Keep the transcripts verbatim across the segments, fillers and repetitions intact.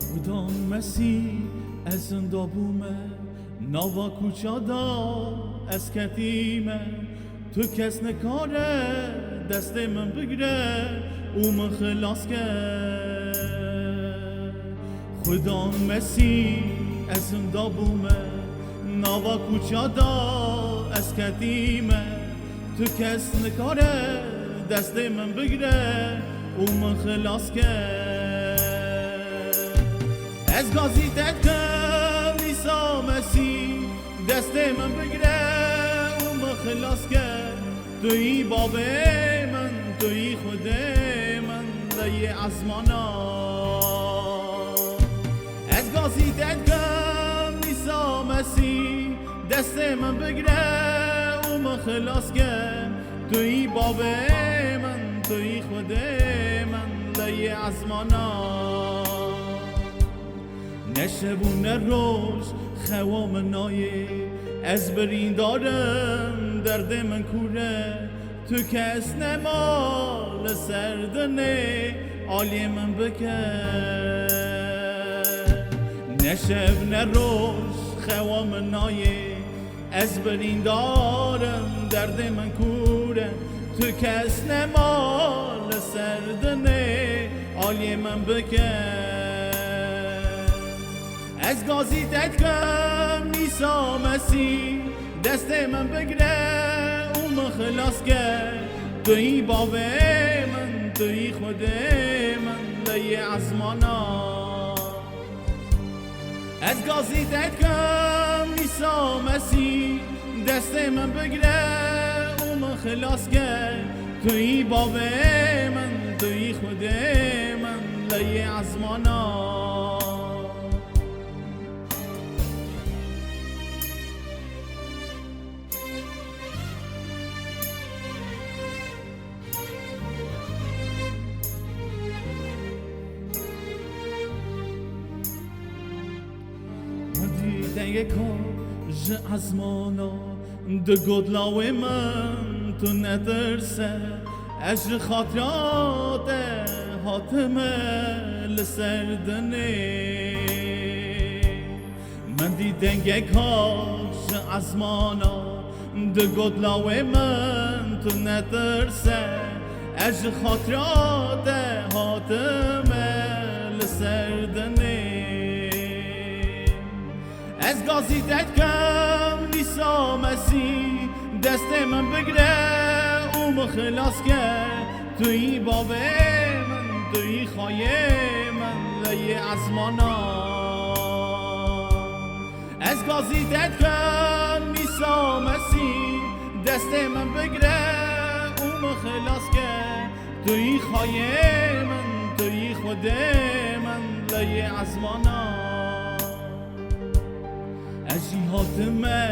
Xudan Mesîh, ez zinda bûme, nava kûça da ez ketîme. Tu kes nikare destê min bigre û min xilas ke. Xudan Mesîh, ez zinda bûme, nava kûça da ez ketîme. Tu kes nikare destê min bigre û min xilas ke. Ez gazî te dikim, Îsa Mesîh, destê min bigre û min xilas ke. Tu yî bavê min, tu yî Xwedê min, lê yê ezmana. Ez gazî te dikim, Îsa Mesîh, destê min bigre û min xilas ke. Tu yî bavê min, tu yî Xwedê min, lê yê ezmana. Ne şev û ne roj xewa min nayê, ez birîndar im, derdê min kûr e. Tu kes nema li ser dinê aliyê min bike. Ne şev ne roj xewa min nayê, ez birîndar im, derdê min kûr e. Tu kes nema li ser dinê aliyê min bike. Ez gazî te dikim, Îsa Mesîh, destê min bigre û min xilas ke. Tu yî bavê min, tu yî Xwedê min, lê yê ezmana. Ez gazî te dikim, Îsa Mesîh, destê min bigre û min xilas ke. Tu yî bavê min, tu yî Xwedê min, lê yê ezmana. Min dî dengeka ji ezmana digot, lawê min, tu netirse, ez ji xatira te hatime li ser dinê. Min dî dengek hat ji ezmana, digot, lawê min, tu netirse, ez ji xatira te hatime li ser dinê. Ez gazî te dikim, Îsa Mesîh, destê min bigre û min xilas ke. Tu yî bavê min, tu yî xayê min, lê yê ezmana. Ez gazî te dikim, Îsa Mesîh, destê min bigre û min xilas ke. Tu yî xayê min, tu yî Xwedê min, lê yê ezmana. Ez jî hatime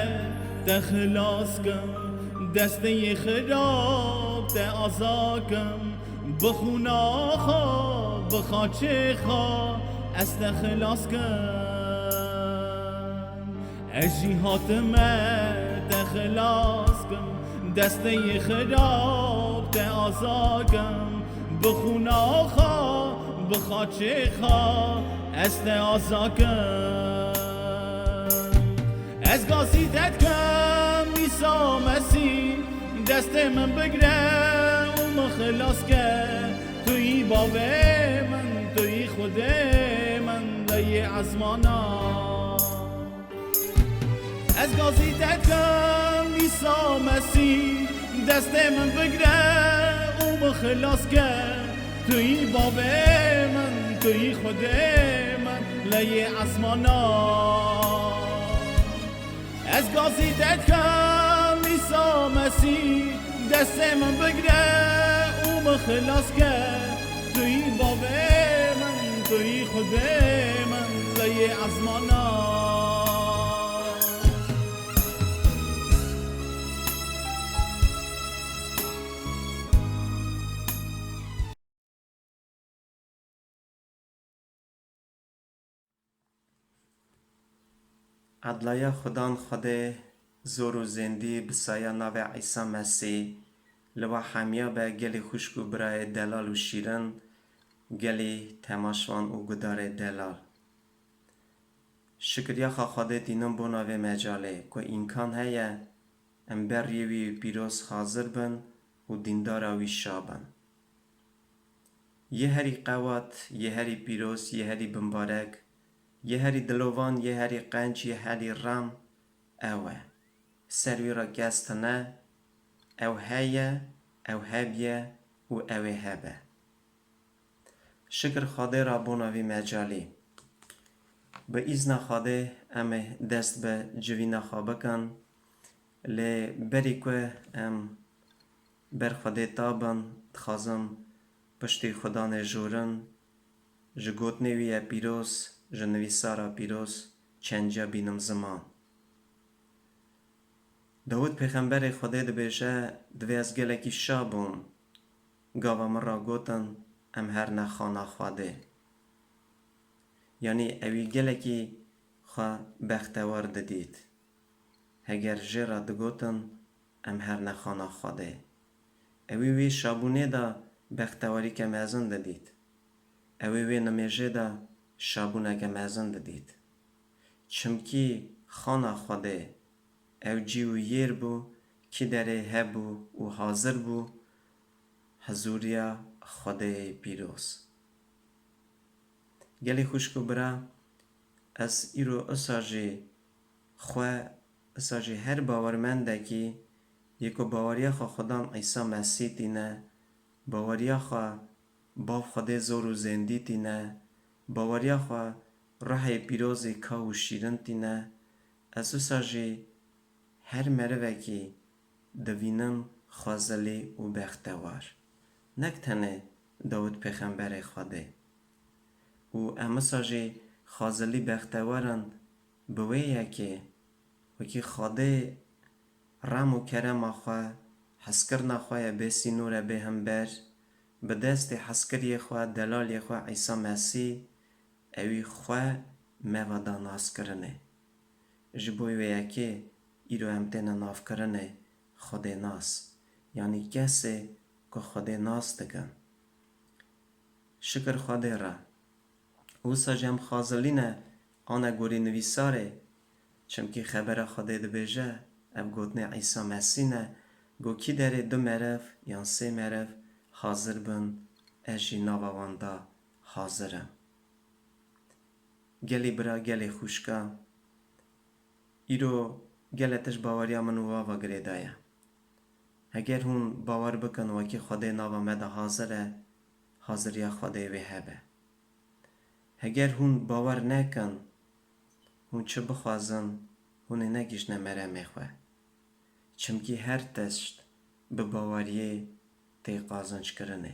te xilas kim, destê yê xirab te aza kim. Bi xûna xwe, bi xaçê xwe, ez te xilas kim. Ez jî hatime te xilas kim, destê yê xirab te aza kim. Bi xûna xwe, bi xaçê xwe, ez te aza kim. Ez gazî te dikim, Îsa Mesîh, destê min bigre û min xilas ke. Tu yî bavê min, tu yî Xwedê min, lê yê ezmana. Ez gazî te dikim, Îsa Mesîh, destê min bigre û min xilas ke. Tu yî bavê min, tu yî Xwedê min, lê yê ezmana. Ez gazî te dikim, Îsa Mesîh, destê min bigre û min xilas ke. Tu yî bavê min, tu yî Xwedê min, lê yê ezmana. Edlaya Xudan Xwedê zor û zêndî bi saya navê Îsa Mesîh li we hemiya be, gelî xwişk û birayê delal û şîrin, gelî temaşvan û gudarê delal. Şikiriyaxa Xwedê tînin bona vê mecalê ku îmkan heye em ber riyê wî pîroz hazir bin û dîndara wî şa bin. Yê herî qewat, yê herî pîroz, yê herî bimbarek, yê herî dilovan, yê herî qenc, yê herî rem ew e. Ser wî re kes tine, ew heye, ew hebiye û ew ê hebe. Şikir Xwedê re bona vî mecalî. Bi îzna Xwedê em ê dest bi civîna xwe bikin. Lê berî ku em ber Xwedê tabin, dixwazim piştî xwedanê jorin, ji gotinê wî ye pîroz, ji nivîsara pîroz çenca bînim ziman. Dawid pêxemberê Xwedê dibêje, divê ez gelekî şa bûm, gava min ra gotin, em herne xana Xwedê. Yanî ewî gelekî xwe bextewar didît. Heger jê re digotin, em herne xana Xwedê. Ewî wê şabûnê de bextewarîke mezin didît. Ewî wê nimêjê de şabûneke mezin didît. Çimkî xana Xwedê, ew cî û yêr bû, kî derê hebû û hazir bû, hizûriya Xwedê pîroz. Gelî xwişk û bira, ez îro usa jî xwe, usa jî her bawermendekî yê ku baweriya xwe Xudan Îsa Mesîh tîne, baweriya xwe Bav Xwedê zor û zêndî tîne, baweriya xwe Ruhê Pîrozê kaw û şîrin tîne, ez usa jî her merivekî divînim xwezilî û bextewar. Nek tenê Dawid pêxemberê Xwedê. Û em usa jî xwezilî bextewar in bi wê yekê, wekî Xwedê rem û kerema xwe, hezkirina xwe ye bê sînor e, bê hember, bi destê hezkiriyê xwe, delaliyê xwe Îsa Mesîh, ewî xwe me ve da naskirinê. Ji bo wê yekê îro em têne navkirinê Xwedênas, yanî kesê ku Xwedê nas dikin. Şikir Xwedê re. Wisa jî em xwezilî ne ane gorî nivîsarê, çimkî xebera Xwedê dibêje, ev gotinê Îsa Mesîh ne, go kî derê du meriv yan sê meriv hazir bin, ez jî nava wan de hazir im. Gelî bira, gelî xwişka, îro gelek tişt baweriya min û ava girêda ye. Heger hûn bawer bikin wekî Xwedê nava me de hazir e, haziriya Xwedê wê hebe. Heger hûn bawer nekin, hûn çi bixwazin, hûn ê negihîjne meremê xwe. Çimkî her tişt bi baweriyê tê qazinckirinê.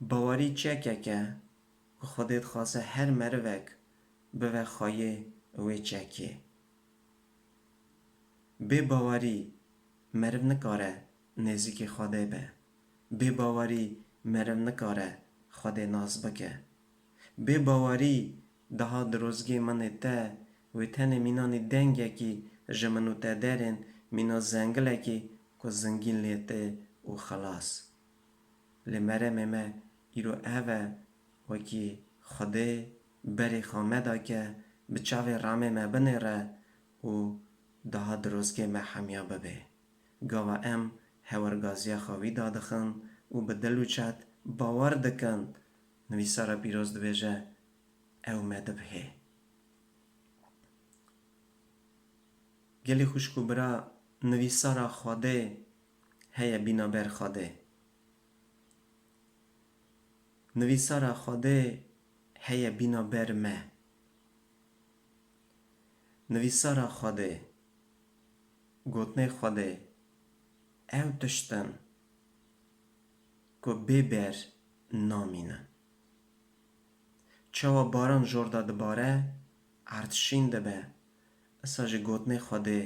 Bawerî çekek e ku Xwedê dixwaze her merivek bibe xweyê wê çekê. Bê bawerî meriv nikare nêzîkî Xwedê be. Bê bawerî meriv nikare Xwedê nas bike. Bê bawerî daha dirozgê min ê te wê tenê mînanî dengekî ji min û te derên, mîna zengilekî ku zingîn lê tê û xilas. Lê meremê me îro ev e, wekî Xwedê berê xwe me dake, bi çavê ramê me binêre û daha dirozgê me hemiya bibe. Gava em hewergaziya xwe wî dadixin û bi dil û çet bawer dikin, nivîsara pîroz dibêje, ew me dibihê. Gelî xwişk û bira, nivîsara Xwedê heye bîna ber Xwedê. Nivîsara Xwedê heye bîna ber me. Nivîsara Xwedê, gotinê Xwedê, ew tişt in ku bê ber namînin. Çawa baran jor de dibare, erd şîn dibe, isa jî gotinê Xwedê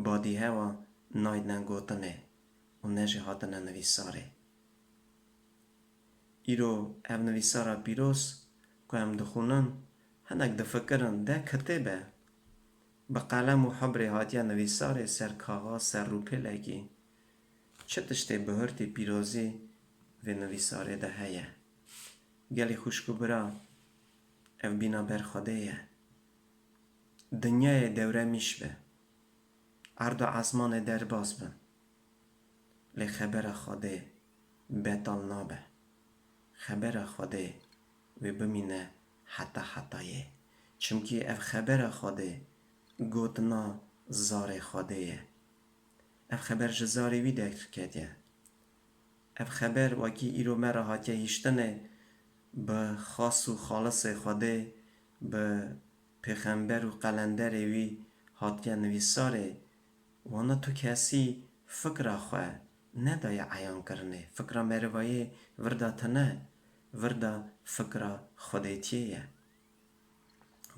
badîhewa nayne gotinê û ne jî hatine nivîsarê. Îro ev nivîsara pîroz ku em dixwînin, hinek difikirin, de kitêb e. Bi qelem û hibrê hatiye nivîsarê ser kaxaz, ser rûpêlekî. Çi tiştê bihurtî pîrozî vê nivîsarê de heye? Gelî xwişk û bira, Ev bîna ber Xwedê ye. Dinyayê dewremîş be. Erd û ezmanê derbas bin. Lê xebera Xwedê betal nabe. Xebera Xwedê wê bimîne heta hetayê. Çimkî ev xebera Xwedê gotina zarê Xwedê ye. Ev xeber ji zarê wî derketiye. Ev xeber wekî îro me re hatiye hiştinê, bi xas û xalisê Xwedê, bi pêxember û qelenderê wî hatiye nivîsarê. Wana tu kesî fikra xwe nedaye eyankirinê. Fikra merivayê virda tune, virda fikra Xwedêtiyê ye.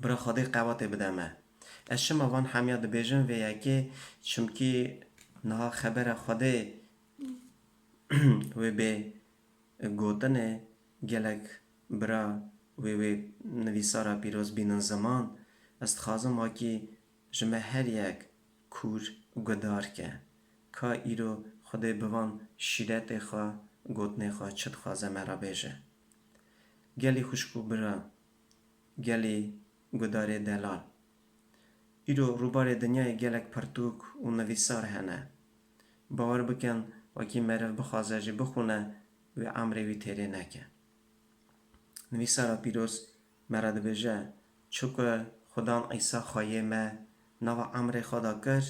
Bira Xwedê qewatê bide me. Ez çima van hemiya dibêjim vê yekê? Çimkî niha xebera Xwedê wê bê gotinê, gelek bira wê, wê nivîsara pîroz bînin ziman. Ez dixwazim wakî ji me her yek kûr guhdar ke. Ka îro Xwedê bi van şîretê xwe, gotinê xwe çi dixwaze me re bêje. Gelî xwişk û bira, gelî guhdarê delal. Îro rûbarê dinyayê gelek pirtûk û nivîsar hene. Bawer bikin, wekî meriv bixwaze jî bixwîne, wê emrê wî têrê neke. Nivîsara pîroz me re dibêje, çiku Xudan Îsa xweyê me nava emrê xwe de kir,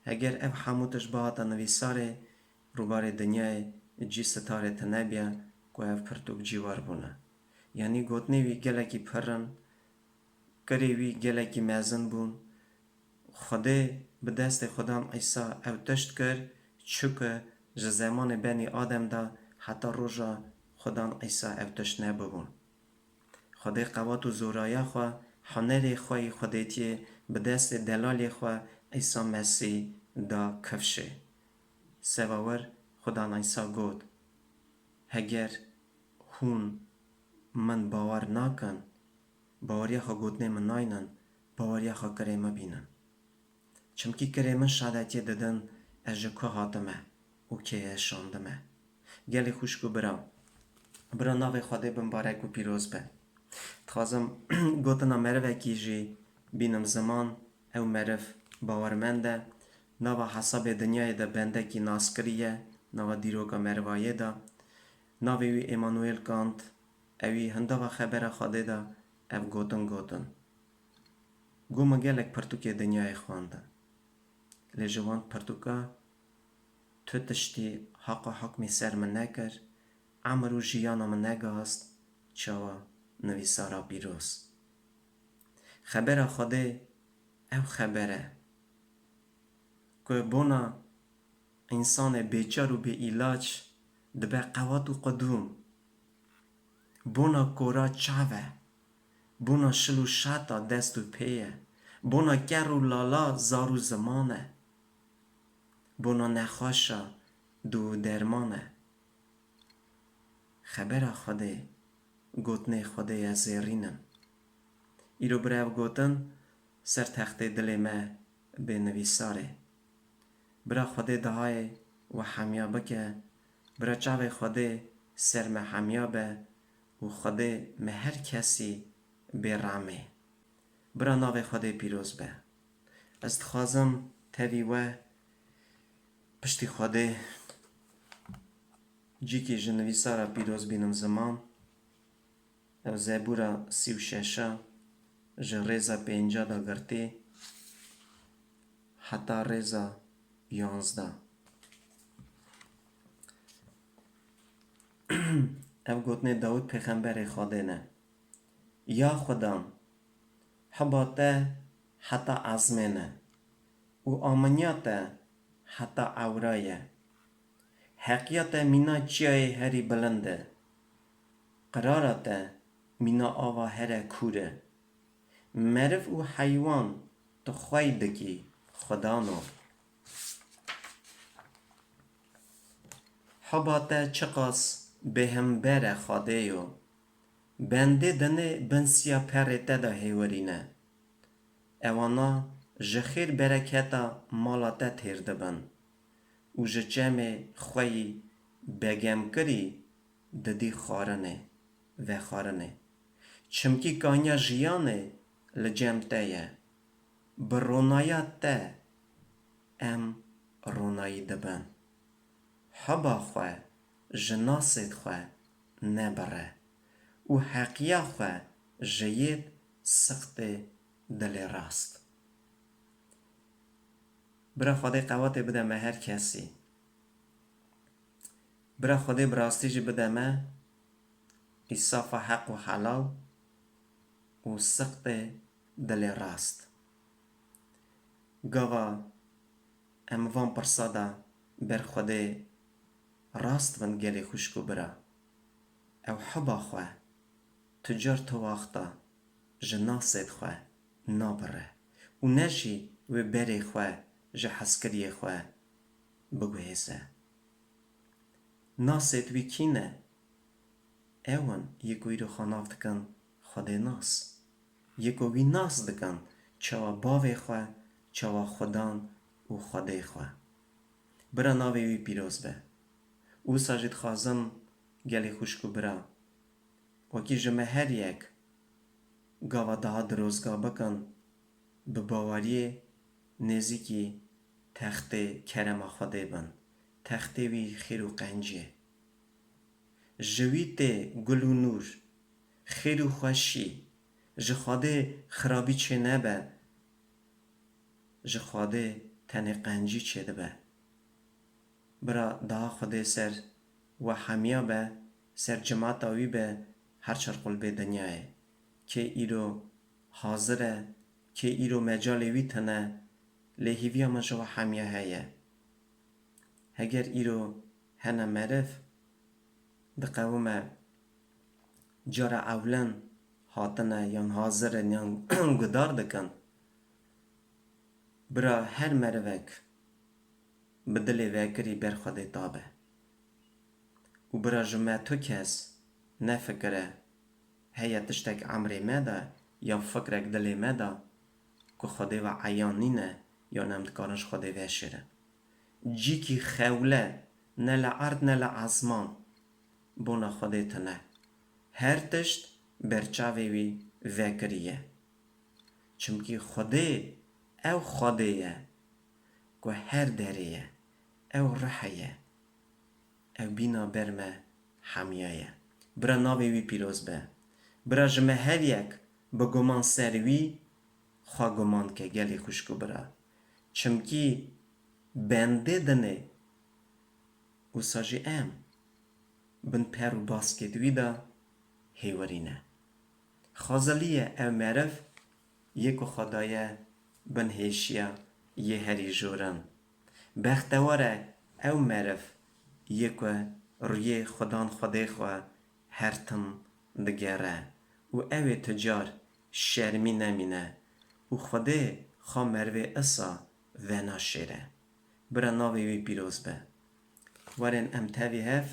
heger ev hemû tişt bihata nivîsarê, rûbarê dinyayê cî sitarê tune bûye ku ev pirtûk cîwar bûne. Yanî gotinê wî gelekî pir in, kirê wî gelekî mezin bûn. Xwedê bi destê Xudan Îsa ew tişt kir, çiku ji zemanê benî Adem de heta roja Xudan Îsa ew tişt nebûbûn. Xwedê qewat û zoraya xwe, hunerê xwe yê xwedêtiyê bi destê delalê xwe Îsa Mesîh da kifşê. Seba wir Xudan Îsa got, heger hûn min bawer nakin, baweriya xwe gotinê min naynin, baweriya xwe kirê min bînin. Çimkî kirê min şadetiyê didin ez ji ku hatime û kê ez şandime. Gelê xwişk û bira, bira navê Xwedê bimbarek û pîroz be. Dixwazim gotina merivekî jî bînim ziman, ew meriv bawermend e, nava hesabê dinyayê de bendekî naskirî ye, nava dîroka merivayê de. Navê wî Emmanuel Kant, ewî hindava xebera Xwedê de ev gotin gotin. Got, min gelek pirtûkê dinyayê xwendin. Lê ji wan pirtûka tu tiştî haqa hukmî ser min nekir, emir û jiyana min negihast çawa nivîsara pîroz. Xebera Xwedê ew xeber e ku bona însanê bêçar û bêîlac dibe qewat û qudûm. Bona kora çav e. Bona şil û şeta dest û pê ye. Bona ker û lala zar û ziman e. Bona nexweşa dû û derman e. Xebera Xwedê, gotinê Xwedê ye zêrîn in. Îro bira ev gotin ser textê dilê me bê nivîsarê. Bira Xwedê dahayê we hemiya bike, bira çavê Xwedê ser me hemiya be û Xwedê me her kesî bê rehmê. Bira navê Xwedê pîroz be. Ez dixwazim tevî we piştî Xwedê cîkî ji nivîsara pîroz bînim ziman. Ew Zebûra sî û şeş a, ji rêza pênca de girtî heta rêza yanzdeh. Ev gotinê Dawûd pêxemberê Xwedê ne. Ya Xudan, hiba te heta ezmên e û aminiya te heta ewra ye. Heqiya te mîna çiyayê herî bilind e. Qirara te mîna ava here kûr e. Meriv û heywan tu xwey dikî, Xwedano. Hiba te çiqas bêhember e, Xwedêyo. Bendê dinê bin siya perê te de hêwerîne. Ewana ji xêr bereketa mala te têr dibin û ji çemê xweyî begemkirî didî xwarinê, vexwarinê. Çimkî kanya jiyanê li cem te ye. Bi ronaya te em ronayî dibin. Hiba xwe ji nasêd xwe nebire û heqiya xwe ji yêd siqtê dilê rast. Bira Xwedê qewatê bide me her kesî. Bira Xwedê bi rastî jî bide me îsafa heq û helal û siqtê dilê rast. Gava em van pirsa de ber Xwedê rast bin gelê xwişk û bira. Ew hiba xwe tu car tu waxta ji nasêd xwe nabire û ne jî wê berê xwe ji hezkiriyê xwe biguhêze. Nasêd wî kî ne? Ew in yê ku îro xwe nav dikin Xwedê nas. Yê ku wî nas dikin çawa bavê xwe, çawa Xudan û Xwedê xwe. Bira navê wî pîroz be. Wisa jî dixwazim gelê xwişk û bira, wekî ji me her yek gava daha dirozga bikin, bi baweriyê nêzîkî textê kerema Xwedê bin, textê wî xêr û qencê. Ji wî tê gul û nûr, xêr û xweşî, ji Xwedê xirabî çênebe, ji Xwedê tenê qencî çêdibe. Bira daha Xwedê ser we hemiya be, ser cimata wî be, her çar qulbê dinyayê. Kê îro hazir e, kê îro mecalê wî tune, lê hîviya min ji we hemiya heye. Heger îro hene meriv, diqewime cara ewlen hatine yan hazir in yan guhdar dikin. Bira her merivek bi dilê vekirî ber Xwedê tabe. Û bira ji me tu kes nefikire, heye tiştek emrê me de ya fikrek dilê me de ku Xwedê ve eyan nîne yan em dikarin ji Xwedê veşêrin. Cîkî xewle ne li erd ne li ezman bona Xwedê tune. Her tişt ber çavê wî vekirî ye. Çimkî Xwedê ew Xwedê ye ku her derê ye. Ew rihê ye. Ew bîna ber me hemiya ye. Bira navê wî pîroz be. Bira ji me her yek bi guman ser wî xwe guman ke gelê xwişk û bira. Çimkî bendê dinê wisa jî em bin per û baskêt wî de hêwerî ne. Xwezilî ye ew meriv yê ku xwe daye bin hêşiya yê herî joran. Bextewar e ew meriv yê ku rûyê Xudan Xwedê xwe her tim digere û ew ê tu car şermî nemîne û Xwedê xwe merivê isa venaşêre. Bira navê wî pîroz be. Werin em tevî hev,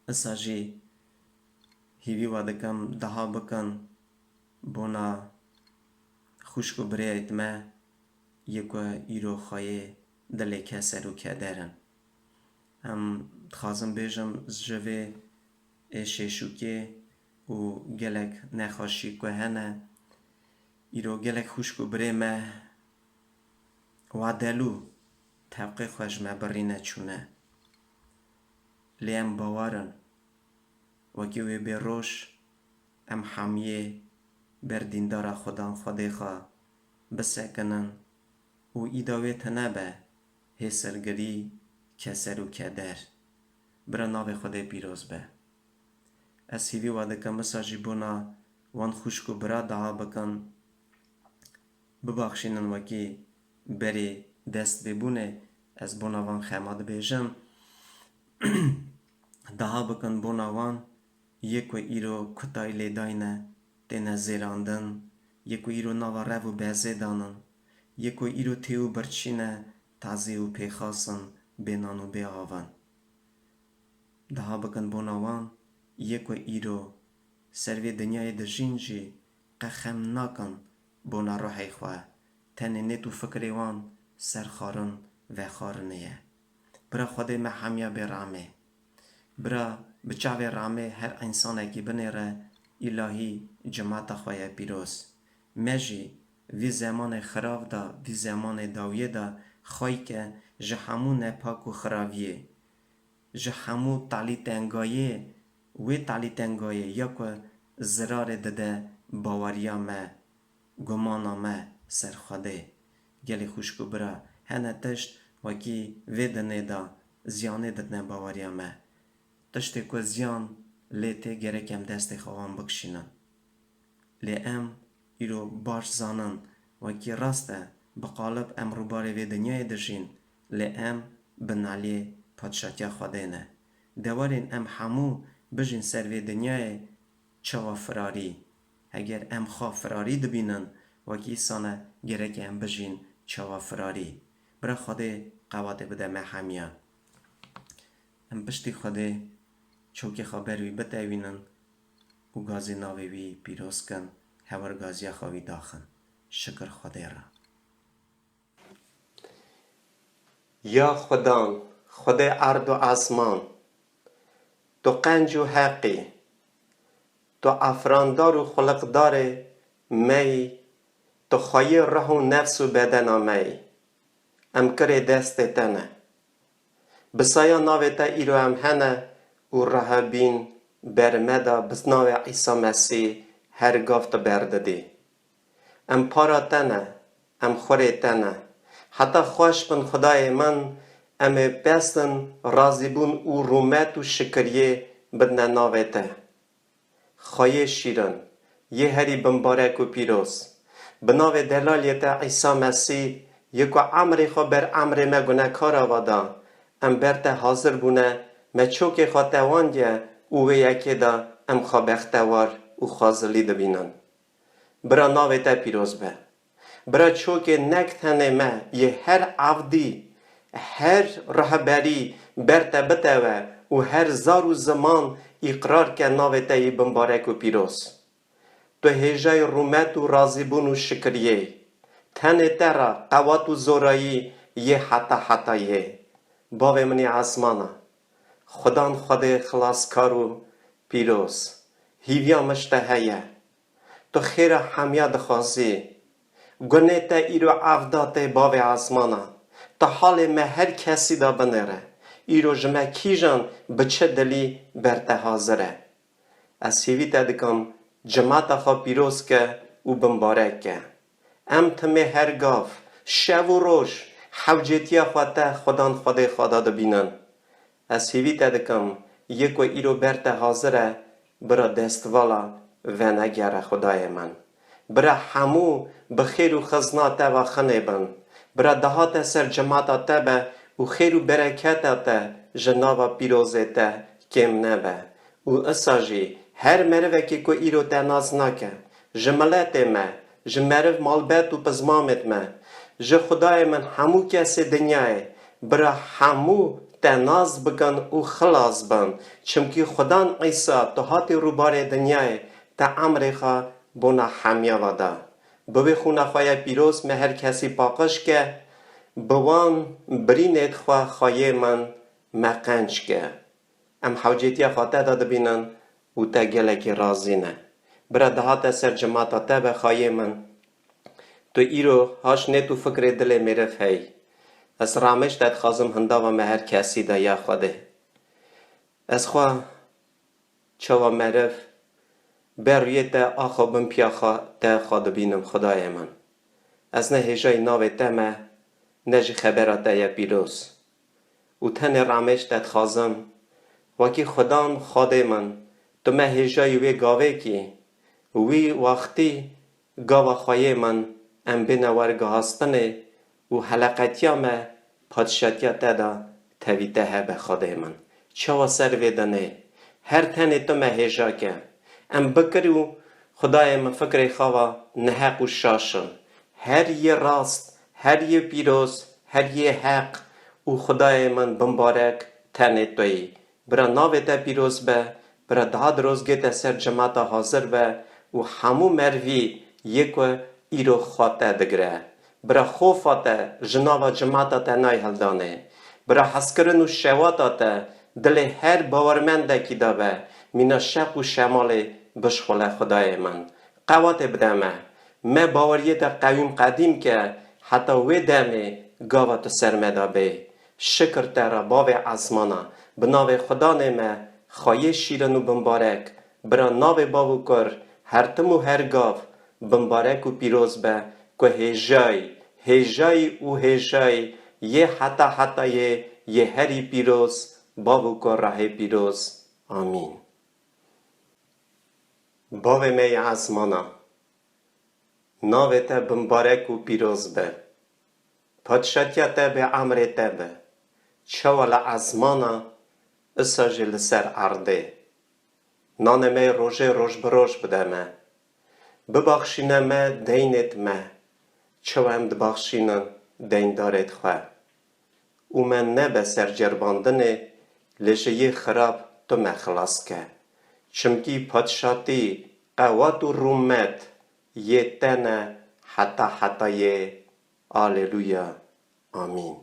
isa jî hîvî we dikim daha bikin bona xwişk û birêt me yê ku îro xweyê dilê keser û keder in. Em dixwazim bêjim ji vê ê şêşûkê û gelek nexweşî ku hene, îro gelek xwişk û birê me wa delû tewqê xwe ji me birîne çûne. Lê em bawer in, wekî wê bê roj em hemiyê ber dîndara Xudan Xwedê xwe bisekinin û îda wê tune be hêsirgirî, keser û keder. Bira navê Xwedê pîroz be. Ez hîvî we dikim, wisa jî bona wan xwişk û bira daha bikin. Bibaxşînin wekî berê dest pê bûnê, ez bona van xema dibêjim. Daha bikin bona wan yê ku îro kutayî lêdayne, têne zêrandin, yê ku îro nava rev û bezê danin, yê ku îro tê û birçî ne, tazî û pêxas in, bê nan û bê av in. Daha bikin bona wan yê ku îro ser vê dinyayê dijîn jî qe xem nakin bona ruhê xwe, tenê nêt û fikrê wan ser xwarin vexwarinê ye. Bira Xwedê me hemiya bê ramê. Bira bi çavê ramê her însanekî binêre Îlahî cimata xwe ye pîroz. Me jî vî zemanê xirav de, vî zemanê dawiyê de xwey ke ji hemû nepak û xiraviyê, ji hemû talîtengayê, wê talîtengayê ya ku zirarê dide baweriya me, gumana me ser Xwedê. Gelê xwişk û bira, hene tişt wekî vê dinê de ziyanê didine baweriya me. Tiştê ku ziyan lê tê, gerek em destê xwe wan bikişînin. Lê em îro baş zanin, wekî rast e, bi qalib em rûbarê vê dinyayê dijîn, lê em bi nalê padşatiya Xwedê ne. De werin em hemû bijîn ser vê dinyayê çawa firarî. Heger em xwe firarî dibînin, wekî îsane gerek em bijîn çawa firarî. Bira Xwedê qewatê bide me hemiya. Em piştî Xwedê çokê xwe ber wî bitewînin û gazê navê wî pîroz kin, hewer gaziya xwe wî daxin. Şikir Xwedê re. Ya Xudan, Xwedê erd û esman, tu qenc û heq î, tu efrandar û xuliqdarê me yî, tu xweyê rih û nefs û bedena me yî. Em kirê destê te ne. Bi saya navê te îro em hene û rehebîn ber me de bi navê Îsa Mesîh her gav tu berdidî. Em para te ne, em xurê te ne. Heta xweş bin Xwedayê min, em ê pestin razîbûn û rûmet û şikiriyê bidine navê te. Xweyê şîrin, yê herî bimbarek û pîroz, bi navê delaliyê te Îsa Mesîh, yê ku emrê xwe ber emrê me gunekara ve da, em ber te hazir bûne, me çokê xwe te wandiye û wê yekê de em xwe bextewar û xwezilî dibînin. Bira navê te pîroz be. Bira çokê nek tenê me yê her evdî, her rehberî ber te bitewe û her zar û ziman îqrar ke navê te yê bimbarek û pîroz. Tu hêjayî rûmet û razîbûn û şikiriyê yî. Tenê te re qewat û zorayî yê heta hetayê. Bavê min ê esmana, Xudan Xwedê xilaskar û pîroz, hîviya min ji te heye. Tu xêra hemiya dixwazî. Gunê te îro evda tê bavê esmana. Tu halê me her kesî de binêre. Îro ji me kîjan bi çi dilî ber te hazir e. Ez hîvî te dikim, cimata xwe pîroz ke û bimbarek ke. Em timê her gav, şev û roj, hewcêtiya xwe te Xudan Xwedê xwe de dibînin. Ez hîvî te dikim, yê ku îro ber te hazir e, bira destvala venegere Xwedayê min. Bira hemû bi xêr û xizna te ve xinê bin. Bira dahate ser cimata te be û xêr û bereketa te ji nava pîrozê te kêm nebe. Û isa jî her merivekî ku îro te nas nake, ji miletê me, ji meriv malbet û pizmamêt me, ji Xwedayê min hemû kesê dinyayê, bira hemû te nas bikin û xilas bin. Çimkî Xudan Îsa tu hatî rûbarê dinyayê, te emrê xwe bona hemiya ve da. Bi wê xûna xwe ya pîroz me her kesî paqij ke, bi wan birînêt xwe xweyê min me qenc ke. Em hewcêtiya xwe te de dibînin û te gelekî razî ne. Bira dihate ser cimata te be xweyê min. Tu îro haş nêt û fikrê dilê mêriv hey. Ez ramêj te dixwazim hindava me her kesî de ya Xwedê. Ez xwe çawa meriv ber rûyê te axa bin piya xwe te xwe dibînim Xwedayê min. Ez ne hêjayî navê te me, ne jî xebera te ye pîroz. Û tenê ramêj te dixwazim, wekî Xudan Xwedê min, tu me hêjayî wê gavêkî, wî wextî gava xweyê min em bêne wergihastinê û heleqetiya me padşatiya te de tevî te hebe Xwedê min. Çawa ser vê dinê? Her tenê tu me hêja ke. Em bikir û Xwedayê min fikrê xwe ve neheq û şaş in. Her yê rast, her yê pîroz, her yê heq û Xwedayê min bimbarek tenê tu yî. Bira navê te pîroz be, bira daha dirozgê te ser cimata hazir be û hemû merivî yê ku îro xwe te digire. Bira xofa te ji nava cimata te nayê hildanê. Bira hezkirin û şewata te dilê her bawermendekî de be, mîna şeq û şemalê bişxule Xwedayê min. Qewatê bide me. Me baweriyê te qewîm qedîm ke heta wê demê gava tu ser me de bê. Şikir te re bavê ezmana, bi navê Xudanê me, xweyê şîrin û bimbarek, bira navê bav û kur, her tim û her gav, bimbarek û pîroz be, ku hêjayî, hêjayî û hêjayî yê heta hetayê yê herî pîroz, bav û kur re hê pîroz. Amîn. Bavê me yê ezmana, navê te bimbarek û pîroz be. Padşatiya te bê, emrê te be. Çawa li ezmana, isa jî li ser erdê. Nanê me yê rojê roj bi roj bide me. Bibaxşîne me deynêt me, çawa em dibaxşînin deyndarêt xwe. Û me nebe ser ceribandinê, lê ji yê xirab tu me xilas ke. Çimkî padşatî, qewat û rûmet yê te ne heta hetayê. Aleluya. Amîn.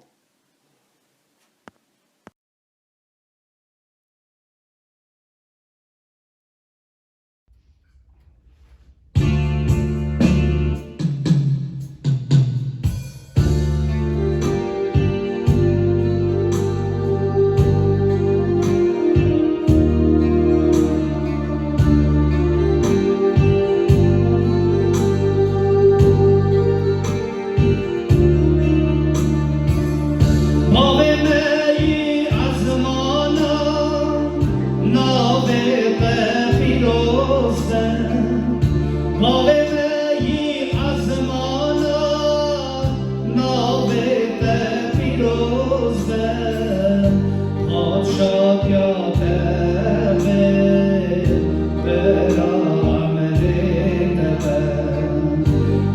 Bavê me yî ezmana, navê te pîroz be. Bavê me yî ezmana, navê te pîroz be. Padşatiya te be, bira emrê te be.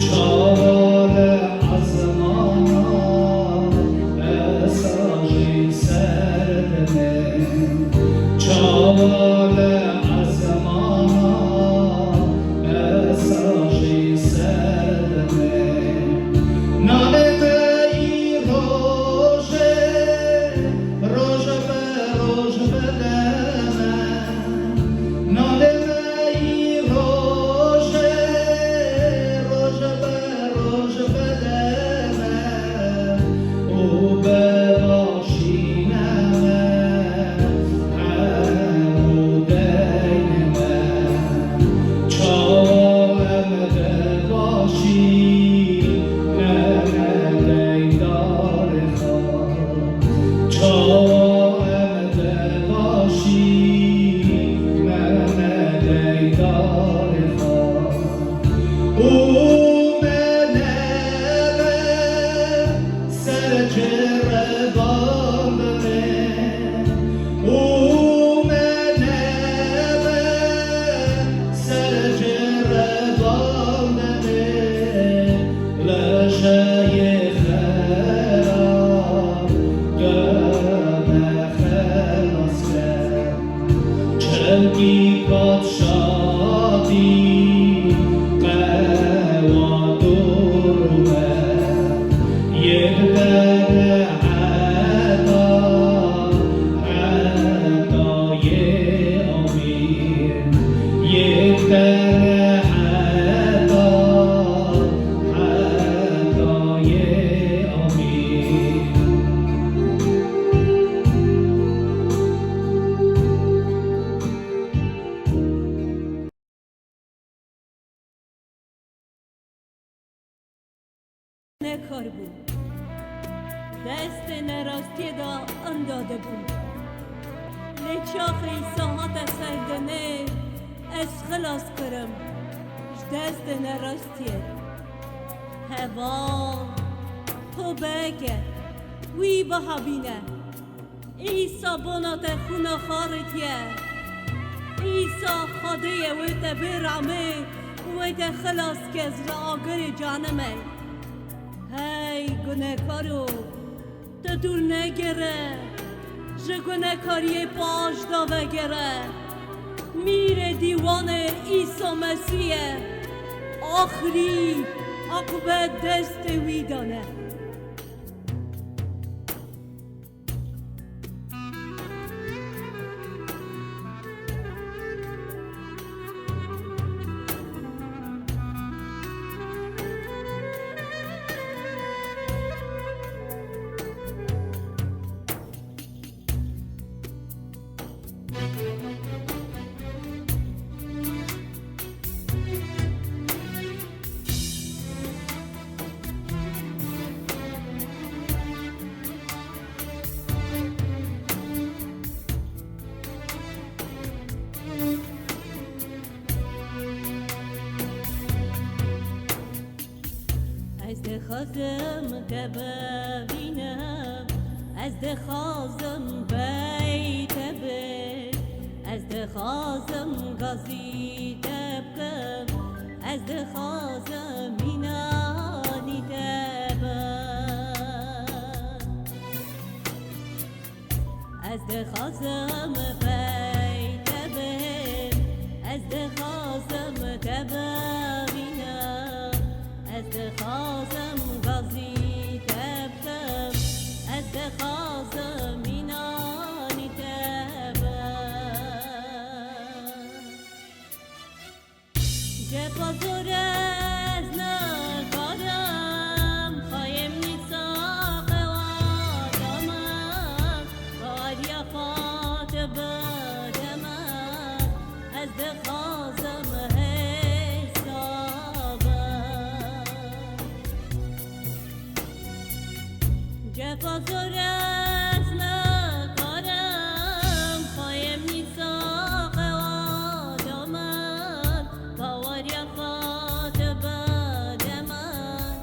Çawa li ezmana, esa jî ser dimê. Çawa li ezmana, esa jî ser dimê. Nalê me yî rojê, roj be roj bide me. Nalê me yî rojê, roj be roj bide me û bibexşîne me hemû deynê me. Çawa em dibaxşîne me deydarê xwe. Çawa em dibaxşîne me deydarê xwe û me nebe ser ceribandinê û me nebe ser ceribandinê. Lejeyê xera te me xelas ke. Çelkî padşatî qewat û rûmet yê te ne heta hetayê. Amîn. Yê te ne heta hetayê. Amîn. Nekar bû. Destê nerastiyê de inda dibû. Lê çaxê Îsa hate ser dinê, ez xilas kirim ji destê nerastiyê. Heval, tobe ke, wî biha bîne. Îsa bona te xûna xwe rêtiye. Îsa Xwedê ye, wê te bê ramê û wê te xilas ke ji agirê canimê. Hey gunekaro, tu dûr negere, ji gunekariyê paş de vegere. Mîrê dîwanê Îsa Mesîh ye. Axirî aqibet destê wî de ne. Dixwazim te bibînim, ez dixwazim pey te bim, ez dixwazim gazî te bikim, ez dixwazim mînanî te bim. Ez dixwazim pey te bim, ez dixwazim te bibînim, ez dixwazim gazî te bikim, ez dixwazim mînanî te bim. Cefa zor ez nikarim, xayem nîsa qewata min, baweriya xwe tu bide min, ez dixwazim hêsa bim. Cefa zor ez nikarim, xayem nîsa qewata min, baweriya xwe tu bide min,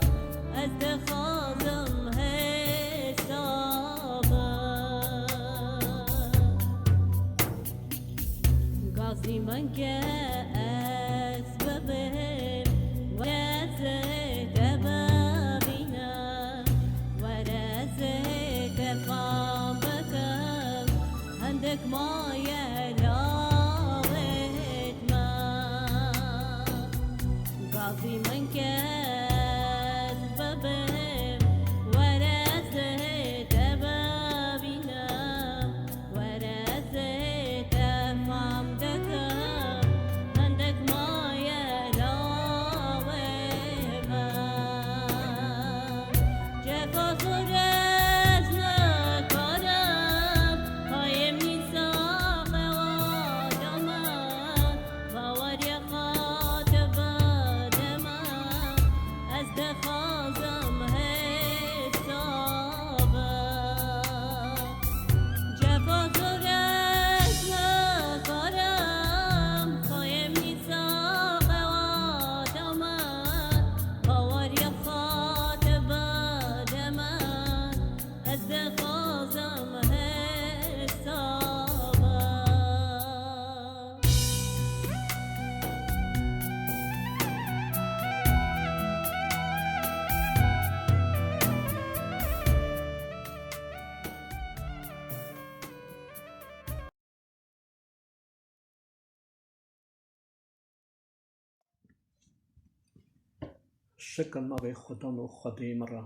ez dixwazim hêsa bim. Gazî min ke ez bibim, were ez ê te bibînim, were ez ê te fam bikim, hindik maye lawêt min. Gazî min ke ez bibim, were ez ê te bibînim, were ez ê te fam dikim, hindik maye lawê min. Cefa zor ez nikarim, xayem nîsa qewata min, baweriya xwe tu bide min, ez dixwazim hêsa bim. Cefa zor ez nikarim, xayem nîsa qewata min, baweriya xwe tu bide min, ez dixwazim hêsa bim. Şikir navê Xudan û Xwedê min re.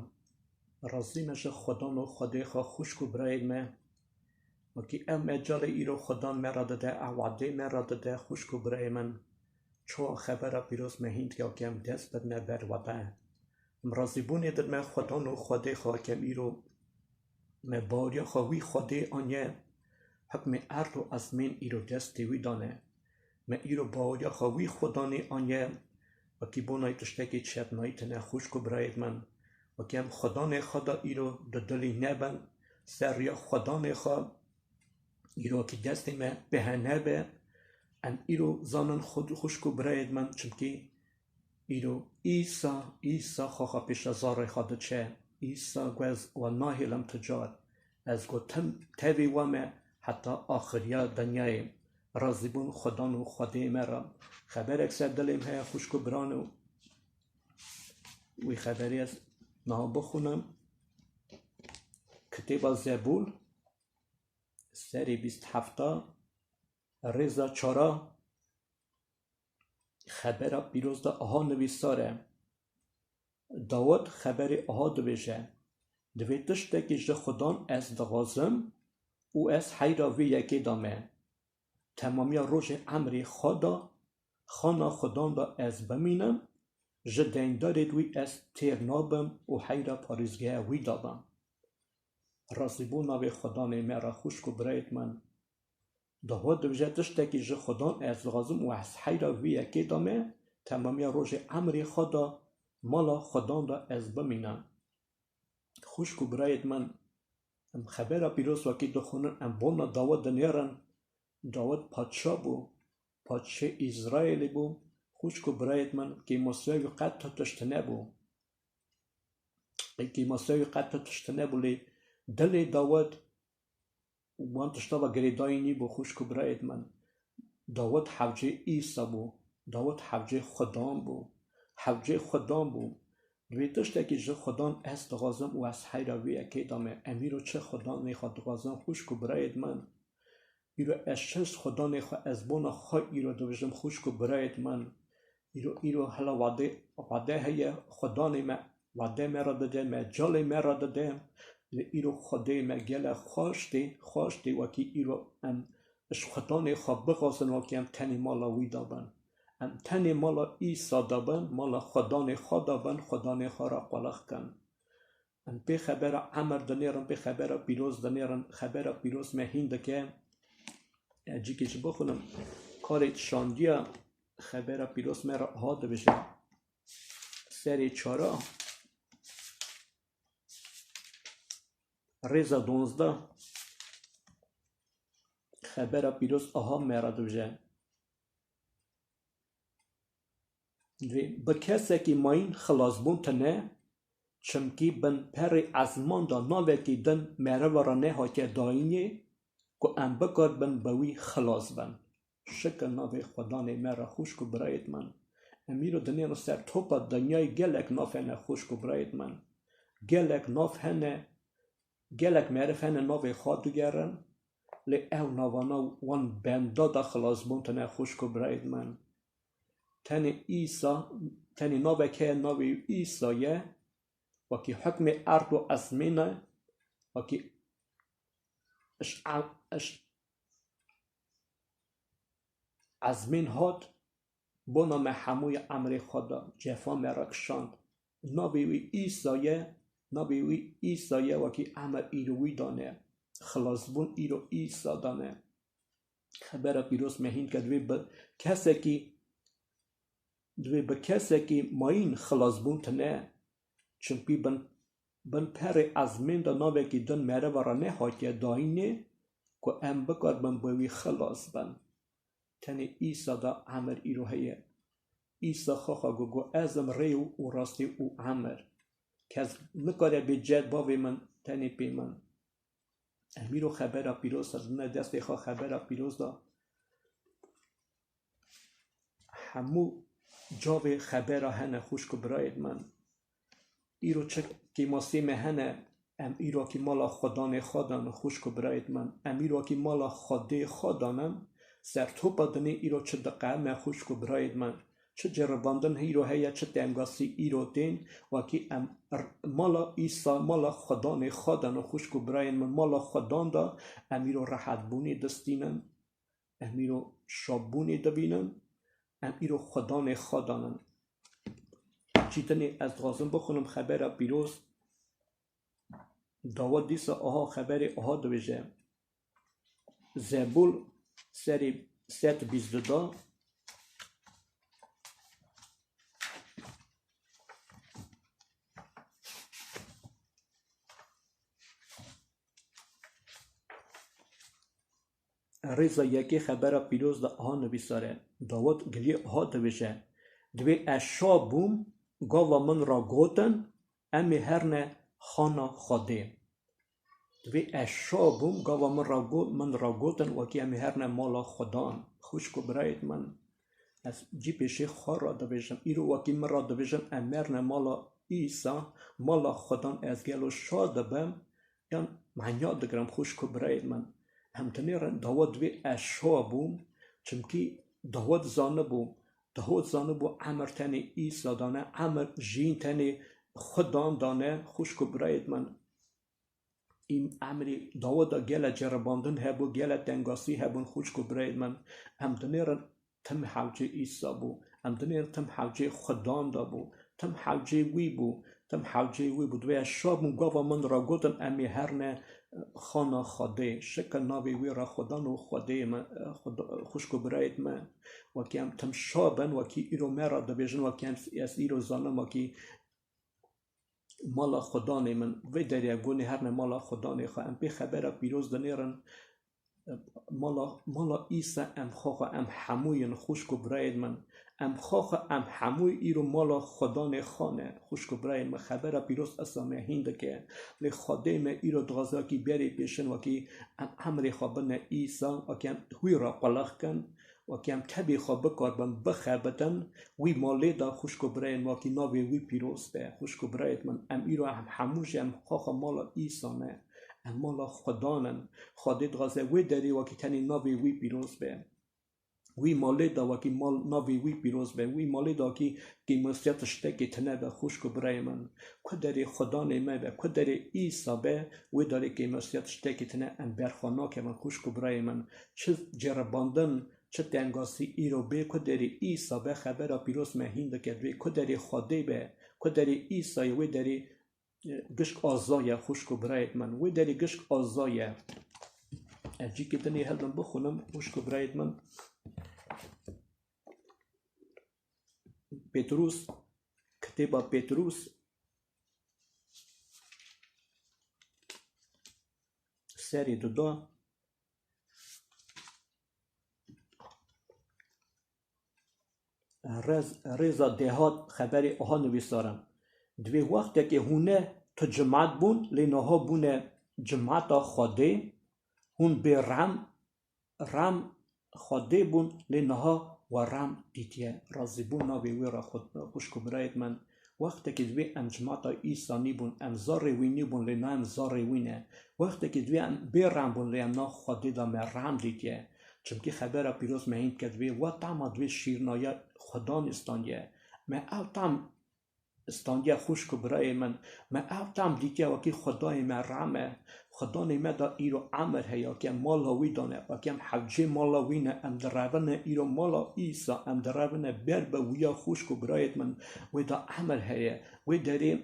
Razî me ji Xudan û Xwedê xwe, xwişk û birayên me. Wekî ev mecalê îro Xudan me re dide, ev wadê me re dide, xwişk û birayê min. Çawa xebera pîroz me hîn dike, wekî em dest bidine ber we be. Em razîbûnê didime Xudan û Xwedê xwe, wekî em îro me baweriya xwe wî Xwedê aniye, hukmê erd û ezmên îro destê wî dane. Me îro baweriya xwe wî Xudanê aniye, wekî bona wî tiştekî çep nayîtine, xwişk û birayêd min. Wekî em Xudanê xwe de îro di dilî nebin, ser riya Xudanê xwe îro wekî destê me pêhe nebe, em îro zanin xwe, xwişk û birayêd min, çimkî îro Îsa, Îsa xwe xwe pêşe zarê xwe diçe. Îsa got, ez we nahêlim tu car. Ez got, tim tevî we me heta axiriya dinyayê. Razîbûn Xudan û Xwedê me re. Xeberek ser dilê me heye, xwişk û birano. Wî xeberê ez niha bixwînim. Kitêba Zebûl, serê bîst hefta, rêza çara, xebera pîroz de aha nivîsar e. Dawid xeberê aha dibêje, Divê tiştekî ji Xudan ez dixwazim û ez heyra vê yekê de me. Temamiya rojê emrê xwe de xana Xudan de ez bimînim, ji deyndarêd wî ez têr nabim û heyra parêzgeha wî de bim. Razîbûn navê Xudanê me re, xwişk û birayêd min. Dawid dibêje, tiştekî ji Xudan ez dixwazim û ez heyra vê yekê de me, temamiya rojê emrê xwe de mala Xudan de ez bimînim. Xwişk û birayêd min, em xebera pîroz wekî dixwînin, em bona Dawid dinêrin. Dawid padşa bû, padşê Îsraîlê bû. Xwişk û birayêd min, kêmosiya wî qet tu tişt nebû. Ê kêmasê wî qet tişt nebû lê dilê Dawid wan tişta ve girêdayî nîbû, xwişk û birayêd min. Dawid hewcê Îsa bû. Dawid hewcê Xudan bû. Hewcê Xudan bû. Divê tiştekî ji Xudan ez dixwazim û ez heyra vê yekê de me. Em îro çi Xudanê xwe dixwazin, xwişk û birayêd min? Îro ez çi Xudanê xwe ez bona xwe îro dibêjim, xwişk û birayêd min? Îro, îro hela wade, wade heye, Xudanê me wade me re dide, me calê me re dide. Lê îro Xwedê me gelek xweş tê, xweş tê wekî îro em ji Xudanê xwe bixwazin, wekî em tenê mala wî de bin. Em tenê mala Îsa de bin, mala Xudanê xwe de bin, Xudanê xwe re qulix kin. Em pê xebera Emir dinêrin, pê xebera pîroz dinêrin, xebera pîroz me hîn dike. E, cîkê ji bixwînim, karê şandiya xebera pîroz me re aha dibêje. Serê çara, rêza donzdeh, xebera pîroz aha me re dibêje. Divê bi kesekî mayîn xilasbûn tune, çimkî bin perê ezman de navekî din meriva re nehatiye dayînê, ku em bikaribin bi wî xilas bin. Şikir navê Xudanê me re, xwişk û birayêd min. Em îro dinêrin ser topa dinyayê, gelek nav hene, xwişk û birayêd min. Gelek nav hene, gelek meriv hene navê xwe digerin, lê ew navana wan benda de xilasbûn tune, xwişk û birayêd min. Tenê Îsa, tenê navek heye, navê wî Îsa ye, wekî hukmê erd û ezmîn e, wekî iş, iş, ezmîn hat, bona me hemûya emrê xwe da, cefa me re kişand. Navê wî Îsa ye, navê wî Îsa ye, wekî emir îro wî dane. Xilasbûn îro Îsa dane. Xebera pîroz me hîn ke divê bi kesekî, divê bi kesekî mayîn xilasbûn tune, çimkî bin, bin perê ezmên de navekî din meriva re nehatiye dayînê, ku em bikaribin bi wî xilas bin. Tenê Îsa de emir îro heye. Îsa xwe xwe got, got, ez im rê û, û rastî û emir. Kes nikare bê ced bavê min, tenê pê min. Em îro xebera pîroz de, dine destê xwe xebera pîroz de. Hemû cavê xebera hene, xwişk û birayêd min. Îro çi kêmasê me hene, em îro kî mala Xudanê xwe dan, xwişk û birayêd min. Em îro kî mala Xwedê xwe danin, ser topa dinê îro çi diqewime, xwişk û birayêd min. Çi ceribandin îro heye, çi tengasî îro tên, wekî em r-, mala Îsa, mala Xudanê xwe dan, xwişk û birayên min, mala Xudan de em îro rehetbûnê distînin. Em îro şabûnê dibînin, em îro Xudanê xwe danin. Cî dinê ez dixwazim bixwînim xebera pîroz. Dawid dîsa aha xeberê aha dibêje. Zebûl serê sed bîst du da. Rêza yekê xebera pîroz de aha nivîsare. Dawid giliyê aha dibêje, divê ez şa bûm, gava min ra gotin, em ê herne xana Xwedê. Divê ez şa bûm, gava min ra go-, min ra gotin, wekî em ê herne mala Xudan. Xwişk û birayêd min, ez cî pêşê xwe ra dibêjim. Îro wekî min ra dibêjin, em merne mala Îsa, mala Xudan, ez gelo şa dibim, yan menya digirim, xwişk û birayêd min. Em dinêrin Dawid divê ez şa bûm, çimkî Dawid zanibû, Dawid zanibû emir tenê Îsa dane, emir jîn tenê Xudan dane, xwişk û birayêd min. Îm-, emrê Dawida gele ceribandin hebû, gele tengasî hebûn, xwişk û birayên min. Em dinêrin tim hewcê Îsa bû. Em dinêrin tim hewcê Xudan de bû. Tim hewcê wî bû. Tim hewcê wî bû. Divê ez şa bûm, gava min ra gotin, em ê herne, e, xana Xwedê. Şikir navê wî re Xudan û Xwedê me, e, Xuda-, xwişk û birayêd me. Wekî em tim şa bin, wekî îro me re dibêjin, wekî em, ez îro zanim, wekî mala Xudanê min, vê derê gonê herne mala Xudanê xwe. Em pê xebera pîroz dinêrin, mala, mala Îsa em xwe xwe, em hemû yin xwişk û birayên min. Em xaxa, em hemû îro mala Xudanê xane. Xwişk û birayên me, xebera pîroz esa me hîn dike. Lê Xwedê me îro dixwaze wekî berê pêşin, wekî em emrê xwe bine Îsa, wekî em wî re qulix kin, wekî em tevî xwe bikarbin, bixebitin, wî malê de xwişk û birayên me, wekî navê wî pîroz be. Xwişk û birayên min, em îro em hemû jî em xaxa mala Îsa ne. Em mala Xudan in. Xwedê dixwaze wê derê wekî tenê navê wî pîroz be. Wî malê de wekî mal navê wî pîroz be, wî malê de wekî kêmosiya tiştekê tine be, xwişk û birayê min. Ku derê Xudanê me be, ku derê Îsa be, wê derê kêmosiya tiştekê tine, em berxwe nakevin, xwişk û birayê min. Çi ceribandin, çi tengasî îro bê, ku derê Îsa be, xebera pîroz me hîn dike divê, ku derê Xwedê be, ku derê Îsa ye, wê derê gişk aza ye, xwişk û birayêt min. Wê derê gişk aza ye. Ez cîkê dinê hildim bixwînim, xwişk û birayêt min. Pêtrûs, kitêba Pêtrûs, serê duda, Rêz-, rêza dêhat xeberê aha nivîsar in. Divê wextekê hûne tu cimat bûn, lê niha bûne cimata Xwedê, hûn bê rem, rem Xwedê bûn, lê niha we rem dîtiye. Razîbûn navê wê re xwe-, xwişk û birayêt min. Wextekê divê em cimata Îsa nîbûn, em zarê wî nîbûn, lê na em zarê wî ne. Wextekê divê em bê rem bûn, lê em na Xwedê de me rem dîtiye. Çimkî xebera pîroz me hîn dike divê, we tama divê şîrnaya Xudan istandiye. Me ew tam istandiye xwişk û birayê min. Me ew tam dîtiye wekî Xwedayê me rem e. Xudanê me de îro emir heye, wekî em mala wî dane, wekî em hewcê mala wî ne, em direvine îro mala Îsa, em direvine ber bi wîya xwişk û birayêt min. Wê de emir heye. Wê derê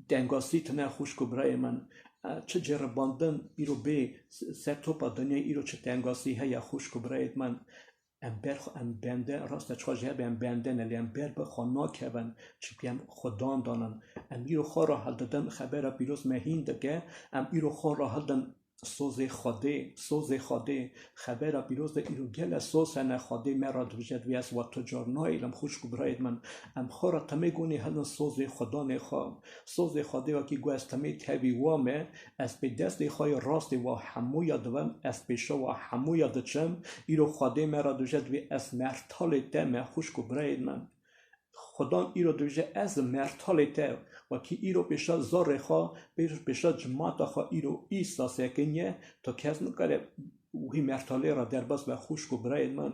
tengasî tine xwişk û birayê min. E, çi ceribandin îro bê s-, ser topa dinyayê îro çi tengasî heye xwişk û birayêt min. Em ber xwe, em bende, rast e çiqa jî hebe em bende ne, lê em ber bi xwe nakevin, çimkî em Xudan danin. Em îro xwe re hildidin, xebera pîroz me hîn dike, em îro xwe re hildin Sozê Xwedê, sozê Xwedê, xebera pîroz de îro gele soz hene, Xwedê me re dibêje, divê ez we tu car nahêlim, xwişk û birayêt min. Em xwe re temê gonê hilin sozê Xudanê xwe. Sozê Xwedê wekî got, ez temê tevî wa me, ez pê destê xwe yê rastê we hemûya dibim, ez pêşa we hemûya diçim. Îro Xwedê me re dibêje, divê ez mertalê te me, xwişk û birayêt min. Xudan îro dibêje, ez im mertalê te, wekî îro pêşa zarê xwe, pê-, pêşa cimata xwe îro Îsa sekiniye, ta kes nikare wî mertalê re derbas be, xwişk û birayên min.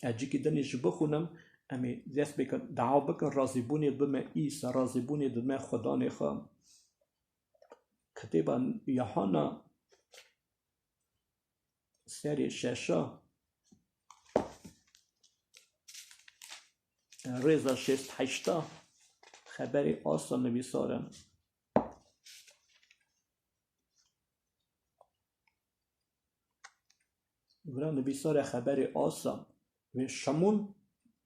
Ez cîkî dinê jî bixwînim, em ê dest pê kin, dua bikin, razîbûnê dibime Îsa, razîbûnê dibime Xudanê xwe. Kitêba Yehana, serê şeşa, rêza şêst heşta, xeberê Asa nivîsar e. Vira nivîsar e xeberê Asa. Vê Şimûn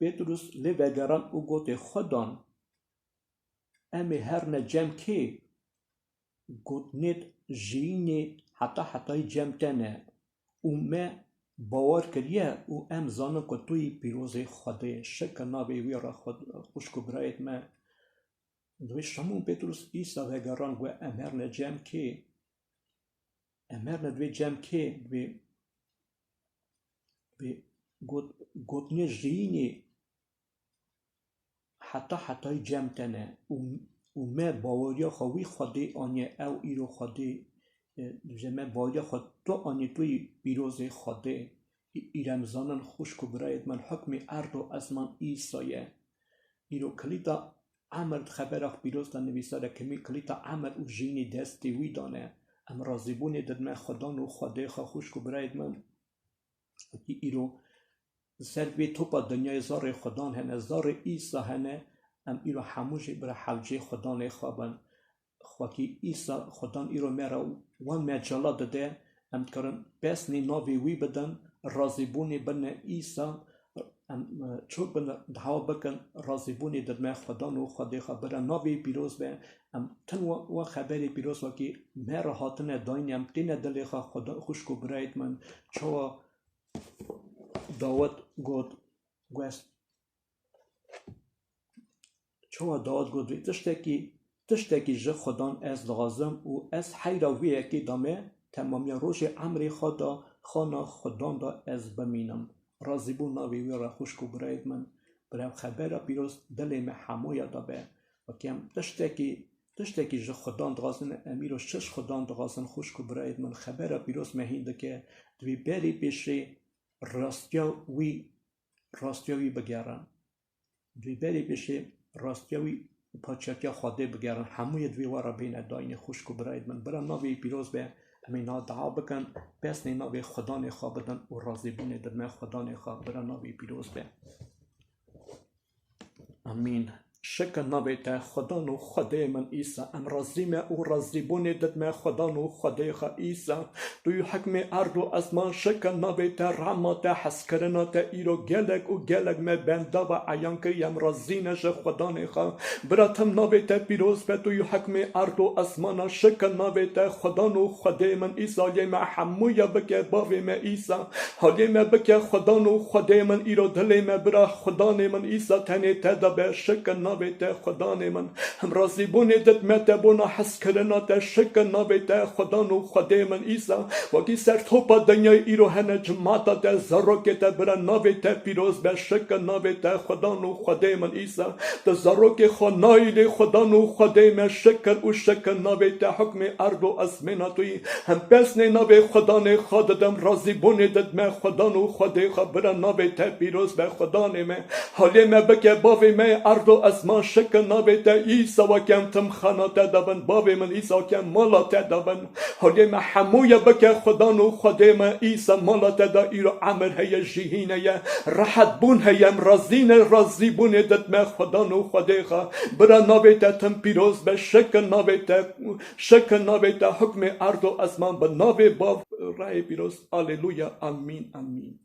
Pêtrûs lê vegeran û gotê, Xudan, em ê herne cem kê? Gotinêt jiyînê heta hetayî cem te ne û me bawer kiriye û em zanin ku tu yî pîrozê Xwedê. Şikir navê wî re xwe-, xwişk û birayêt me. Divê Şimûn Pêtrûs Îsa vegeran got, em herne cem kê? Em herne divê cem kê? Divê, divê got, gotinê jiyînê heta hetayî cem te ne û, û me baweriya xwe wî Xwedê aniye, ew îro Xwedê, e, dibêje me baweriya xwe tu aniye, tu yî pîrozê Xwedê. Î-, îrem zanin xwişk û birayêt min, hukmê erd û esman Îsa ye. Îro kilîta emir di xebera pîroz de nivîsare, kimî kilîta emir û jiyînê destê wî dane. Em razîbûnê didime Xudan û Xwedê xwe, xwişk û birayêt min. Wekî îro li ser vê topa dinyayê zarê Xudan hene, zarê Îsa hene, em îro hemû jî bira hewcê Xudanê xwe bin. Wekî Îsa Xudan îro me re wan mecala dide, em dikarin pesnê navê wî bidin, razîbûnê bine Îsa, em, e, çok bin, dawa bikin, razîbûnê didime Xudan û Xwedê xwe bira navê pîroz be, em tin wa, wa xeberê pîroz wekî me re hatine dayîn, em têne dilê xwe Xuda, xwişk û birayêt min, çawa Dawid got, West. Çawa Dawid got vê tiştekî, tiştekî ji Xudan ez dixwazim û ez heyra vê yekê de me, temamiya rojê emrê xwe de xana Xudan de ez bimînim. Razîbûn navê wî re xwişk û birayêd min, bira xebera pîroz dilê me hemûya de be. Wekî em tiştekî, tiştekî ji Xudan dixwazin, em îro şiş Xudan dixwazin, xwişk û birayêd min, xebera pîroz me hîn dike, di vî berî pêşê rastiya wî, rastiya wî bigerin. Di vî berî pêşê rastiya wî û paçertiya Xwedê bigerin. Hemûyê di vî we re bêne dayînê, xwişk û birayêd min. Bira navê wî pîroz be, em ê niha dua bikin, pesnê navê Xudanê xwe bidin û razîbûnê didme Xudanê xwe. Bira navê wî pîroz be. Amîn. Şikir navê te Xudan û Xwedê min Îsa. Em razî me û razîbûnê didme Xudan û Xwedê xwe Îsa. Tu yî hikmê erd û ezman, şikir navê te, rehma te, hezkirina te îro gelek û gelek me benda ve eyan kiriye. Em razî ne ji Xudanê xwe. Bira tim navê te pîroz be, tu yî hikmê erd û ezmana, şikir navê te Xudan û Xwedê min Îsa. Lê me hemûya bike bavê me Îsa. Halê me bike Xudan û Xwedê min, îro dilê me bira Xudanê min Îsa tenê te de be, şikir navê te Xudanê min. Him razîbûnê didme te bona hezkirina te, şikir navê te Xudan û Xwedê min Îsa. Wekî ser topa dinyayê îro hene cimata te, zarokê te bira navê te pîroz be, şikir navê te Xudan û Xwedê min Îsa. Tu zarokê xwe nayî lê Xudan û Xwedê me, şikir û şikir navê te hukmê erd û ezmêna tu yî. Him pesnê navê Xudanê xwe didim, razîbûnê didme Xudan û Xwedê xwe, bira navê te pîroz be Xudanê me. Halê me bike bavê me yê erd û ezman, şikir navê te Îsa, weke em tim xana te de bin, bavê min Îsa, weke em mala te de bin. Halê me hemûye bike Xudan û Xwedê me Îsa, mala te de îro emir heye, jîhîn heye, rehetbûn heye, em razî ne, razîbûnê didme Xudan û Xwedê xwe. Bira navê te tim pîroz be, şikir navê te Şikir navê te hukmê erd û ezman bi navê Bav rayê pîroz. Aleluya. Amîn. Amîn.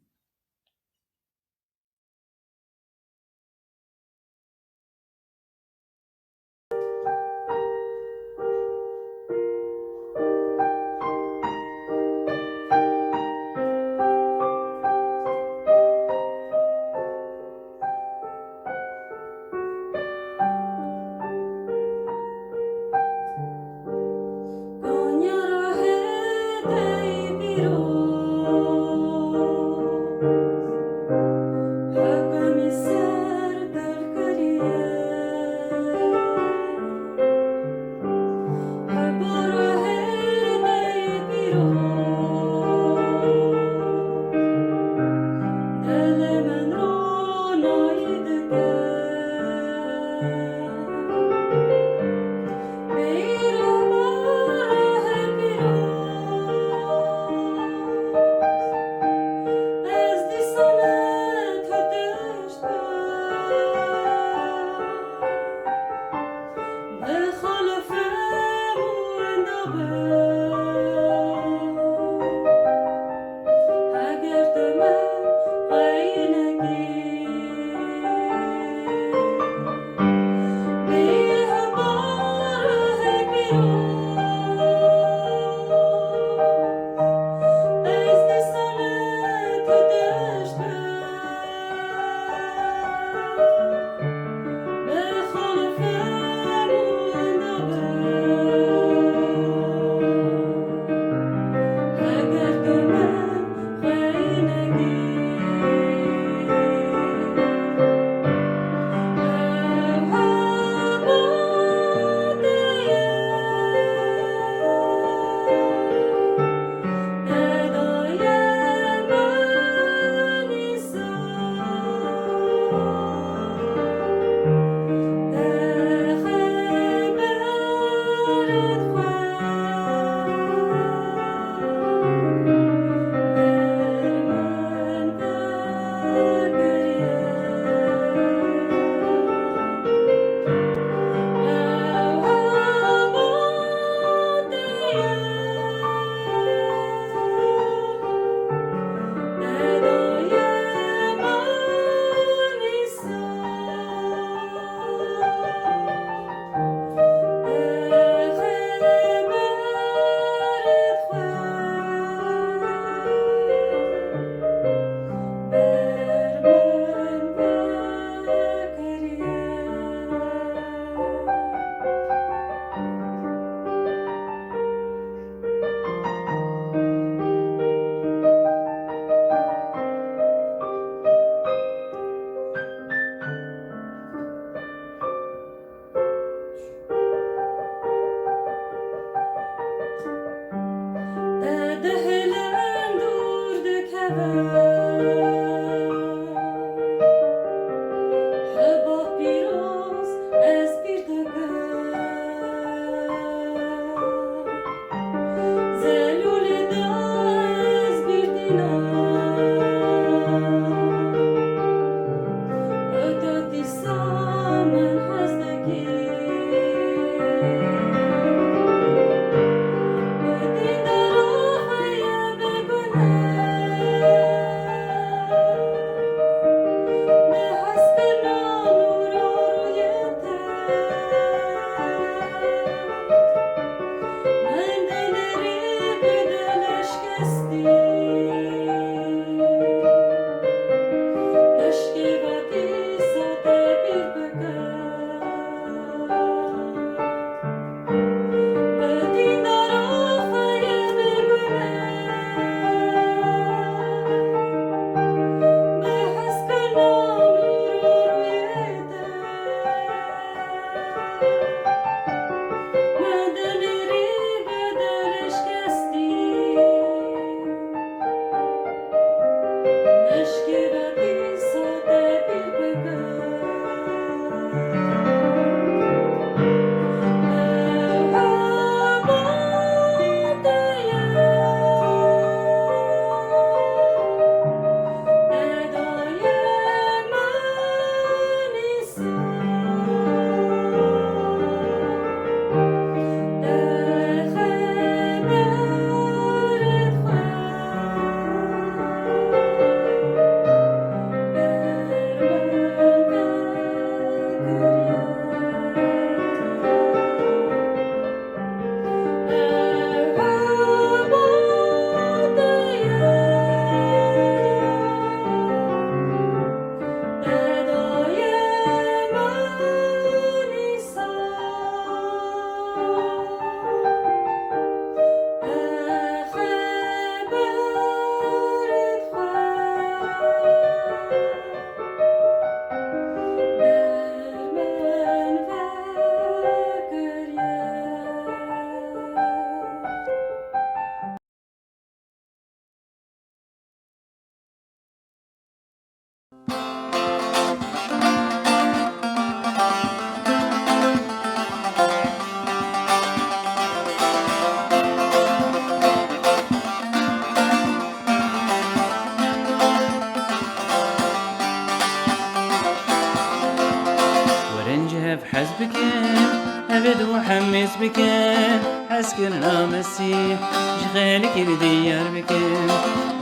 Hemêz bikin, hezkirina Mesîh ji xelkê diyar bikin.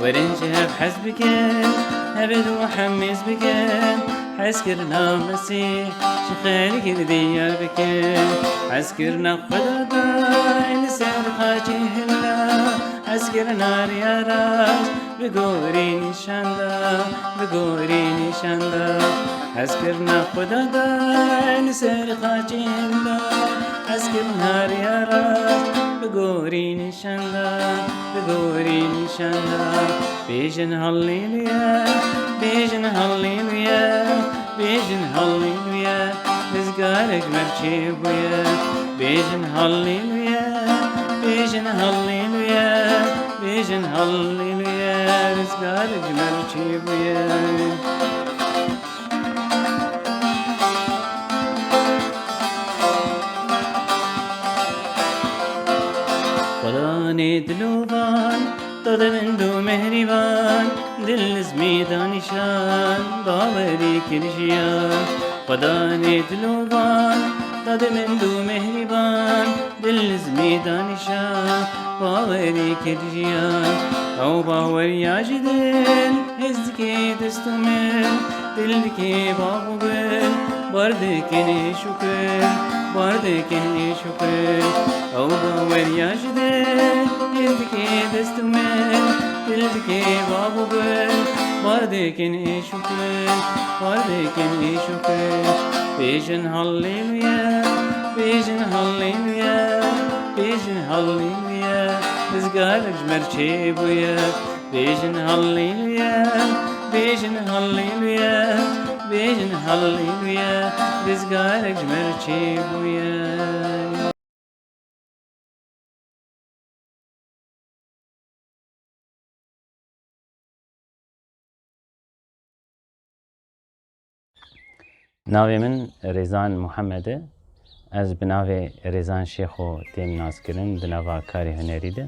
Werin ji hev hez bikin, hev û hemêz bikin. Hezkirina Mesîh ji xelkê diyar bikin. Hezkirina Xweda dayê li ser xaçê hilla, hezkirina riya rast bi gorî nîşan da, bi gorî nîşan da. Hezkirina Xweda dayê li ser xaçê hilla, hezkirina riya rast bi gorî nîşan da, bi gorî nîşan da. Bêjin Halleluya, bêjin Halleluya, bêjin Halleluya, rizgarek ji me re çêbûye. Bêjin Halleluya, bêjin Halleluya, bêjin Halleluya, rizgarek ji me re çêbûye. Xwedanê dilovan, dademend û mehrîban, dil nizmî danîşan, bawerî kir jiyan. Xwedanê dilovan, dademend û mehrîban, dil nizmî danîşan, bawerî kir jiyan. Ew baweriya ji dil hêz dike dest û min, dil dike bax û gul, bar dikin êş û kul, bar dikin êş û kul. Ew baweriya ji dil hêz dike dest û min, dil dike bax û gul, bar dikin êş û kul, bar dikin êş û kul. Bêjin Halleluya, bêjin Halleluya, bêjin Halleluya, rizgarek ji me re çêbûye. Bêjin Halleluya, bêjin Halleluya, bêjin Halleluya, rizgarek ji me re çêbûye. Navê min Rêzan Muhammed e. Ez bi navê Rêzan Şêxo têm naskirin di nava karê hunerî de.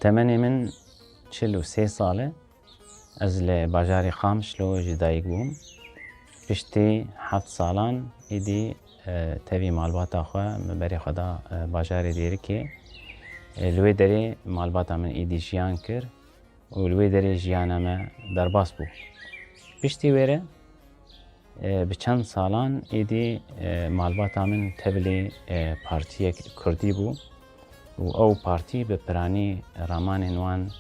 Temenê min çil û sê sal e. Ez li bajarê Qamişlo ji dayik bûm. Piştî heft salan êdî, e, tevî malbata xwe min berê xwe da, e, bajarê Dêrikê. E, li wê derê malbata min êdî jiyan kir û li wê derê jiyana me derbas bû. Piştî wê re, e, bi çend salan êdî, e, malbata min tevlî, e, partiyek kurdî bû û ew partî bi piranî ramanên wan,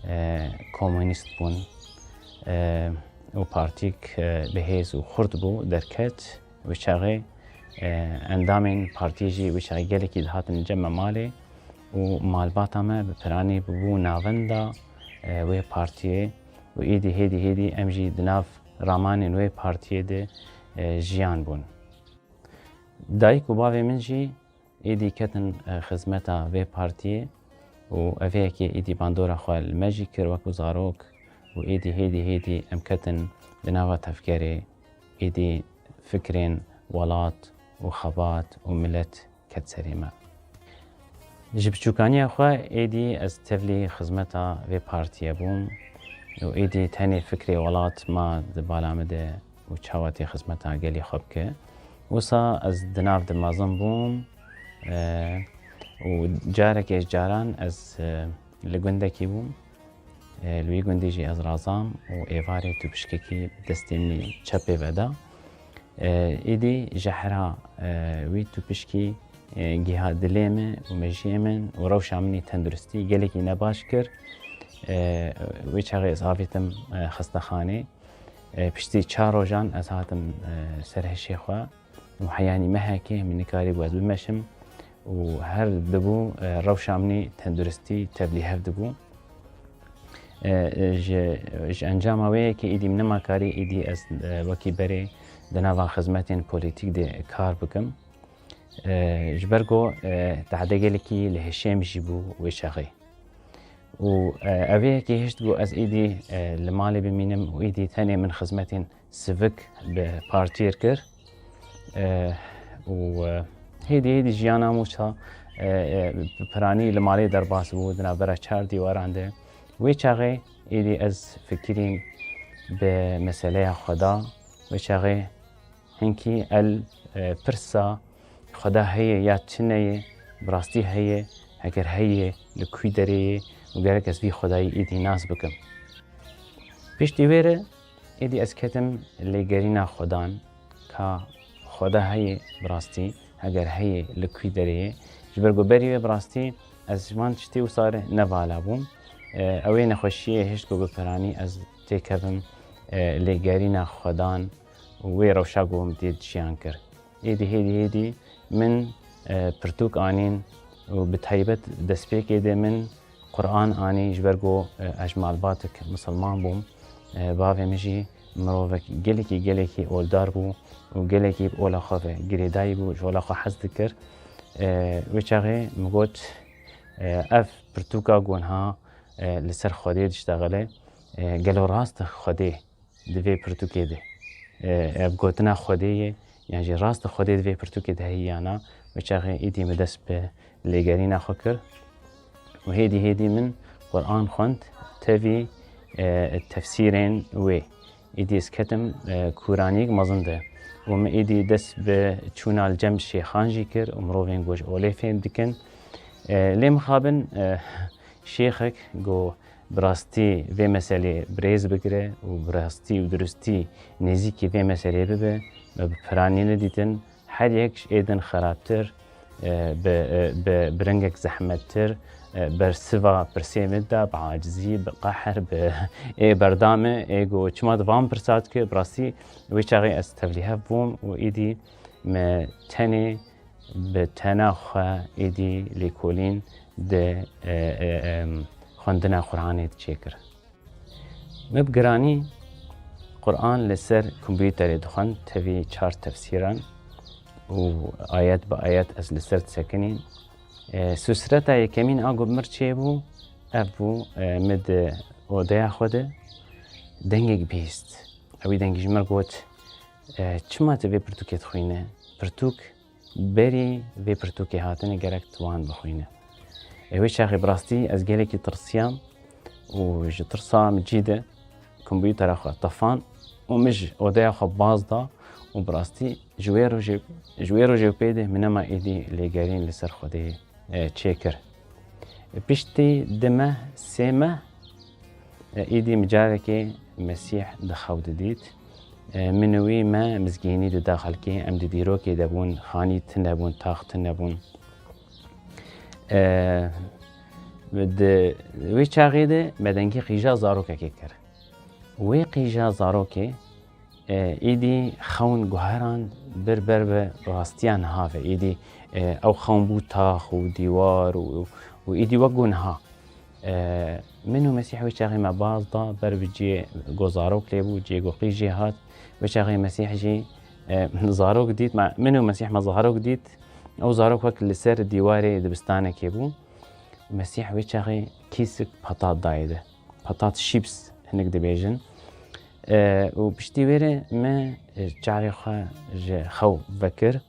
e, komûnîst bûn. E, û partîk, e, bi hêz û xurt bû, derket. Wê çaxê, e, endamên partiyê jî wê çaxê gelekî dihatin cem me malê û malbata me bi piranî bûbû navenda, e, wê partiyê û êdî hêdî hêdî em jî di nav ramanên wê partiyê de, e, jiyan bûn. Dayik û bavê min jî êdî ketin, e, xizmeta vê partiyê û ev yekê êdî bandora xwe li me jî kir wekû zarok û êdî hêdî hêdî em ketin di nava tevgerê, êdî fikrên welat û xebat û milet ket serê me. Ji biçûkaniya xwe êdî ez tevlî xizmeta vê partiyê bûm û êdî tenê fikrê welat ma di bala min de û çawa tê xizmeta gelî xwe bike. Wisa ez di nav de mezin bûm, e, û carekê ji caran ez, e, li gundekî bûm. E, li wî gundî jî ez razam û êvarê tûpişkekî bi destê min ê çepê veda. E, êdî jehra, e, wî tûpişkî, e, giha dilê min û mejiyê min û rewşa min ê tenduristî gelekî nebaş kir. E, wê çaxê ez avêtim, e, xestexanê. E, piştî çar rojan ez hatim, e, ser hişê xwe û heyanî mehekê min nikarîbû ez bimeşim û her dibû, e, rewşa min ê tenduristî tevlîhev dibû. E, e, ji, ji encama wê yekê êdî min nema karî êdî ez, e, wekî berê di nava xizmetên polîtîk de kar bikim. E, ji ber ku, e, tehde gelekî li hişê min jî bû wê çaxê. Û, e, ev ê yekê hişt ku ez êdî, e, li malê bimînim û êdî tenê min xizmetên sivik bi partiyê kir. E, û, e, hêdî hêdî jiyana min wisa, e, e, piranî li malê derbas bû, di navbera çar dîwaran de. Wê çaxê êdî ez fikirîm bi meseleya xwe da. Wê çaxê hinkî el, e, pirsa Xweda heye ya çi neyê, bi rastî heye, heger heye, li kû derê ye û gerek ez vî Xwedayî êdî nas bikim. Piştî wê re êdî ez ketim lêgerîna Xwedan, ka Xweda heye bi rastî, heger heye, li kû derê ye. Ji ber ku berî wê bi rastî ez ji van tiştî wisa re nevala bûm. E, ew ê nexweşiyê hişt ku bi piranî ez têkevim, e, lêgerîna Xwedan û wê rewşa ku min tê jiyan kir. Êdî hêdî hêdî min, e, pirtûk anîn û bi taybet destpêkê de min Quran anî, ji ber ku, e, ez ji malbatek misilman bûm. E, bavê min jî mirovek gelekî, gelekî oldar bû û gelekî bi ola xwe ve girêdayî bû, ji ola xwe hez dikir. E, wê çaxê min got, e, ev pirtûka ku niha, e, li ser Xwedê diştexile, e, gelo rast e Xwedê di vê pirtûkê de, e, ev gotina Xwedê ye, yan jî rast e Xwedê di vê pirtûkê de heye ya na, wê çaxê êdî min dest bi lêgerîna xwe kir û hêdî hêdî min Quran xwend tevî, e, tefsîrên wê. Êdî ez ketim, e, kûraniyek mezin de û min êdî dest bi çûna li cem şêxan jî kir û mirovên ku ji olê fêm dikin. E, lê mixabin, e, şêxek ku bi rastî vê meselê bi rêz bigire û bi rastî û durustî nêzîkî vê meselê bibe, me bi piranî nedîtin. Her yek ji êdin xerabtir, e, bi, e, bi, bi rengek zehmettir, e, bersiva pirsê min da, bi acizî, bi qehr, bi ê berdame, ê ku çima di van pirsa dike, bi rastî wê çaxê ez tevlîhev bûm û êdî me tenê bi tena xwe êdî lêkolîn di, e, e, em, xwendina Quranê çêkir. Me bi giranî Quran li ser kompûterê dixwend, tevî çar tefsîran û ayet bi ayet ez li ser disekinîm. E, sûsreta yekemîn a ku bi mir çêbû, ev bû, e, min di odeya xwe de dengek bihîst. Ewî dengî ji mir got, e, çima tu vê pirtûkê dixwîne? Pirtûk berî vê pirtûkê hatine gerek tu wan bixwîne. Ê wê çaxê bi rastî ez gelekî tirsiyam û ji tirsa min cî de kompûtera xwe tefand û min ji odeya xwe baz da û bi rastî ji wê rojê, ji wê rojê û pê de min nema êdî lêgerîn li ser Xwedê, e, çêkir. Piştî di meh, sê meh, e, êdî min carekê Mesîh di xew de dît. E, min û wî me mizgînî didaxilkê, em di dîrokê de bûn, xanî tune bûn, tax tune bûn. E, di wê çaxê de me dengê qîja zarokekê kir. Wê qîja zarokê, e, êdî xewn guherand bir ber bi rastiya niha ve. Êdî, e, ew xewn bû tax û dîwar û, û êdî wek ku niha. E, min û Mesîh wê çaxê me baz da ber bi cihê ku zarok lê bû, cihê ku qîj jê hat. Wê çaxê Mesîh jî, e, zarok dît. Me, min û Mesîh me zarok dît. Ew zarok wek li ser dîwarê dibistanekê bû. Mesîh wê çaxê kîsik patat dayê de. Patat, chips hinek dibêjin. E, û piştî wê re me, e, çavê xwe ji xew vekir.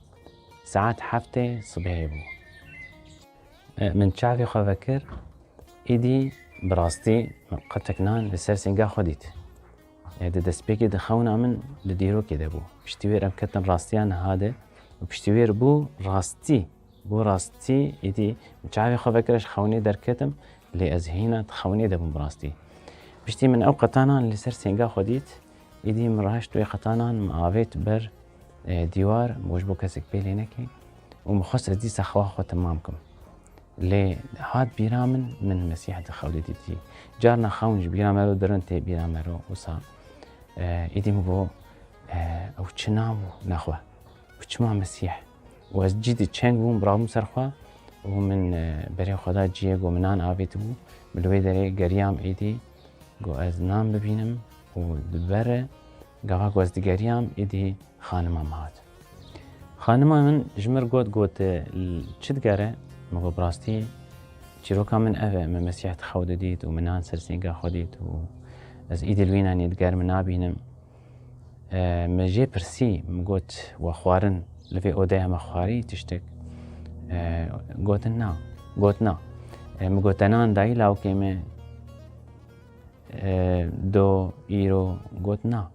Saet heftê sibehê bû. E, min çavê xwe vekir, êdî bi rastî min qetek nan li ser sênga xwe dît. E, di destpêkê di xewna min di dîrokê de bû. Piştî wê re em ketin rastiya niha de û piştî wê re bû rastî. Bû rastî, êdî çavê xwe vekir, ez xewnê derketim, lê ez hîna di xewnê de bûm bi rastî. Piştî min ew qetanan li ser sênga xwe dît, êdî min rahişt wê qetanan, min avêt ber, e, dîwar, min got ji bo kesek pê lê neke û min xwest ez dîsa xewa xwe temam kim. Lê hat bîra min, min Mesîh di xew de dîtî. Carna xewn ji bîra me re dirin, tê bîra me re wisa, e, êdî min got, e, ew çi nan bû nexwe? Û çima Mesîh? Û ez cî di çeng bûm, rabûm ser xwe û min, e, berê xwe da ciyê ku min nan avêtibû. Min li wê derê geriyam êdî, got ez nan bibînim û di ber re gava ku ez digeriyam êdî xanima min hat. Xanima min ji min got, got, e, çi digere? Min got, bi rastî çîroka min ev e, min Mesîh di xew de dît û min nan ser sênga xwe dît û ez êdî li wî nanî digerim, nabînim. E, min jê pirsî, min got, we xwarin li vê odeya me xwarî tiştek? E, gotin na. Got na. E, min got, te nan dayî lawkê me? E, do, îro? Got na.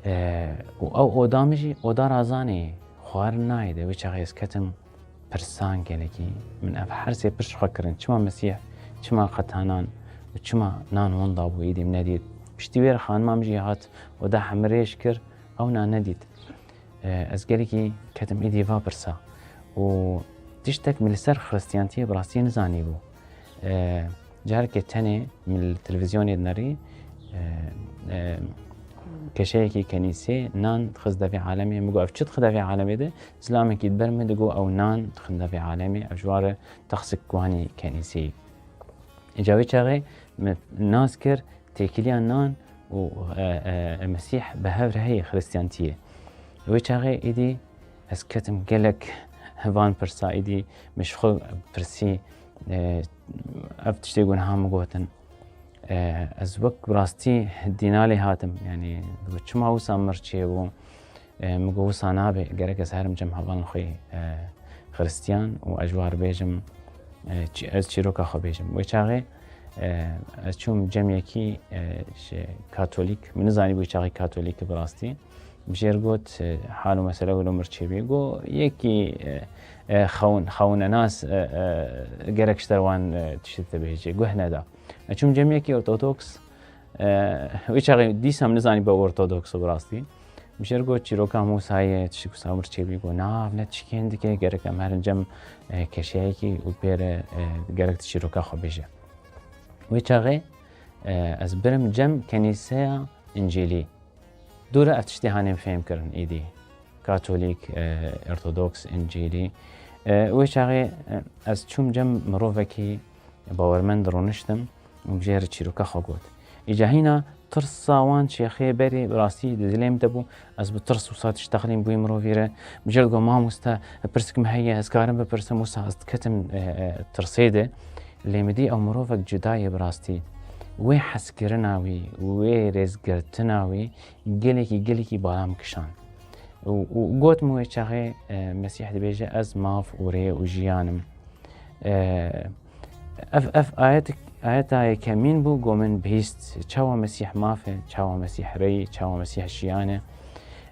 E, û ew oda min jî oda razanê ye. Bawer nayê de wê çaxê ez ketim pirsan gelekî. Min ev her sê pirs ji xwe kirin. Çima Mesîh, çima qeta nan û çima nan winda bû êdî min nedît? Piştî wê re xanima min jî hat û da hemrêj kir, ew nan nedît. E, ez gelekî ketim êdî va pirsa. Û tiştek min li ser Xiristiyantiyê bi rastî nizanîbû. E, Carekê tenê min li televîzyonê dinerî, e, e, keşeyekî kenîsê nan dixist devê alemê. Min got, ev çi dixist devê alemê de? Zilamekî di ber min digot, ew nan dixin devê alemê. Ev ji wan re texsik wanî kenîseyî. Îca wê çaxê min nas kir, têkiliya nan û, e, e, Mesîh bi hev re heye Xiristiyantiyê. Wê çaxê êdî ez ketim gelek van pirsa, êdî min ji xwe pirsî, e, ev tiştê ku niha min gotin. E, ez wek bi rastî dîna lê hatim. Yanî, digot, çima wisa mir çêbû? E, min got, wisa nabe, gerek ez herim cem hevalên xwe, e, Xiristiyan û ez ji wan re bêjim, e, çi-, ez çîroka xwe bêjim. Wê çaxê, e, ez çûm cemiyekî, e, ji Katolîk. Min nizanî bû çaxê Katolîk bi rastî. Bi jêr got, e, hal û mesele wilo mir çêbî. Got, yekî, e, e, xewin-, xewnenas, e, e, gerek ji te wan, e, tiştê te bêje. Guh neda. Ez çûm cemiyekî Ortodoks, e, wê çaxê dîsa min nizanî be Ortodoks bi rastî. Bi jêr got, çîroka Mûsayê, tiştî ku samir çêbî, got, na, ev ne tişkên dike, gerek em herin cem, e, keşeyekî û pê re, e, gerek tu çîroka xwe bêje. Wê çaxê, e, ez birim cem kenîseya Încîlî. Dû re ev tiştê hanê fêm kirin êdî. Katolîk, e, Ortodoks, Încîlî. E, wê çaxê, e, ez çûm cem mirovekî bawermend, rûniştim û bi jê re çîroka xwe got. Îca hîna tirsa wan şêxê berê bi rastî di dilê min de bû. Ez bi tirs wisa tişt texlîm bûyî mirovî re. Bi jê re digot, mamoste, pirsik min heye, ez karim bipirsim? Wisa ez diketim, e, e, tirsê de. Lê min dî ew mirovek cuda ye bi rastî. Wê hezkirina wî, wê rêzgirtina wî gelekî, gelekî bala min kişand. Û, û got min wê çaxê, e, Mesîh dibêje, ez maf û rê û jiyan im. E, ev, ev ayet, ayeta yekemîn bû, got min bihîst, çawa Mesîh maf e, çawa Mesîh rê ye, çawa Mesîh jiyan e.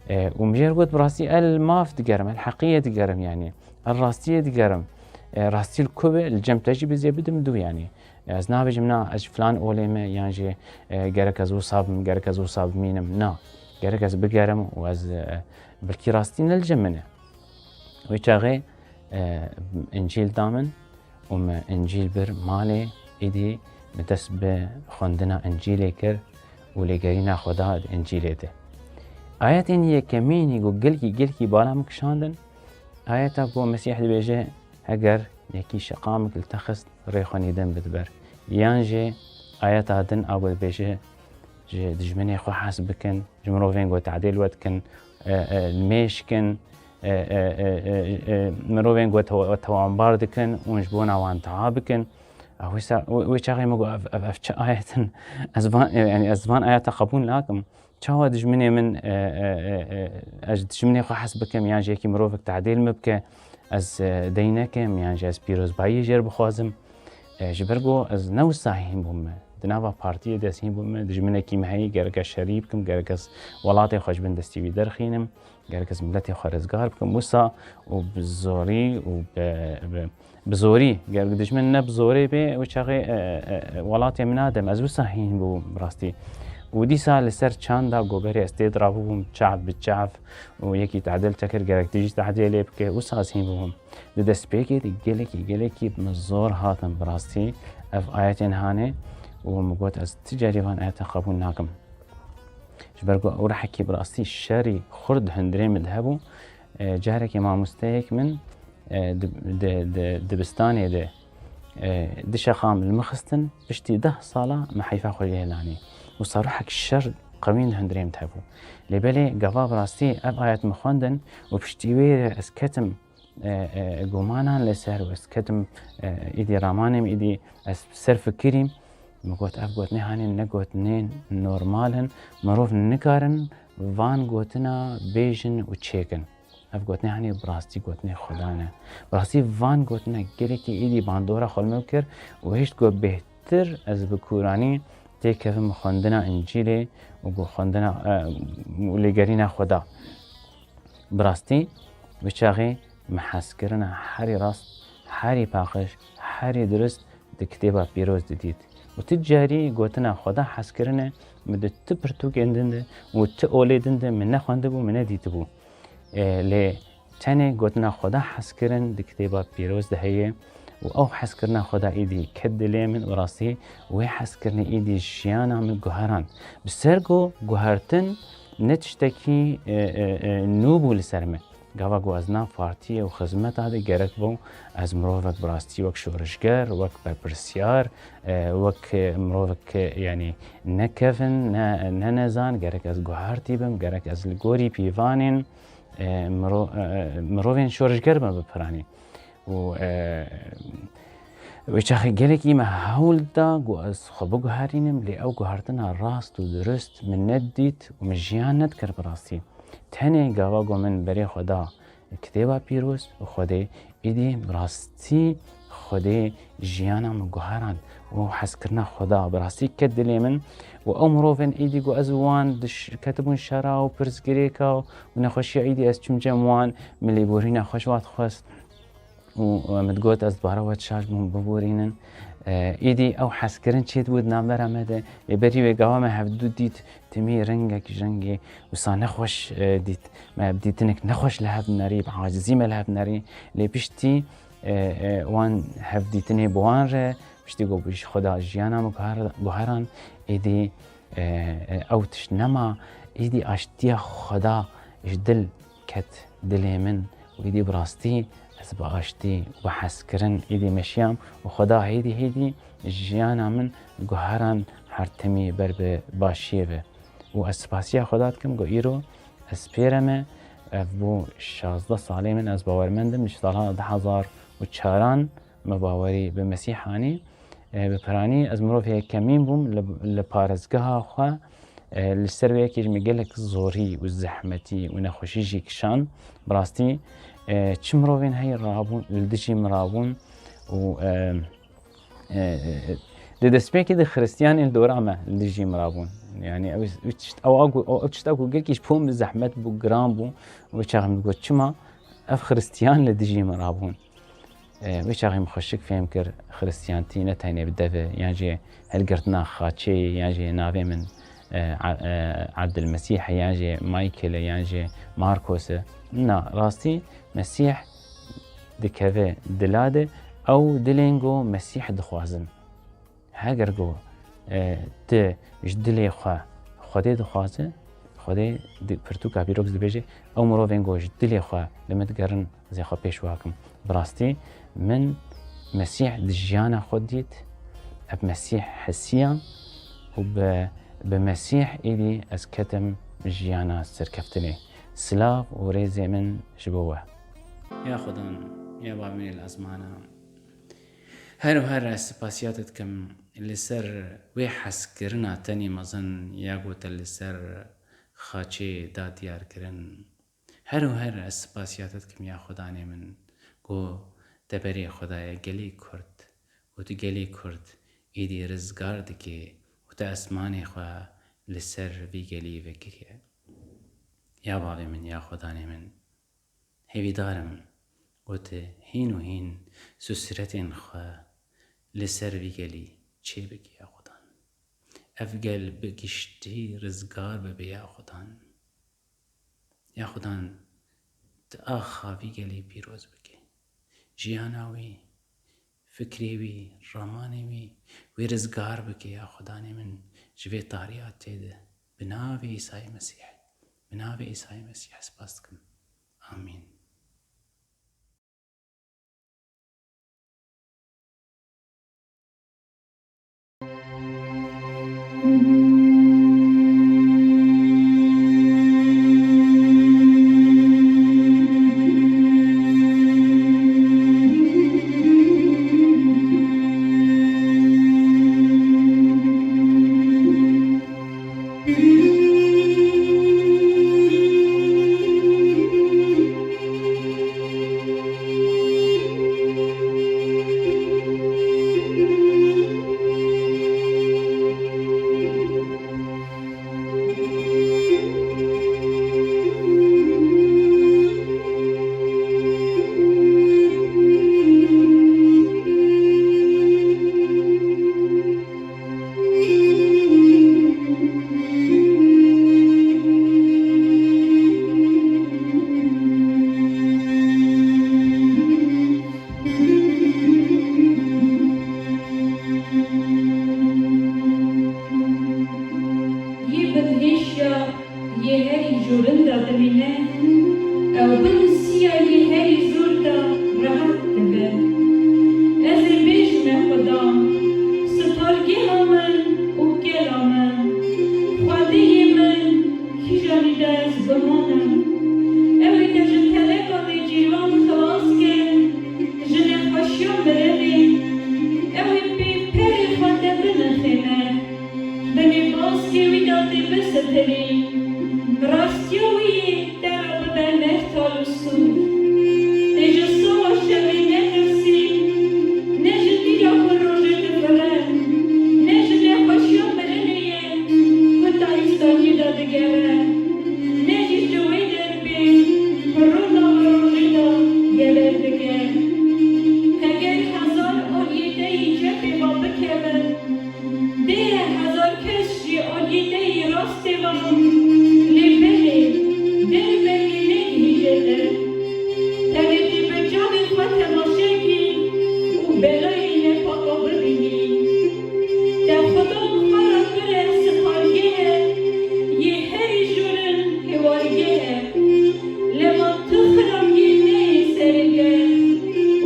E, û min jê re got, bi rastî el maf digerim, el heqiyê digerim, yanî. Ez rastiyê digerim. E, rastî li ku be? Li cem te jî bizê bidim dû, yanî. Ez nabêjim, na, ez ji filan olê me, yan jî, e, gerek ez wisa bim, gerek ez wisa bimînim. Na, gerek ez bigerim û ez, e, belkî rastî ne li cem min e. Wê çaxê, e, Încîl da min û me Încîl bir malê, êdî me dest bi xwendina Încîlê kir û lêgerîna Xweda di Încîlê de. Ayetên yekemînî ku gelkî, gelkî bala min kişandin, ayeta ku Mesîh dibêje, heger yekî şeqamik li te xist, rê xwe nîdin bide ber. Yan jî ayeta din a ku dibêje, ji dijminê xwe hes bikin, ji mirovên ku tedêl we dikin, e, e, mêj kin, e, e, e, e, e, mirovên ku te-, tewanbar dikin û ji bona wan dua bikin. Ew wisa, wê, wê çaxê min got, ev, ev, ev çi ayet in? Ez van, e, yanî ez van ayeta qebûl nakim. Çawa dijminê min, e, e, e, e, ez ji dijminê xwe hes bikim, yan ji yekî mirovek tedêl min bike, ez, e, dey nekim, yan jî ez pîrozbayî jê re bixwazim? E, ji ber ku ez ne wisa hîn bûme. Di nava partiyê de ez hîn bûme, dijminekî me heyî, gerek ez şerî bikim, gerek ez welatê xwe ji bin destî wî derxînim, gerek ez miletê xwe rizgar bikim. Wisa û bi zorî û bi, bi, bi zorî, gerek dijmin ne bi zorê bê, wê çaxê, e, e, e, welatê min nadim. Ez wisa hîn bûm, bi rastî. Û dîsa li ser çanda goberê ez tê dirabûbûm, çav bi çav û yekî tedil te kir, gerek tu jî tedê lê bike. Wisa ez hîn bûbûm. Di destpêkê de gelekî, gelekî min zor hatin bi rastî ev ayetên hanê û min got, ez ti carî van ayete qebûl nakim. Ji ber ku ew rehekî bi rastî şerî xurt di hundirê min de hebû. E, carekê mamosteyek min, e, di, di, di dibistanê de, e, du şeqam li min xistin, piştî deh sala min heyfa xwe jê lanî. Wisa ruhek şer qewîn di hundirê min de hebû. Lê belê gava bi rastî ev ayet min xwendin û piştî wê re ez ketim, e, e, gumanan li ser û ez ketim, e, êdî ramanê min, êdî ez ser fikirîm. Min got, ev gotinê hanê ne gotinên normal in, mirov nikarin van gotina bêjin û çêkin. Ev gotinê hanê bi rastî gotinê Xweda ne. Bi rastî van gotina gelekî êdî bandora xwe li min kir û hişt ku bêhtir ez bi kûranî têkevim xwendina Încîlê û ku xwendina, e, û lêgerîna Xweda. Bi rastî, Wê çaxê min hezkirina herî rast, herî paqij, herî dirust di Kitêba Pîroz de dît. Û ti carî gotina Xweda hezkirine min di ti pirtûkên din de û ti olê din de min nexwendibû, min nedîtibû. E, lê tenê gotina Xweda hezkirin di Kitêba Pîroz de heye û ew hezkirina Xweda êdî ket dilê min û rastî wê hezkirinê êdî jiyana min guherand. Bi ser ku guhertin ne tiştekî, e, e, e, nû bû li ser me. Gava ku ez nav partiyê û xizmeta de gerek bû, ez mirovek bi rastî wek şorişger, wek berpirsyar, e, wek, e, mirovek, e, yanî ne kevin, ne, ne nezan, gerek ez guhertî bim, gerek ez li gorî pîvanên, e, miro-, e, e, mirovên şorişger bim bi piranî. Û, e, wê çaxê gelekî me hewl da ku ez xwe biguherînim, lê ew guhertina rast û dirust min nedît û min jiyan nedikir bi rastî. Tenê gava ku min berê xwe da Kitêba Pîroz û Xwedê, êdî bi rastî Xwedê jiyana min guherand û hezkirina Xweda bi rastî ket dilê min û ew mirovên êdî ku ez wan diş-, ketibûn şera û pirsgirêka û nexweşiya êdî ez çûm cem wan, min lêborîna xwe ji wan dixwest. Û, e, min digot, ez dubare we şaş bûm, biborînin. E, êdî ew hezkirin çêdibû di navbera me de. Lê berî wê gava me hevdû dît, timî rengek ji rengê wisa nexweş, e, dît. Me bi dîtinek nexweş li hev dinerî, bi acizî me li hev dinerî. Lê piştî, e, e, wan hevdîtinê bi wan re, piştî ku ji Xweda jiyana min guher-, guheran, êdî, e, e, ew tişt nema, êdî aştiya Xweda ji dil ket dilê min û êdî bi rastî ez bi aştî û bi hezkirin êdî meşiyam û Xweda hêdî hêdî jiyana min guheran her timî ber bi başiyê ve. Û ez spasiya Xweda dikim ku îro ez pê re me, ev bû şazdeh salê min, ez bawermend im, ji sala du hezar û çaran me bawerî bi Mesîh anî. E, bi piranî ez mirovê yekemîn bûm li, li parêzgeha xwe, e, li ser wê yekê ji min gelek zorî û zehmetî û nexweşî jî kişand. Bi rastî, e, çi mirovên heyî rabûn, li dijî min rabûn û, e, e, e, di destpêkê de Xiristiyanên li dora me li dijî min rabûn. Yanî ew, ew tişt, ew, ew, ew tişta ku gelkî ji bo min zehmet bû, giran bû û çaxê min digot, çima ev Xiristiyan li dijî min rabûn? E, wê çaxê min xweşik fêm kir, Xiristiyantî ne tenê bi dev e, yan jî hilgirtina xaçê, yan jî navê min, e, A-, e, Ebdilmesîh e, yan jî Michael e, yan jî Marcos e. Na, rastî Mesîh dikeve dila de, ew dilên ku Mesîh dixwazin. Heger ku, e, tu ji dilê xwe Xwedê dixwaze, Xwedê di pirtûka pîrok dibêje, ew mirovên ku ji dilê xwe li min digerin, ez ê xwe pêş wa kim. Bi rastî min Mesîh di jiyana xwe dît, ev Mesîh hesiya û bi, bi Mesîh êdî ez ketim jiyana serkeftinê. Silav û rêzê min ji bo we. Ya Xudan, ya Bavê min li ezmana. Her û her ez spasiya te dikim li ser wê hezkirina tenê mezin ya ku te li ser xaçê da diyarkirin. Her û her ez spasiya te dikim ya Xudanê min, ku te berê xwe daye gelê Kurd û tu gelê Kurd êdî rizgar dikê û tu esmanê xwe li ser vî gelî vekiriye. Ya Bavê min, ya Xudanê min, hêvîdar im ku tu hîn û hîn sûsiretên xwe li ser vî gelî çêbikî ya Xudan. Ev gel bi giştî rizgar bibe ya Xudan. Ya Xudan, tu axa vî gelî pîroz bike. Jiyana wî, fikrê wî, ramanê wî, wî rizgar bike ya Xudanê min ji vê tariya tê de. Bi navê Îsayê Mesîh, bi navê Îsayê Mesîh spas dikim. Amîn. de dimîne, ew bi nisiya yê herî zor de rehet dibe. Ez ê bêjime Xuda, sitargeha min û kela min, Xwedêyê min, kîjanî de ez bimanim. Ew ê te ji teleka nêcîran xilas ke, ji nexweşiya mirinê, ew ê pê perê xwe te binirxêne. Binê baskê wî de tê bisitirî. Rastiya wî yê te re bibe mehtal û sûr. Tê ji sowa şevê netirsî, ne ji tîra ku rojê difire, ne ji nexweşiya mirinê ye ku tayîstaniyê de digere, ne jî ji wê derbê ku rûnava rojê de gever dike. Heger hezar aliyê te yî çepê ve bikevin, deh hezar kes jî aliyê te yî rastê ve, lê belê dervekê negihîje te. Tenê tê bi çavê xwe temaşe kî û belayê nepaka bibînî. Te Xudan xwe re kire sipargeh e, yê herî jûr in hêwargeh e. Lema tu xirabiyê neyê serê te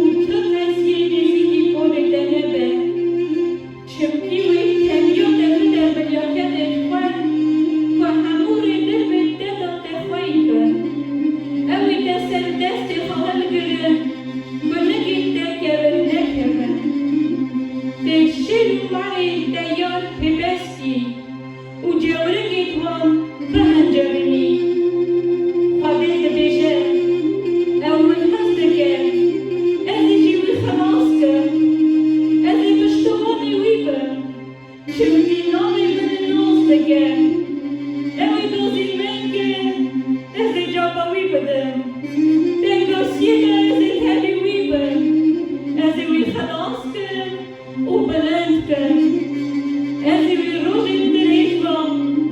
û tu qesiyê nêzîkî konê te nebe. Çimkî wê tenya te bide milyaketê xwe, ku hemû rêdirbê te de te xweyî bin. Ew ê te ser destê xwe hilgirin, ku nigên te kevir nekevin. Tê şêr û marê te yar pêbestî û cewrikê wan bihencevinî. Xwedê dibêje, ew min his dike, ez ê jî wî xilas kim. Ez ê piştewanê wî bim, çimkî navê min nas dike. Ew ê gazî min ke, ez ê caba wî bidim. Tengasiyê de ez ê tevî wî bim. Ez ê wî xilas kim û bilind kim. Ez ê wî rojên dirêj ve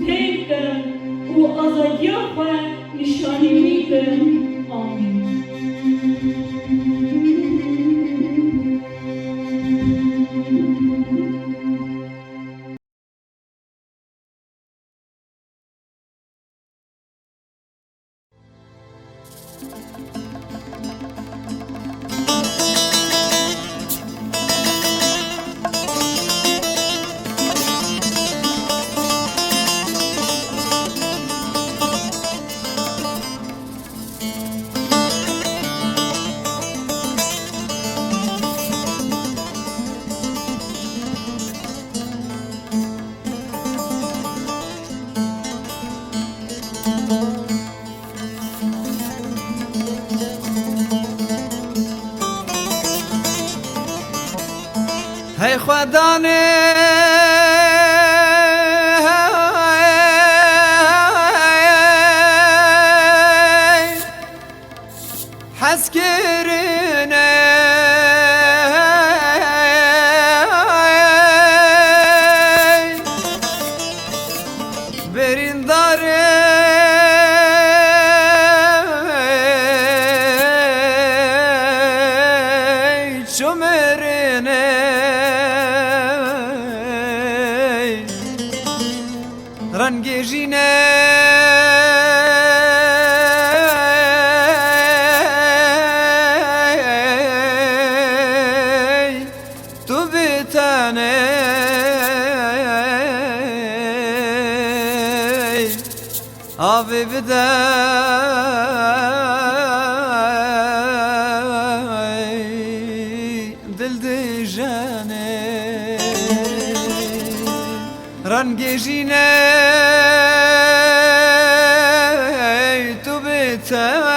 têr kim û azadiya xwe nîşanî wî kim. Amîn. Hey Xwedanê, hez kirinê, birîndarê çû mirinê. Rengê jînê tu bi tenê avê bide dil dijenê. Rengê jînê tu bi tenê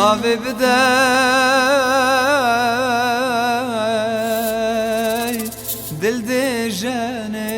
avê bide dil dijenê.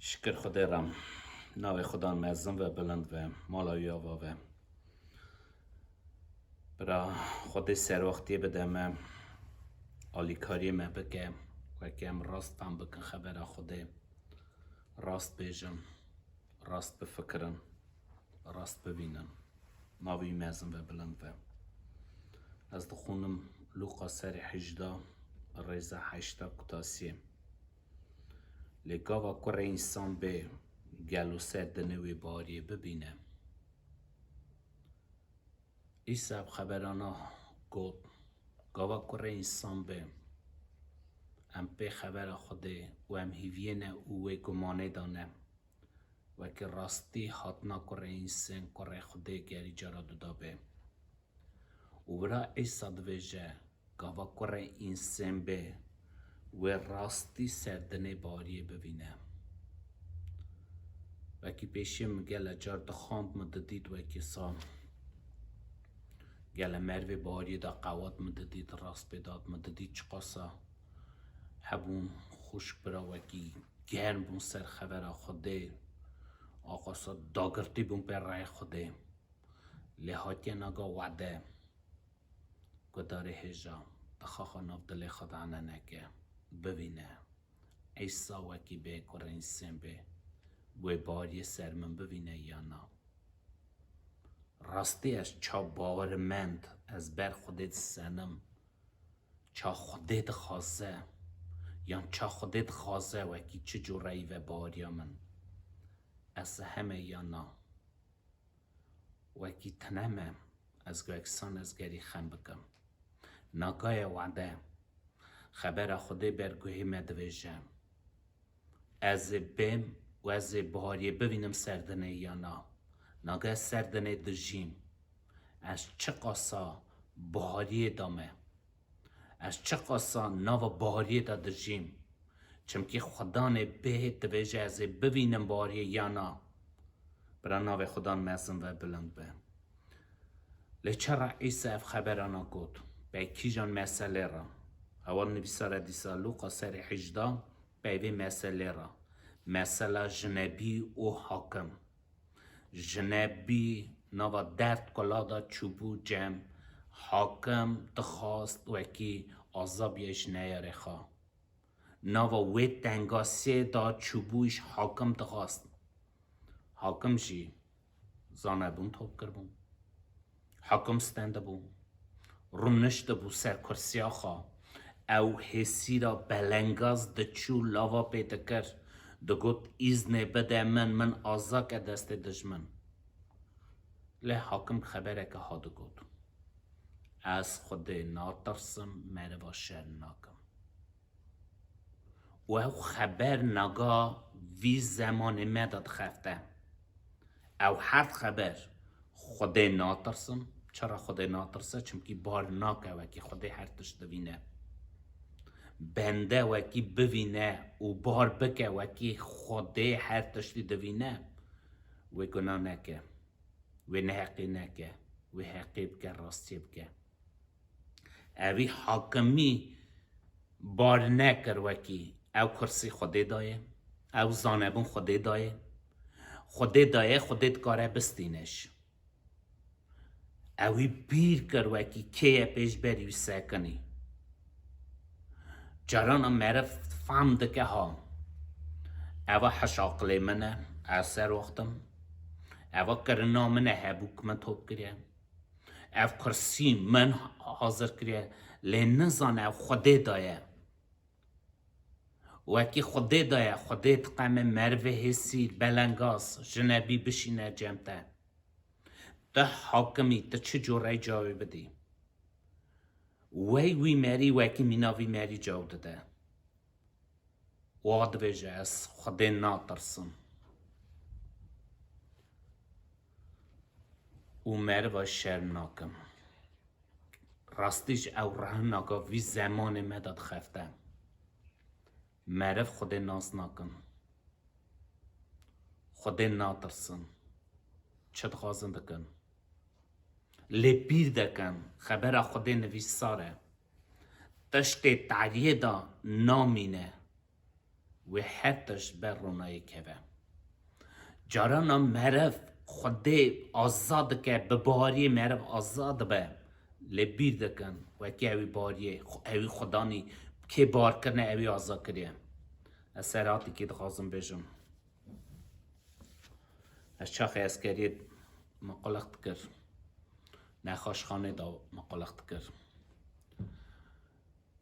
Şikir Xwedê re. Navê Xudan mezin ve, bilind ve, mala wî ava ve. Bira, Xwedê serwextiyê bide me, alîkariyê me bike, weke em rast fam bikin xebera Xwedê, rast bêjin, rast bifikirin, rast bibînin. Navê wî mezin ve, bilind ve. Ez dixwînim Lûqa serê hejdeh, rêza heşta kutasiyê. Lê gava kurê însan bê, gelo ser dinê wê bariyê bibîne? Îsa bi xeberana got, gava kurê însan bê, em pê xebera Xwedê û em hîviyê ne û wê gumanê de ne. Wekî rastî hatina kurê însan, kurê Xwedê gerî cara duda bê. Û wira Îsa dibêje, gava kurê însan bê, wê rastî ser dinê bariyê bivîne. Wekî pêşî min gele car dixwand, min didît wekî sa gele mervê bariyê de qewat, min didît rast pê dat, min didît çiqasa hebûn xwişk bira wekî germ bûn ser xevera Xwedê, aqasa dagirtî bûn pê rayê Xwedê. Lê hatiye naga wade, gudarê hêja, di xaxa nav dilê xwe dane neke, bivîne. Îsa wekî bê kurê însan bê, wê bariyê ser min bivîne ya na? Rastî ez ça bawermend, ez ber Xwedê disenim, ça Xwedê dixwaze, yan ça Xwedê dixwaze wekî çi cûreyî ve bariya min? Ez heme ya na? Wekî tine me, ez weksan ez gerî xem bikim. Nagaye wade, xebera Xwedê ber guhê me divêje. Ez ê bêm û ez ê bihariyê bivînim ser dinê ya na. Naga ez ser dinê dijîm. Ez çiqasa bihariyê de me. Ez çiqasa nava bihariyê de dijîm. Çimkî Xudanê bê divêje ez ê bivînim bihariyê ya na. Bira navê Xudan mezin ve bilind be. Lê çira Îsa ev xeberana got? Pey kîjan meselê re? Heval nivîsare dîsa Lûqa serê hejda pey vê meselê re. Mesela jinebî û hakim. Jinebî nava derd kula de çûbû cem, hakim dixwast wekî azabiyê ji neyarê xwe. Nava wê tengasiyê de çûbû ji hakim dixwast. Hakim jî zanebûn top kiribûn. Hakim stendibû, rûniştibû ser kursiya xwe. Ew hêsîra belengaz diçû lava pê dikir, digot, îznê bide min, min azad ke destê dijmin. Lê hakim xebereke ha digot, ez Xwedê natirsim, meriva şerm nakim. Û ew xeber naga vî zemanê me de dixefte. Ew her xeber Xwedê natirsim. Çira Xwedê natirse? Çimkî bar nake wekî Xwedê her tişt divîne. Bende wekî bivîne û bar bike wekî Xwedê her tiştî divîne, wê guna neke, wê neheqî neke, wê heqî bike, rastiyê bike. Evî hakimî bar nekir wekî ew kursî Xwedê daye, ew zanebûn Xwedê daye. Xwedê daye, Xwedê dikare bistîne jî. Ewî bîr kir wekî kê ye pêşberî wî sekinî. Carana meriv fam dike ha. Eva heş aqilê min e, ez ser wextim. Eva kirina min e, hebûk min top kiriye. Ev kursî min hazir kiriye, lê nizane ev Xwedê daye. Wekî Xwedê daye, Xwedê diqeme merivê hêsî, belengaz, jinebî bişîne cem te. Tu hakimî, tu çi cûreyî cawê bidî? Wey wî merî wekî mîna vî merî caw dide. Wa dibêje, ez Xwedê natirsim û meriva şerm nakim. Rastî jî ew rehinaka vî zemanê me de dixefte. Meriv Xwedê nas nakin. Xwedê natirsin. Çi dixwazin dikin. Lê bîr dekin, xebera Xwedê nivîsar e. Tiştê tariyê de namîne. Wê her tişt ber ronayê keve. Carana meriv Xwedê aza dike, bi bariyê meriv aza dibe. Lê bîr dikin, wekî ewî bariyê, xwe-, ewî Xudanî kê bar kirine, ewî aza kiriye. Ez ser hatîkî dixwazim bêjim. Ez çaxê eskeriyê me qulex dikir. Nexweşxanê de me qulex dikir.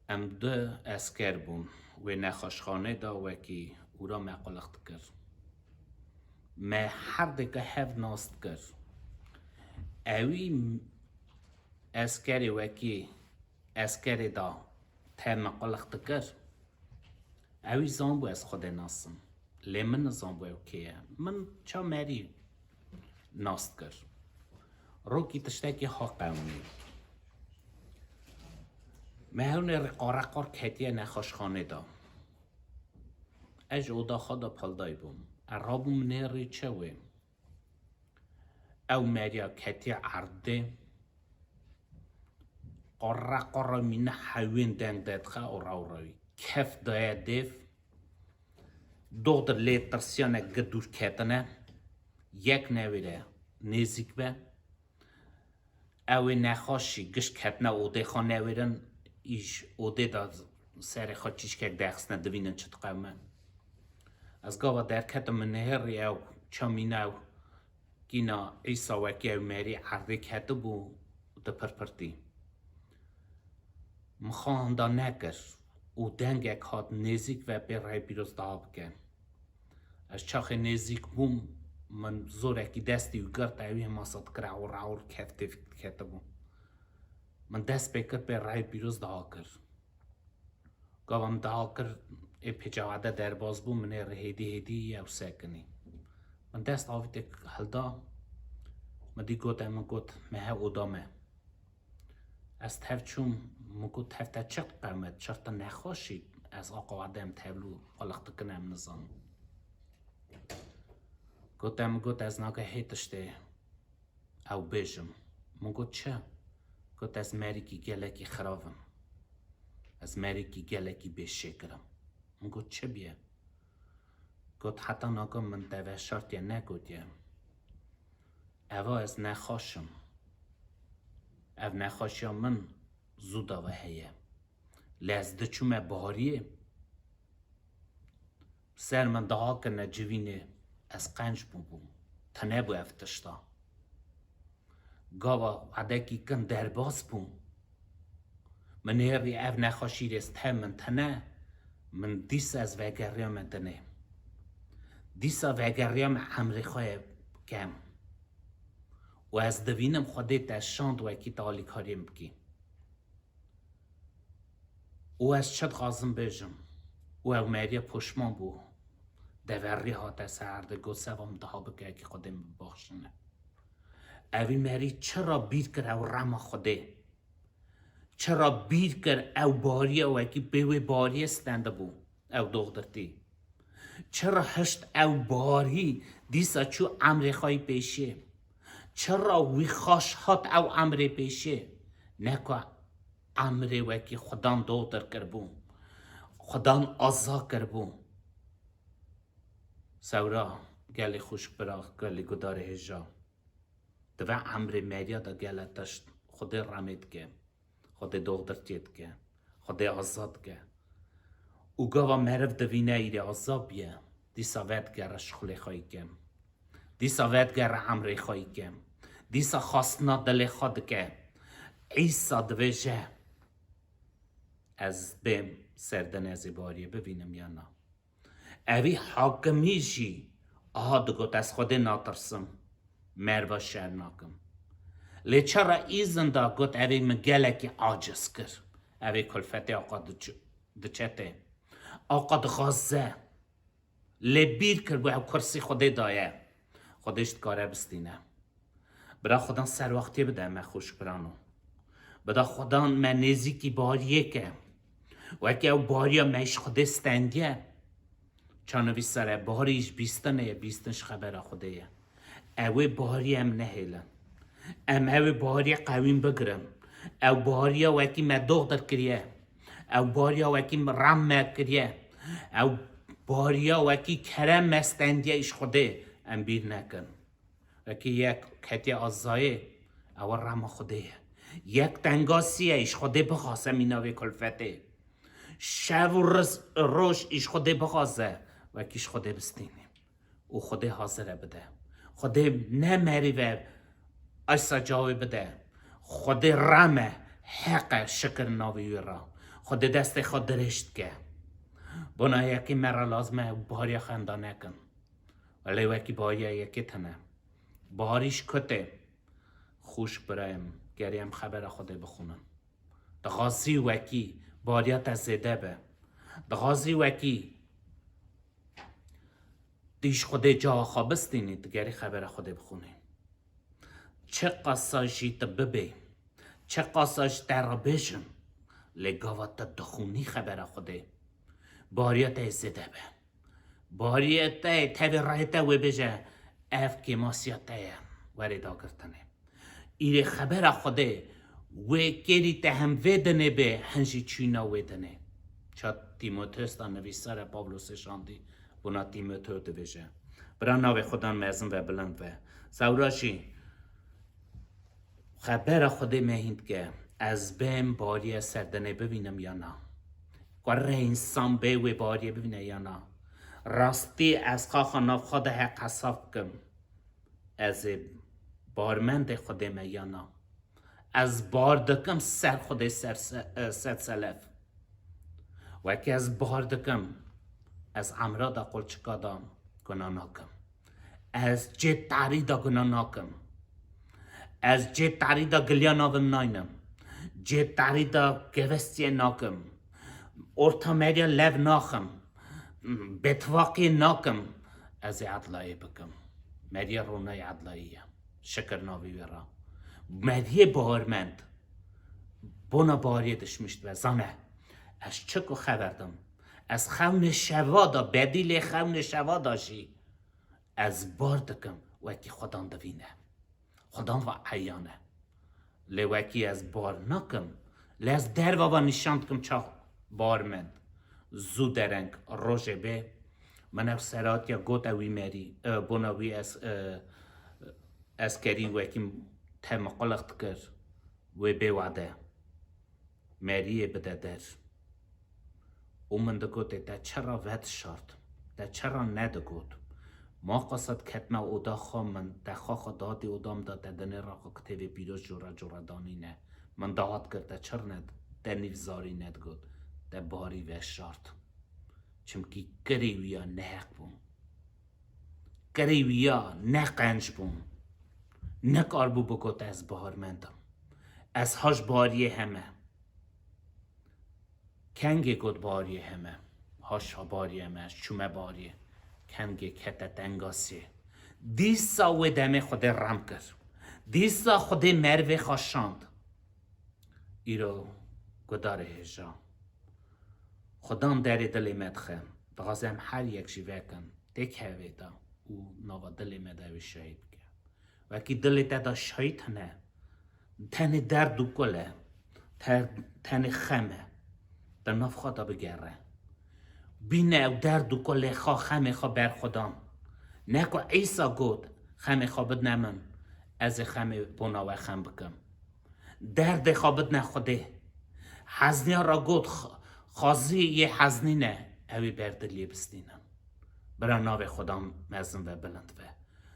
Em du esker bûn. Wê nexweşxanê de wekî ûra me qulex dikir. Me her dêke hev nas dikir. Ewî eskerê wekî eskerê de te me qulex dikir. Ewî zanbû ez Xwedê nasim. Lê min nizanbû ew kê ye. Min ça merî nas dikir. Rokî tiştekî ha qewimî. Me hewnê reqareqar ketiye nexweşxanê de. Ez ji oda xwe de pildayî bûm. Ez rabûm nêrî çewê. Ew meriya ketiye erdê. Qora qora mîne hewên deng dedixe û raw rawî. Kef daye dêv. Doxdir lê tirsiyane gi dûr ketine. Yek newêre nêzîk be. Ew ê nexweşî giş ketine odê xwe newêrin. Îj odê de serê xwe çîçkek dexistine divînin çi diqewime. Ez gava derketim min nihêrî ew çamîne ew Kîna Îsa wekî ew merî erdê ketibû, dipirpirtî. Min xwe handa nekir û dengek hat nêzîk ve pê rey pîroz daha bike. Ez çaxê nêzîk bûm, min zorekî destî wî girt, ewî hema sa dikir ewr ewr kef têvik diketibû. Min dest pê kir pê rey pîroz daha kir. Gava min daha kir, ê pêçavade derbas bû, min ê rê hêdî hêdî ew sekinî. Min dest avîtek hilda, min dî got, em got, me he oda me. Ez tev çûm, min got, tev te çi qewmet, çir te nexweşî, ez aqavade em tevlû xwe lix dikin, em nizanim. Got, em got, ez nake hê tiştê. Ew bêjim. Min got, çi? Got, ez merîkî gelekî xirav im. Ez merîkî gelekî bêşêkir im. Min got, çi biye? Got, heta naka min te veşartiye negotiye. Eva ez nexweş im. Ev nexweşiya min zû da ve heye. Lê ez diçûme bariyê, ser min daha kirine civînê, ez qenc bûbûm. Tune bû ev tişta. Gava wedekî kin derbas bûm. Min hêrî ev nexweşî rê stem min tune, min dîsa ez vegeriyame dinê. Dîsa vegeriyame emrê xwe yê kem. Û ez divînim Xwedê te şand wekî te alîkariyê min bikî. Û ez çi dixwazim bêjim? Û ew meriya poşman bû. Deverî hate ser erdê, got, seva min daha bike, ekî Xwedê min bibaxşîne. Evî merî çira bîr kir ew rema Xwedê? Çira bîr kir ew bariya wekî pê wê bariyê stendibû, ew doxdirtî? Çira hişt ew barî dîsa çû emrê xwe yî pêşiyê? Çira wî xaş hat ew emrê pêşiyê? Neka emrê wekî Xudan doxdir kiribû, Xudan aza kiribû. Sewra, gelê xwişk bira, gelê gudarê hêja. Di ve emrê meriya de gele tişt Xwedê remê dike, Xwedê doxdirtiyê dike, Xwedê aza dike. Û gava meriv divîne îrê aza biye, dîsa vedigere şixulê xwe yî kem. Dîsa vedigere emrê xwe yî kem. Dîsa xwestina dilê xwe dike. Îsa dibêje, ez bêm ser dinê ez ê bariyê bivînim yan na? Evî hakimî jî aha digot, ez Xwedê natirsim, merva şer nakim. Lê çira îzin da got, evê min gelekî aciz kir. Evê kulfetê aqa diç-, diçe tê. Aqa dixwaze. Lê bîr kiribû ew kursî Xwedê daye. Xwedê jî dikare bistîne. Bira Xudan serwextiyê bide me xwişk birano. Bida Xudan me nêzîkî bariyê ke. Wekî ew bariya me ji Xwedê stendiye. Ça nivîsar e, barî ji bîstinê ye, bîstin ji xebera Xwedê ye. Ew ê bariyê em nehêlin. Em ew ê bariyê qewîn bigirin. Ew bariya wekî me doxdir kiriye. Ew bariya wekî rem me kiriye. Ew Bariya wekî kerem me stendiye îş Xwedê em bîr nekin. Wekî yek ketiye azayê, ew rema Xwedê ye. Yek tengasî ye, îş Xwedê bixwaze mîna vê kulfetê. Şev û riz-, roj îş Xwedê bixwaze, wekî îş Xwedê bistînî. Û Xwedê hazir e bide. Xwedê ne merî ve Esa cawê bide. Xwedê rem e, heq e, şikir navê wî re. Xwedê destê xwe dirêj dike. Bona yekî me re lazim e bariya xwe henda nekin. Lê wekî bariya yekê tune. Barî ji ku tê? Xwişk birayê min, gerê em xebera Xwedê bixwînin. Dixwazî wekî bariya te zêde be. Dixwazî wekî Tu ji Xwedê cawa xwe bistînî, tu gerî xebera Xwedê bixwînî. Çiqasa jî tu bibê, çiqasa ji te re bêjin, lê gava tu dixwînî xebera Xwedê, bariya te yê zêde be. Bariya te yê tevî rê te wê bêje, ev kêmasiya te ye, werê dagirtinê. Îrê xebera Xwedê wê kêrî te hem vê dinê bê, hem jî çûna wê dinê. Ça Tîmoteos da nivîsare Pawlosê şandî, bona Tîmoteo dibêje. Bira navê Xwedan mezin ve bilind ve. Sewra jî xebera Xwedê me hîn dike. Ez bêm bariyê ser dinê bibînim ya na? Kurê însan bê wê bariyê bibîne ya na? Rastî ez xaxa nav xwe de heq hesab bikim. Ez ê barmendê Xwedê me ya na? Ez bar dikim ser Xwedê ser se-, e, ser selef. Wekî ez bar dikim, ez emra da qulçika da guna nakim. Ez cê tarî da guna nakim. Ez cê tarî da giliya navim naynim. Cê tarî da kevestiyê nakim. Orta meriya lev naxim. Betvaqê nakim, ez ê edlayê bikim. Meriya ronayê edlayê ye. Şikir navê wê re. Meriyê bawermend bona bariyê dişmiş dibe. Zane, ez çi ku xever dim. Ez xewnê şeva da, bedîlê xewnê şeva da jî ez bar dikim, wekî Xwedan divîne. Xwedan va eyan e. Lê wekî ez bar nakim, lê ez derva va nîşan dikim ça bar mend. Zû dereng rojê bê. Min ew seratiya got ew wî merî, e, bona wî ez, e, eskerî wekî te min quliq dikir, wê bê wade. Meriyê bide der. Û min digotê, te çira vedişart? Te çira nedigot? Ma qasa diketme oda xwe, min te xaxa datî oda min da, te dinê ra xwe kitêbê pîroz cora cora danîne. Min dawa dikir, te çir ned-, te nîv zarî nedigot? Te barî veşart. Çimkî kirê wî ya neheq bû. Kirê wî ya ne qenc bû. Nekaribû bigot ez baharmend im. Ez ha ji bariyê heme. Kengê got bariyê heme. Ha ji bariyê heme, ez çûme bariyê. Kengê kete tengasiyê. Dîsa wê demê Xwedê rem kir. Dîsa Xwedê merivê xwe şand. Îro gudarê hêja. Xudan derê dilê me dixe. Dixwaze em her yek jî vekin. Têk hevê de û nava dilê me de wê şahî bike. Wekî dilê te de şahîd hene. Tenê derd û kul e. Ter-, tenê xem e. Di nav xwe de bigere. Bîne ew derd û kulê xwe, xemê xwe ber Xudan. Ne ku Îsa got, xemê xwe bidne min, ez ê xemê bona we xem bikim. Derdê xwe bidne Xwedê. Hezniya re got, x-, xwezî yê heznî ne, ew ê ber diliyê bistînin. Bira navê Xudan mezin ve, bilind ve.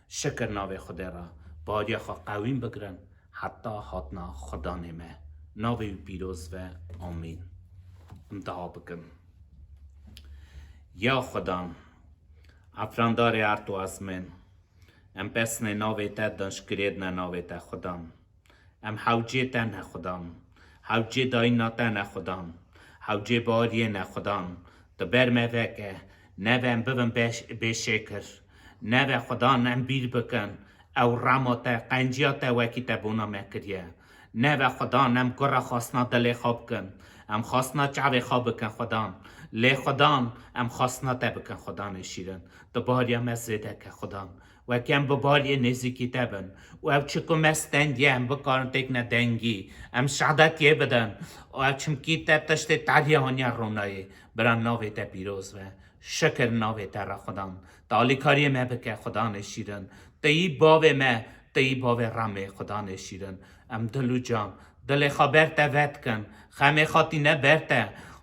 Şikir navê Xwedê re, bariya xwe qewîn bigirin, heta hatina Xudanê me. Navê wî pîroz ve. Amîn. Em dua bikin. Ya Xudan, efrandarê erd û ezmên, em pesnê navê te din, şikirê dine navê te Xudan. Em hewcê te ne Xudan. Hewcê dayîna te ne Xudan. Hewcê bariyê ne Xudan. Tu ber me veke. Neve em bibin beş-, bêşêkir. Neve Xudan em bîr bikin. Ew rema te, qenciya te wekî te bona me kiriye. Neve Xudan em gura xwestina dilê xwe bikin. Em xwestina çavê xwe bikin Xudan. Lê Xudan em xwestina te bikin Xudanê şîrin. Tu bariya me zêde ke Xudan. Wekî em bi bariyê nêzîkî te bin. Û ew çi ku me stendiye em bikarin têkine dengî. Em şehadetiyê bidin. Û ev çimkî te tiştê tariyê haniye ronayê. Bira navê te pîroz be. Şikir navê te re Xudan. Tu alîkariyê me bike Xudanê şîrin. Tu yî bavê me, tu yî bavê remê Xudanê şîrin. Em dil û can, dilê xwe ber te vedikin. Xemê xwe tîne ber te.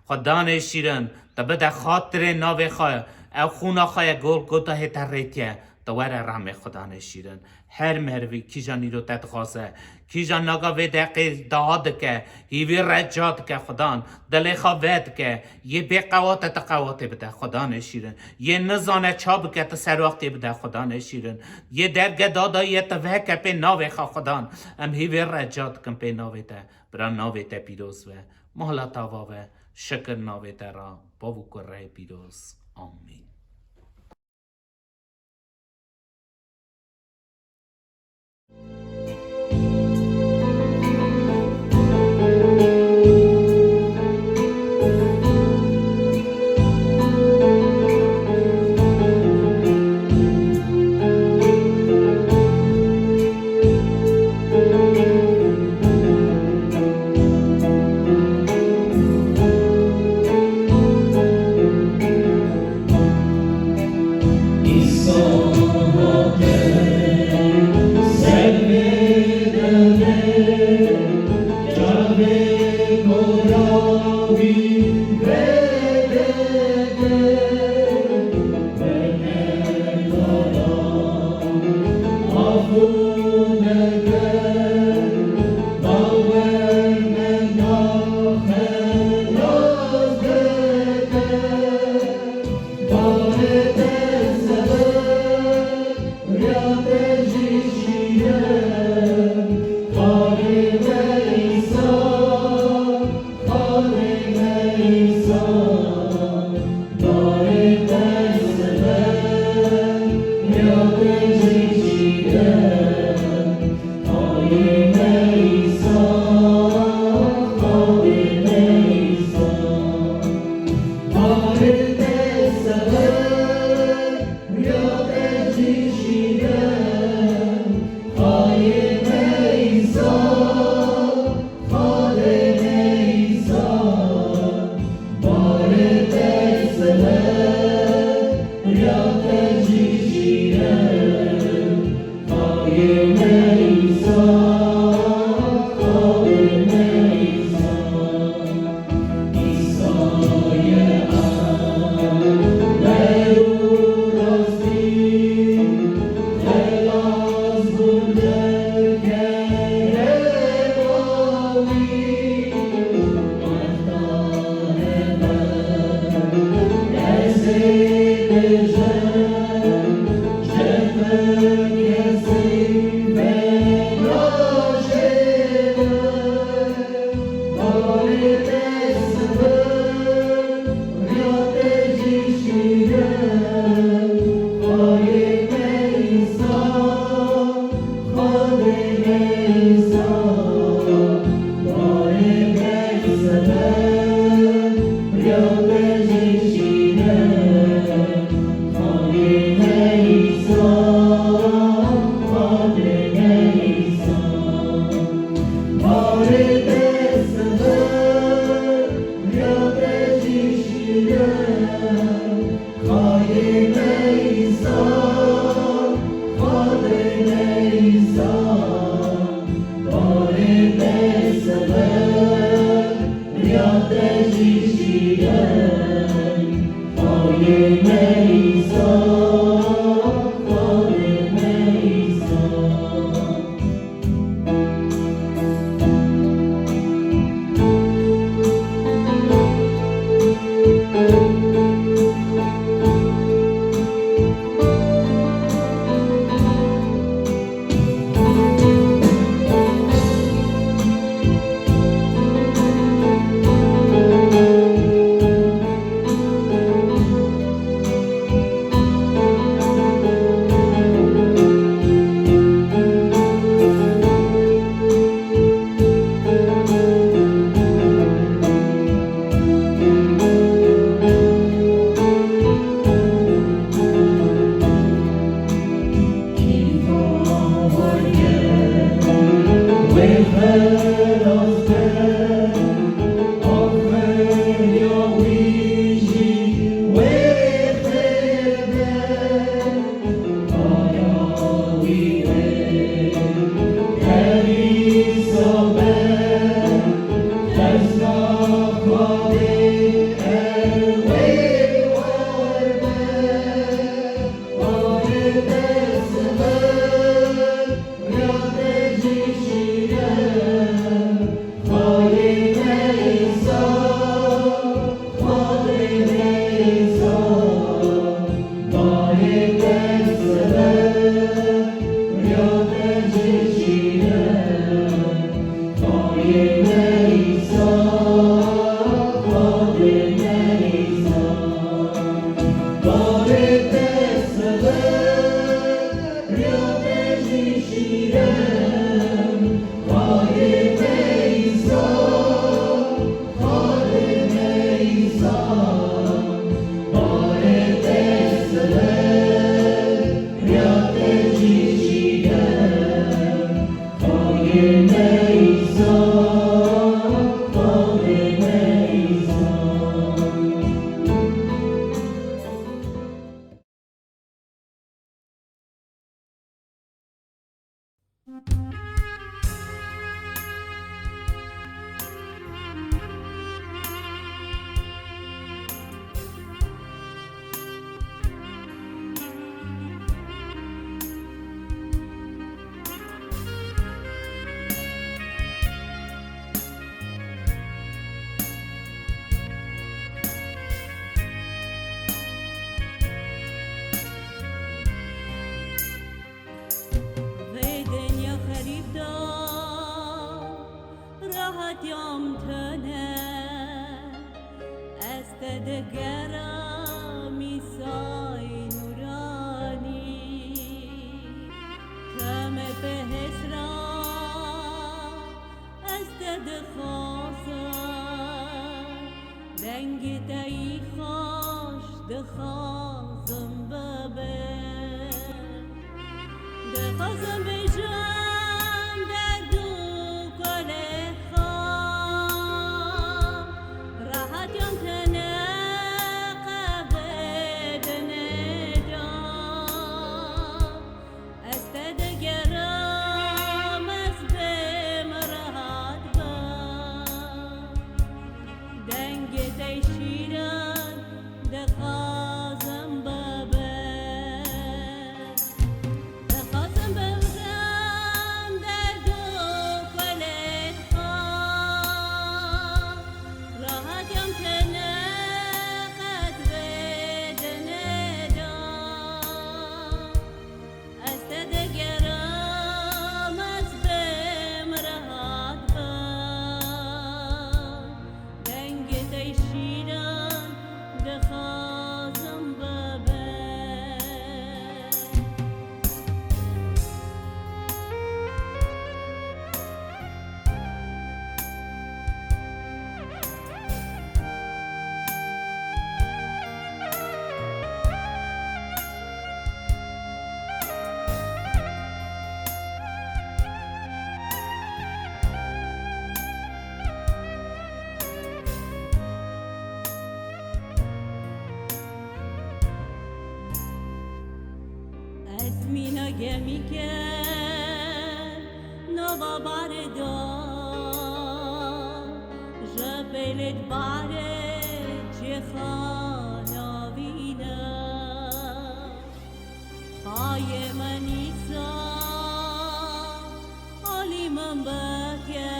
Xudanê şîrin, tu bide xatirê navê xwe. Ew xûna xwe ye Golgotayê te rêtiye. Tu were remê Xudanê şîrin. Her merivî kîjan îro te dixwaze, kîjan naga vê deqê daha dike, hîvî reca dike Xudan, dilê xwe vedike, yê bê qewat e tu qewatê bide Xudanê şîrin, yê nizane ça bike tu serwextê bide Xudanê şîrin, yê derge dadayî ye tu veke pê navê xwe Xudan, em hîvî reca dikin pê navê te, bira navê te pîroz be, mala te ava be, şikir navê te ra, bav û kureyê pîroz. Amîn. Vê dinya xerîb de rehetiyam tune, ez te digerim Îsayê nûranî. Temê pê hêsra ez te dixwazim, dengê te yî xweş dixwazim bibim. Dixwazim bêjim derd û kolê xwe, rehetiyam tune qe vê dinê de. Ez te digerim, ez bêm rehat bim. Dengê te şîrin dixwazim bibim. Dixwazim bibim derd û kolê xwe. Rehetiyam tune qe vê dinê de. Ez te digerim, ez bêm rehat bim. Dengê te şîrin dixwazim bibim. Ez mîna gemîke nava barê de, ji pêlê barê cêxa navîne. Hayê min Îsa, alî min bike.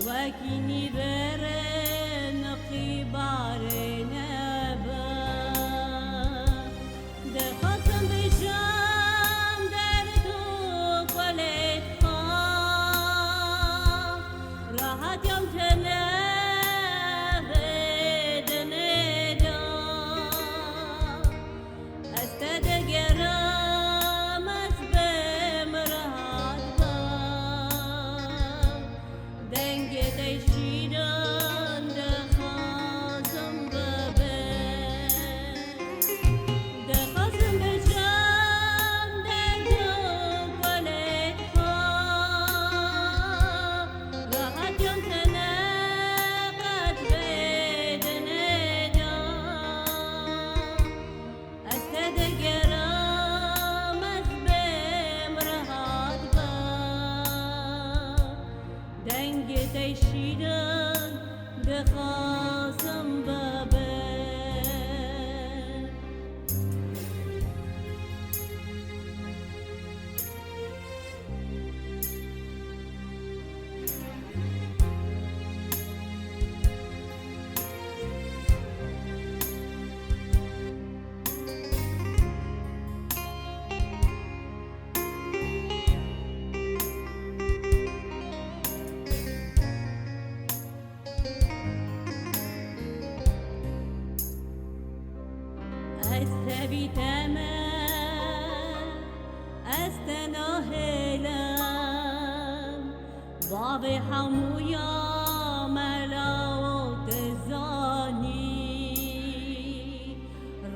Wekî nîvêrên qîbarê nebe. Dixwazim bêjim derd û kolê xwe, rehetiyam tune vê dinê de. Ez te digerim, ez bêm rehat bim. Dengê te şîrin dixwazim bibim. Dixwazim bêjim derd û kolê xwe, rehetiyam tune qe vê dinê de. Ez te digerim, ez bêm rehat bim. Dengê te şîrin dixwazim bibim. Ez tevî te me, ez te nahêlim. Bavê hemûya mela û tu zanî,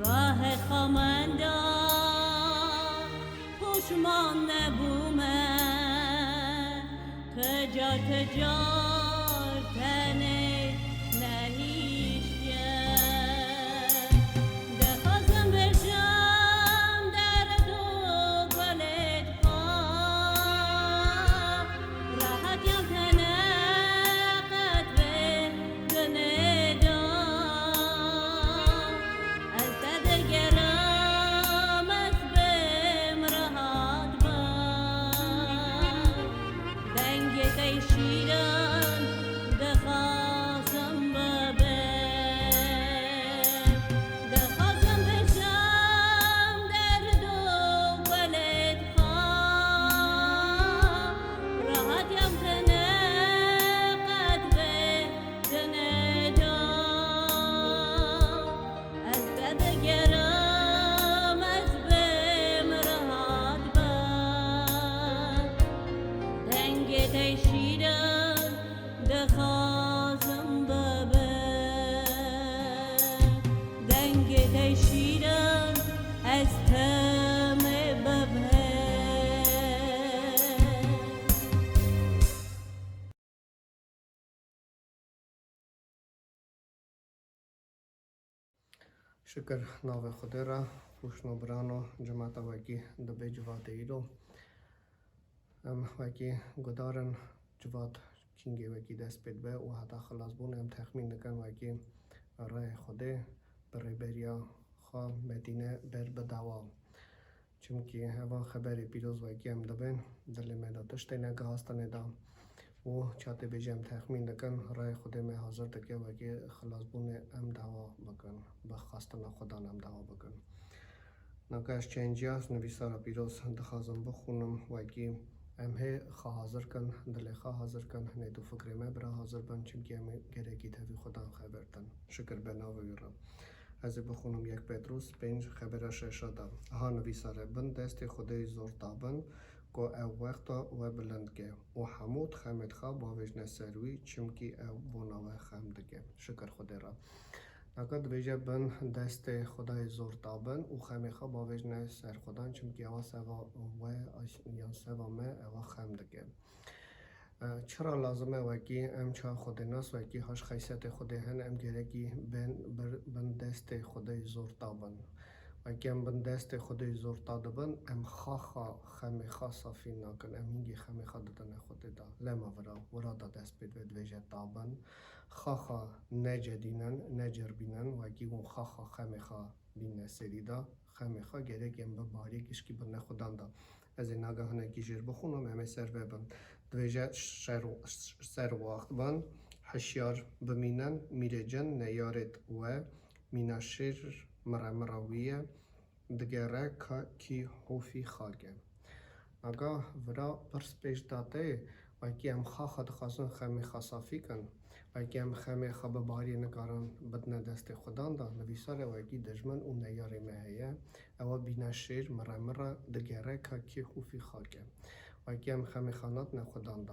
rehê xwe menda poşman nebûme. Car ti car tenê nehiştiye. Dixwazim bijim derd û kulê xwe. Rehetiyam tene qet vê dinê de. Ez te digerim, ez bêm rehat bim. Dengê te şîrin dixwazim bibim. Dixwazim bijim derd û welêt xwe. Rehetiyam tene qet vê dinê de. Ez te digerim, ez bêm rehat bim. Dengê te şîrin dixwazim bibim. Dengê te şîrin ez temê bibim. Şikir navê Xwedê re, xwişno birano, cemata wekî dibê civatê îro. Em wekî gudarin civat kîngê wekî dest pê dibe û heta xilasbûnê em texmîn dikin wekî rêyê Xwedê bi rêberiya xwe Medîne ber bi dawa. Çimkî hevan xeberê pîroz wekî em dibên, dilê me de tiştê ne, gihastinê de û çatê bêje em texmîn dikin, rayê Xwedê me hazir dike wekî xilasbûnê em dawa bikin, bi xastina Xudan em dawa bikin. Naka ez çenc ya nivîsara pîroz dixwazim bixwînim, wekî em hê xwe hazir kin, dilê xwe hazir kin, nêt û fikrê me bira hazir bin, çimkî em ê gerekî tevî Xudan xeber din. Şikir be navê wî re. Ez ê bixwînim yek Petrûs pênc xebera şeşa de. Aha nivîsare, bin destê Xwedê zor tabin, ku ew wexta we bilind ke û hemû xemêt xwe bavêjne ser wî, çimkî ew bona we xem dike. Şikir Xwedê re. Naka dibêje bin destê Xwedayê zor tabin û xemê xwe bavêjne ser Xudan, çimkî ewa seva we yan seva me ewa xem dike. E, çira lazim e wekî em çawa Xwedênas, wekî haş xeysiyetê Xwedê hene, em gerekî bên bir, bin destê Xwedê zor tabin. Wekî em bin destê Xwedê zor ta dibin, em xaxa xemê xwe safî nakin, em hingê xemê xwe didine Xwedê de. Lema vira, vira da dest pê dibe, dibêje tabin. Xaxa necedînin, necerbînin, wekî hûn xaxa xemê xwe bîne serî de, xemê xwe gerek em bi bariyek gişkî bine Xudan de. Ez ê naga hinekî jêr bixwînim, em ê ser vê bin. Dibêje şer, ser wext bin, hişyar bimînin, mîrê cin neyarêt we, mîna şêr mire mira wî ye, digere ka kî hofî xak e. Naga vira pirs pêş da te, wekî em xaxa dixwazin xemê xwe safî kin, wekî em xemê xwe bi bariyê nikarin bidine destê Xudan de, nivîsare wekî dijmin û neyarê me heye, ewa bîne şêr, mire mire digere ka kê hofî xak e. Wekî em xemê xwe nadine Xudan de,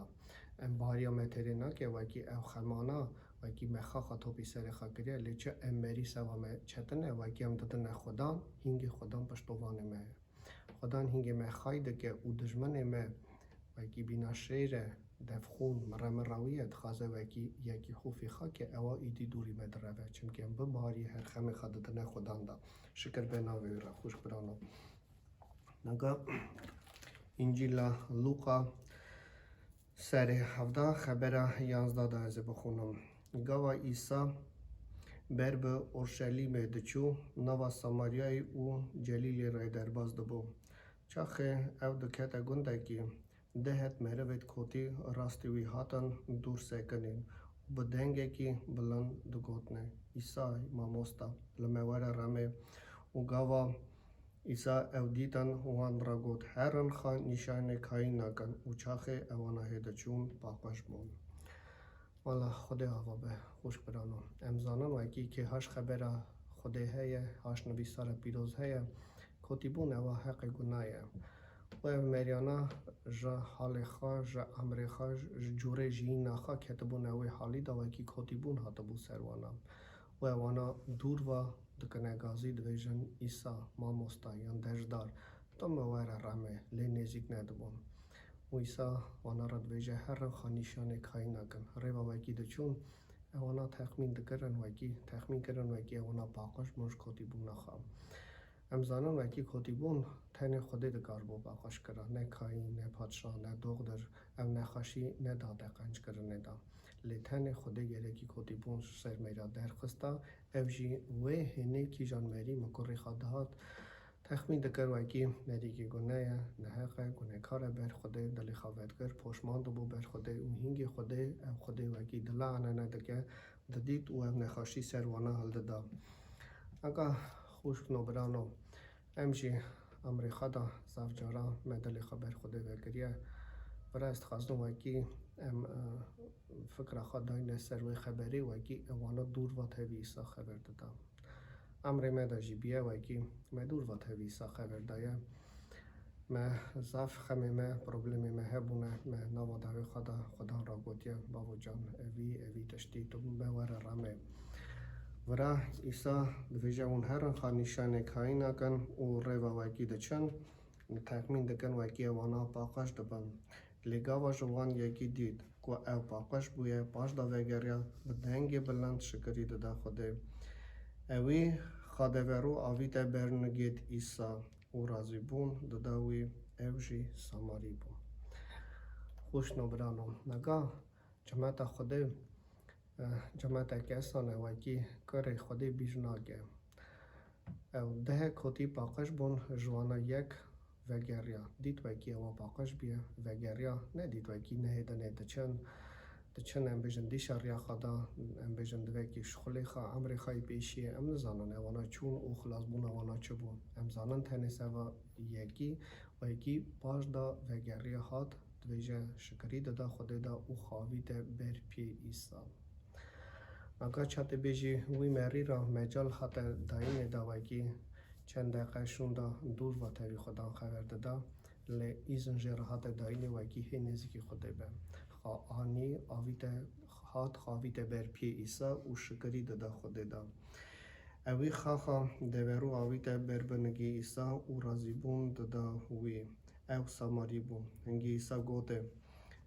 em bariya me têrê nake, wekî ew xemana, wekî me xaxa topî serê xwe kiriye, lê çi em merî seva me çetin e, wekî em didine Xudan, hingê Xudan piştovanê me ye. Xudan hingê me xay dike û dijminê me wekî bîna şêr e, devxûn, mire mira wî ye, dixwaze wekî yekî hofî xak e, ewa îdî dûrî me direve. Çimkî em bi barî her xemê xwe didine Xudan de. Şikir be navê wî re, xwişk birano. Naga Încîla Lûqa serê hevda xebera yanzda de ez ê bixwînim. Gava Îsa ber bi Orşelîmê diçû, nava Samaryayê û Celîlê re derbas dibû. Çaxê ew dikete gundekî, deh het merivêt kotî rastî wî hatin dûr sekinîn û bi dengekî bilind digotinê, Îsay, Mamosta, li me were remê. Û gava Îsa ew dîtin, wan re got, Herin xwe nîşanê kayî nakin. Û çaxê ewana hê diçûn, paqij bûn. Wala Xwedê ava be, xwişk birano. Em zanin wekî kê haş xebera Xwedê heye, haş nivîsara pîroz heye, kotîbûn ewa heqê guna ye. Û ev meriyana ji halê xwe, ji emrê xwe, ji cûrê jiyîna xwe ketibûne wê halî de, wekî kotîbûn hatibû ser wana. Û ewana dûr ve dikine gazî, dibêjin, Îsa, Mamosta, yan Dejdar, tu me were remê, lê nêzîk nedibûn. Û Îsa wana re dibêje, herin xwe nîşanê kayîna kin. Rêva wekî diçûn, ewana texmîn dikirin wekî, texmîn kirin wekî ewana paqij bûn ji kotîbûna xwe. Em zanin wekî kotîbûn tenê Xwedê dikaribû paqij kira, ne kayîn, ne padşah, ne doxdir, ev nexweşî neda te qenckirinê de. Lê tenê Xwedê gerekî kotîbûn ji ser mêra derxista, ev jî wê hênê kîjan merî min kurê xwe dihat, texmîn dikir wekî merîkê gune ye, neheq e, gunekar e ber Xwedê, dilê xwe vedikir, poşman dibû ber Xwedê û hîngê Xwedê, ev Xwedê wekî dila enene dike, didît û ev nexweşî ser wana hildida. Aka xwişk nobirano, em jî emrê xwe da zaf cara me dilê xwe ber Xwedê vekiriye. Vira ez dixwazim wekî em, e, fikra xwe dayne ser wê xeberê, wekî ewana dûr va tevî Îsa xeber dida. Emrê me de jî biye wekî me dûr va tevî Îsa xeber daye. Me zaf xemê me, problemê me hebûne, me nava dawê xwe de Xudan ra gotiye, bavo can, evî, evî tiştî, tu me were remê. Vira Îsa dibêje, hûn herin xwe nîşanê kayîna kin û rêva wekî diçin, texmîn dikin wekî ewana paqij dibin. Lê gava ji wan yekî dît ku ew paqij bûye, paş de vegeriya, bi dengê bilind şikirî dida Xwedê. Ewî xwe deverû avîte ber nigêt Îsa û razîbûn dida wî, ew jî Samarî bû. Xwişk nobirano, nega cemeta Xwedê, eh, cemeta kesan e wekî kurê Xwedê bîr nake. Ew deh kotî paqij bûn, ji wana yek vegeriya. Dît wekî ewa paqij bûye, vegeriya. Nedît wekî nehêdinê diçin, diçin em bêjin dîşa riya xwe da, em bêjin divekî şixulê xwe, emrê xwe yê pêşiyê. Em nizanin ewana çûn û xilasbûna wana çi bû. Em zanin tenê seva yekî, wekî paş da vegeriya hat, dibêje şikirî dida Xwedê da û xavîte ber piyê Îsa. Naka çatê bêjî wî merî ra mecal hate dayînê da wekî çend deqe şûnda dûr va tevî Xudan xeber dida, lê îzin jê re hate dayînê wekî hê nêzîkî Xwedê be. Xa anî avîte hat xavîte ber piyê Îsa û şikirî dida Xwedê da. Ewî xaxa deverû avîte ber binigî Îsa û razîbûn dida wî. Ew Samarî bû. Hingî Îsa gote,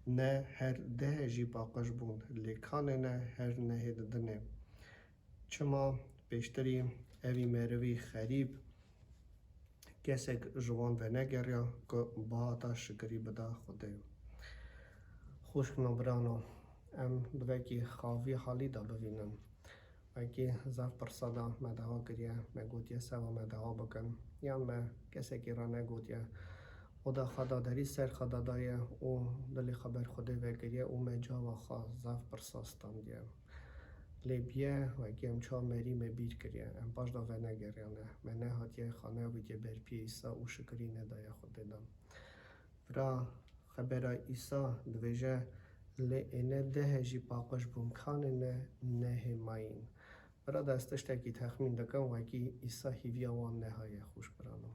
ne her deh jî paqij bûn, lê kanê ne her nehê didinê. Çima pêştirî evî merivî xerîb kesek ji wan venegeriya ku bihata şikirî bida Xwedê? Xwişk nobirano, em divekî xavî halî de bivînin. Wekî zaf pirsa da me dawa kiriye, me gotiye seva me dawa bikin, yan me kesekî re negotiye. Oda xwe da derî ser xwe da daye û dilê xwe ber Xwedê vekiriye û me cava xwe zaf pirsa standiye. Lê biye wekî em çawa merî me bîr kiriye, em paş da venegeriyane, me nehatiye xwe neavîtiye ber piyê Îsa û şikirî nedaye Xwedê de. Vira xebera Îsa dibêje, lê êne deh jî paqij bûn, kanê ne nehê mayîn. Vira de ez tiştekî texmîn dikim, wekî Îsa hîviya wan nehaye, xwişk birano.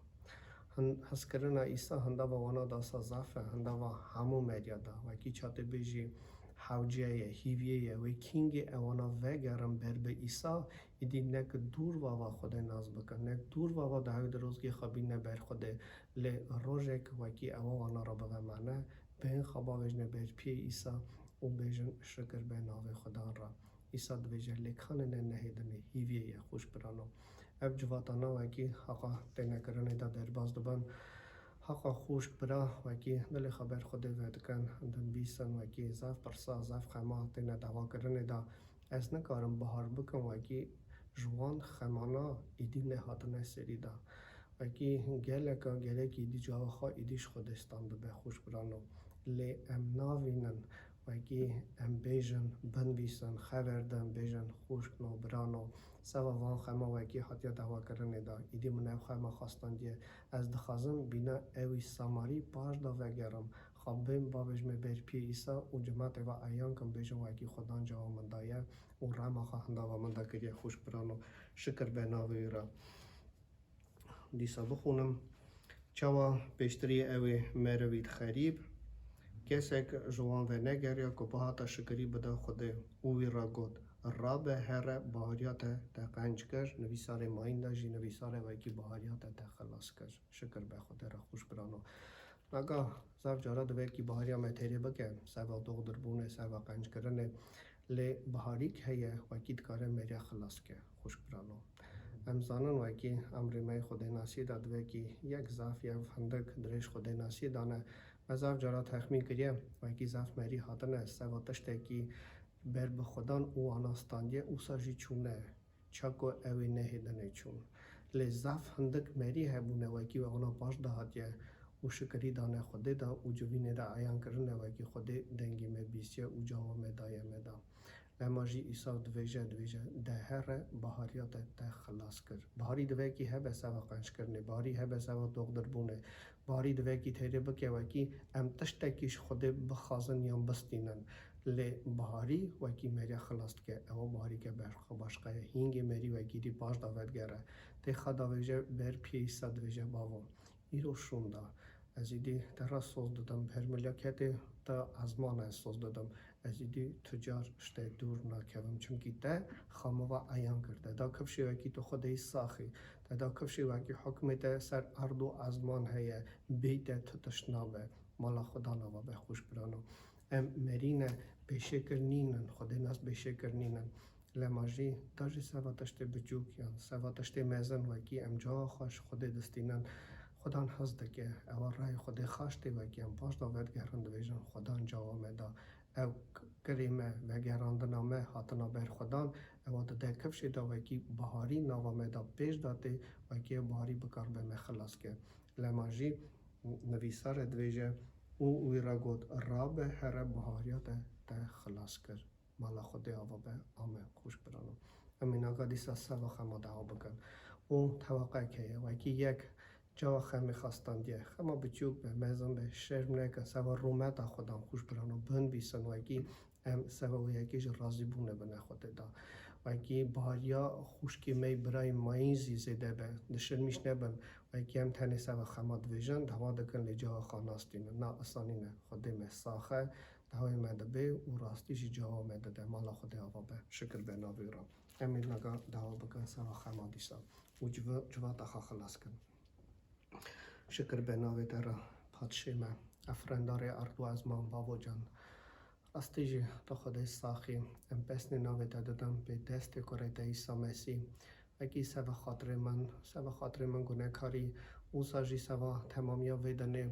Hin-, hizkirina Îsa hindava wana dasa zaf e, hindava hemû meriya da. Wekî çatê bêjî hewceye, hîviyeye, wê kîngê ewana vegerin ber bi Îsa, îdî nek dûr vava Xwedê nas bikin, nek dûr vava dawê dirozgê xwe bîne ber Xwedê, lê rojek wekî ewa wana re bivemane, bên xwe bavêjne ber piyê Îsa û bêjin şikir be navê Xudan re. Îsa dibêje, lê kanê ne nehêdinê, hîviyê ye, xwişk birano. Ev civatana wekî haqa tênekirinê de derbas dibin. Haqa xwişk bira wekî dilê xwe ber Xwedê vedikin, dinivîsin, wekî zaf pirsa, zaf xema têne dawakirinê de. Ez nikarim bahar bikim wekî ji wan xemana êdî nehatine serî de. Wekî geleka gelekî êdî cava xwe êdî ji Xwedê standibe, xwişk birano. Lê em navînin wekî em bêjin, binivîsin, xever din, bêjin xwişkno, birano. Seva van xema wekî hatiye dawakirinê de. Êdî min ev xema xwe standiye. Ez dixwazim bîna ewî Samarî paş da vegerim. Xwe bên bavêjime ber piyê Îsa û cimatê ve eyan kim, bêjin wekî Xudan cava min daye û rema xwe hindava min de kiriye, xwişk birano. Şikir be navê wî re. Dîsa bixwînim. Çawa pêştirî ewê merivî xerîb, kesek ji wan venegeriya ku bihata şikirî bida Xwedê û wî re got, rabe here, bahariya te te qenc kir, nivîsarê mayîn de jî nivîsare wekî bahariya te te xilas kir. Şikir be Xwedê re, xwişk birano. Naga zaf cara divê kî bahariya me têrê bike, seva doxdirbûnê, seva qenckirinê, lê biharîk heye, wekî dikare meriya xilas ke, xwişk birano. Em zanin wekî emrê me yê xwedênasiyê de divê kî yek zaf yev hindik dirêj xwedênasiyê dane. Me zaf cara texmîn kiriye, wekî zaf merî hatine, seva tiştekî ber bi xwedan û wana standiye, ûsa jî çûne. Çako ew ê nehêdinê çûn. Lê zaf hindik merî hebûne, wekî we wana paş de hatiye û şikirî dane Xwedê de û civînê de eyan kirine, wekî Xwedê dengê me bîsiye û cava me daye me da. Lema jî Îsa divêje, divêje, de here bahariya te te xilas kir. Baharî divekî hebe seva qenckirinê, baharî hebe seva doxdirbûnê, baharî divekî têrê bike, wekî em tiştekî ji Xwedê bixwazin yan bistînin. Lê biharî wekî meriya xilas dike, ewa biharî ke berxwe başqe ye. Hîngê merî wekî dî paş de vedigere. Tê xwe davêje ber piyê Îsa, divêje, Bavo, îro şûnda. Ez îdî te re soz didim, her milaketê te ezmana ez soz didim. Ez îdî tu car ji te dûr nakevim, çimkî te xwe min ve eyan kir. Te da kifşê wekî tu Xwedê yî saxî. Te da kifşê wekî hukmê te ser erd û ezman heye, bêyî te tu tişt nabe. Mala Xwedan ava be, xwişk birano. Em merî ne, pêşêkir nînin, xwedênas pêşêkir nînin. Lema jî da jî seva tiştê biçûk yan seva tiştê mezin wekî em cawa xwe ji Xwedê distînin. Xwedan hez dike, ewa rayê Xwedê xaş tê, wekî em paş de vedigerin, divêjin, Xwedan cawa me da. Ew k-, kirê me, vegerandina me, hatina ber Xwedan, ewa dide kifşê de wekî biharî nava me da pêş de tê, wekî ew biharî bikaribe me xilas ke. Lema jî nivîsar e divêje, û wî re got, Rabe, here bihariya te te xilas kir. Mala Xwedê ava be. Amen. Xwişk birano. Em ê naga dîsa seva xema dewa bikin. Û teweqek heye. Wekî yek cawa xemê xwe standiye. Xema biçûk be, mezin be, şerm neke, seva rûmeta Xwedan, xwişk birano, binivîsin, wekî em seva wê yekê ji razîbûnê bine Xwedê da. Wekî bariya xwişkê me yî, birayê mayîn zî zêde be, dişirmîş nebin. Wekî em tenê seva xema divêjin, dewa dikin, lê cawa xwe nastînin. Na, isanî ne. Xwedê me sax e, dawê me dibe û rastî jî cawa me dide. Mala Xwedê ava be. Şikir be navê ra. Em ê naga dewa bikin seva xema dîsa û civa-, civata xwe xilas kin. Şikir be navê te re, Padşê me, efrendarê erd û ezman, Bavo can. Rastî jî tu Xwedê saxî, em pesnê navê te didin pê destê kurê te Îsa Mesîh. Wekî seva xatirê min, seva xatirê min gunekarî, wisa jî seva temamiya vê dinê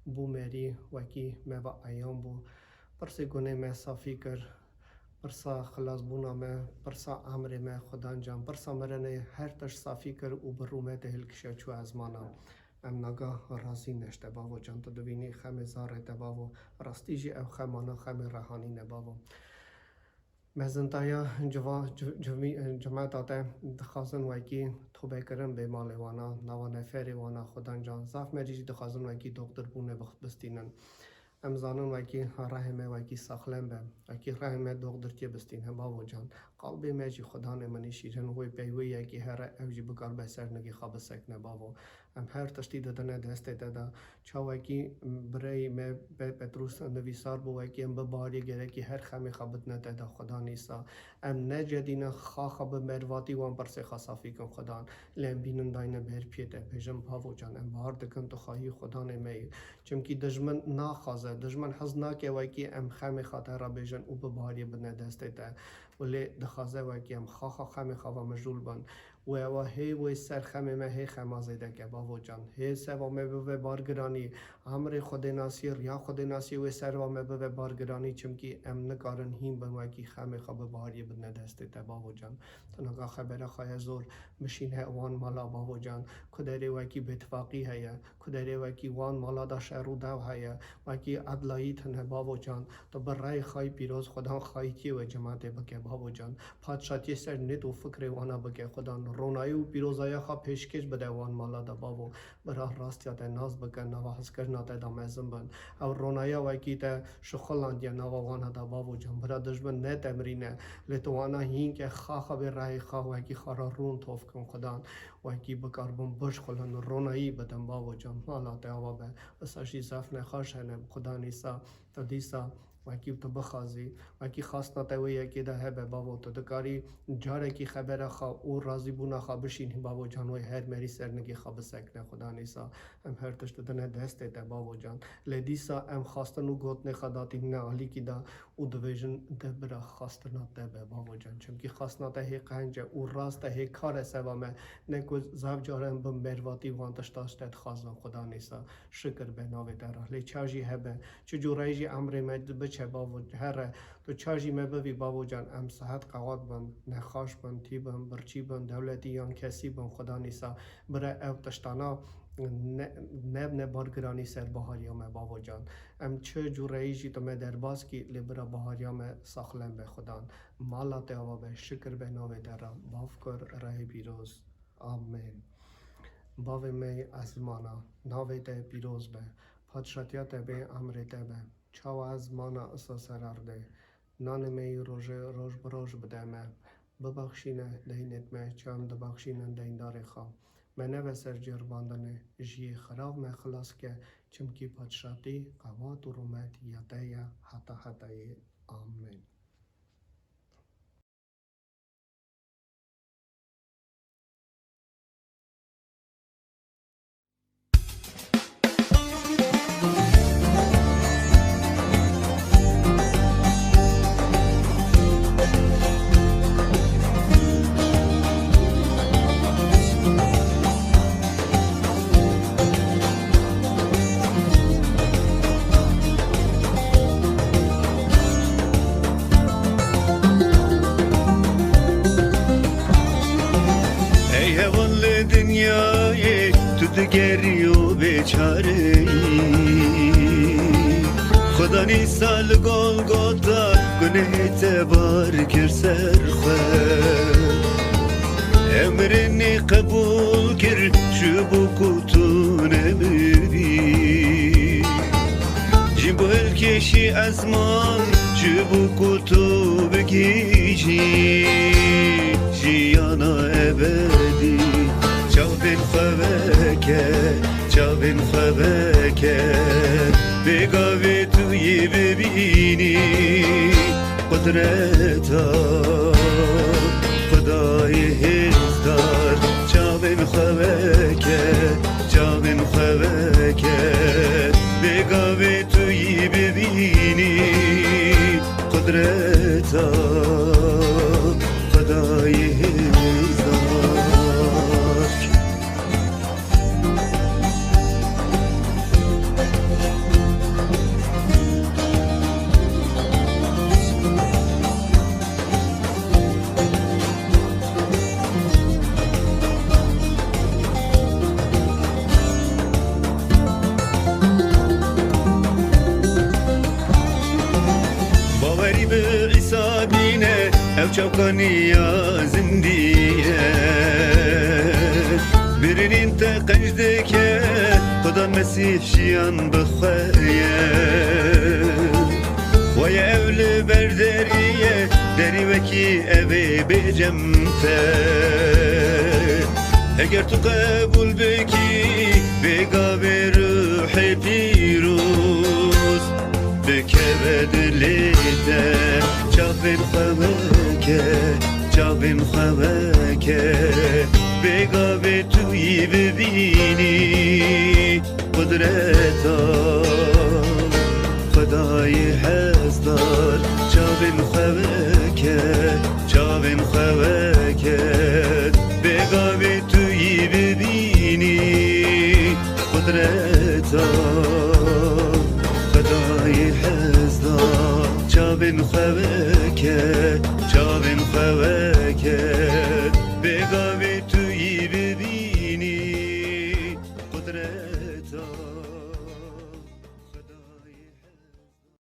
bû merî, wekî me ve eyan bû. Pirsê gunê me safî kir, pirsa xilasbûna me, pirsa emrê me, Xudan can, pirsa mirinê, her tişt safî kir û bi rûmetê hilkişiya çû ezmana. Em naga razî ne ji te, Bavo can, tu dibînî xemê zarê te, Bavo. Rastî jî ew xemana xemê rehanî ne, Bavo. Mezintaya civa-, ci-, civî-, cimeta te dixwazin wekî tobekirin bê malê wana, nava neferê wana, Xudan can. Zaf merî jî dixwazin wekî doxdirbûnê bix-, bistînin. Em zanin wekî rehê me wekî saxlem be, wekî rehê me doxdirtiyê bistîne, Bavo can. Qalbê me jî, Xudanê min ê şîrin, wê pey wê yekê here, ew jî bikaribe ser nigê xwe bisekine, Bavo. Em her tiştî didine destê te de. Çawekî birayê me Pe-, Petrûs nivîsar bû, wekî em bi barê gerekî her xemê xwe bidine te de, Xudan Îsa. Em necedîne xaxa bi mervatî wan pirsê xwe safî kin, Xudan. Lê em bînin dayne ber piyê te, bêjin, Bavo can, em bahar dikin, tu xwahî Xudanê me yî. Çimkî dijmin naxwaze, dijmin hez nake wekî em xemê xwe te re bêjin û bi barê bidine destê te. Û lê dixwaze wekî em xaxa xemê xwe ve mijûl bin. Û ewa hê wê ser xemê me hê xema zêde ke, Bavo can. Hê seva me bibe bargiranî, emrê Xwedênasiyê, riya Xwedênasiyê wê serva me bibe bargiranî, çimkî em nikarin hîn bin wekî xemê xwe bi bahariyê bidine destê te, Bavo can. Tu naga xebera xwe ye zor, bişîne wan mala, Bavo can. Ku derê wekî bêtifaqî heye, ku derê wekî wan mala da şer û dew heye, wekî edlayî tune, Bavo can. Tu bi reyê xayî pîroz Xudan xayîtiyê wê cimatê bike, Bavo can. Padşatiyê ser nêt û fikrê wana bike, Xudan. Ronayî û pîrozaya xwe pêşkêş bide wan mala de, Bavo. Bira rastiya te nas bike, nava hezkirina te de mezin bin. Ew ronaya wekî te şixulandiye nava wana de, Bavo can. Bira dijmin netemrîne, lê tu wana hîn ke xaxa bê rehê xwe wekî xwe re rûn tof kin, Xudan. Wekî bikaribin bişxulin, ronayî bidin, Bavo can. Mala te ava be. Wisa jî zaf nexaş hene, Xudan Îsa. Tu dîsa Wekî tu bixwazî, wekî xastina te wê yekê de hebe, bavo, tu dikarî carekî xebera xwe û razîbûna xwe bişînî, bavo can, wê her merî ser nigê xwe bisekine, Xuda nîsa. Em her tişt didine destê te, bavo can. Lê dîsa em xastin û gotinê xwe datînine alîkî de û dibêjin, de bira xastina te be, bavo can. Çimkî xastina te hê qenc e û rast e, hê kar e seba me. Ne ku zaf caran bin bervatî wan tişta ji te dixwazin, Xuda nîsa. Şikir be navê te re. Lê ça jî hebe, çi cûreyî jî emrê me biçe, bavo, here, tu ça jî me bivî, bavo can, em sihet qewat bin, nexaş bin, tî bin, birçî bin, dewletî yan kesî bin, Xuda nîsa, bire ew tiştana ne, nebne bargiranî ser bahariya me, bavo can. Em çi cûreyî jî tu me derbas kî, lê bira bahariya me saxlem be, Xudan. Mala te ava be, şikir be navê te re. Bavkur, rehê pîroz. Amen. Bavê me yê ezmana, navê te pîroz be, padşatiya te bê, emrê te be. Çawa ez mana isa ser erdê, nanê me yê rojê roj bi roj bide me. Bibexşîne deynêt me, çi em dibexşînin deyndarê xwe. Me neve ser ceribandinê, ji yê xirav me xilas ke, çimkî padşatî, qewat û rûmet ya te ye heta hetayê. Amen. Ey hevalê dinyayê, tu digerî û bêçare yî. Xuda nîsa li Golgota gunehê te bar kir ser xwe. Emrê nî qebûl kir, ji bo ku tu nemirî. Jî bo hilkêşî ezman, ji bo ku tu bigihîjî jiyana ebedî. Çavên xwe veke, çavên xwe veke, bê gavê tu yê bibînî. Qudreta Xwedayê hêzdar, çavên xwe veke, çavên xwe veke, bê gavê tu yî bibînî. Qudreta Xwedayê hêzdar. Bawerî bi Îsa bîne, ew çavkaniya zindî ye. Birînîn te qenc dike, Xuda Mesîh jiyan bi xwe ye. Waye ew li ber derî ye, derî wekî ev ê bê cem te. Eger tu qebûl bikî, bê gavê ruhê pîroz bikeve dilê te. Çavên xwe veke, çavên xwe veke, bê gavê tu yî bibînî. Qudreta Xwedayê hesdar, çavên xwe veke, çavên xwe veke, bê gavê tu yî bibînî. Qudreta Xwedayê hesdar, çavên xwe veke, çavên xwe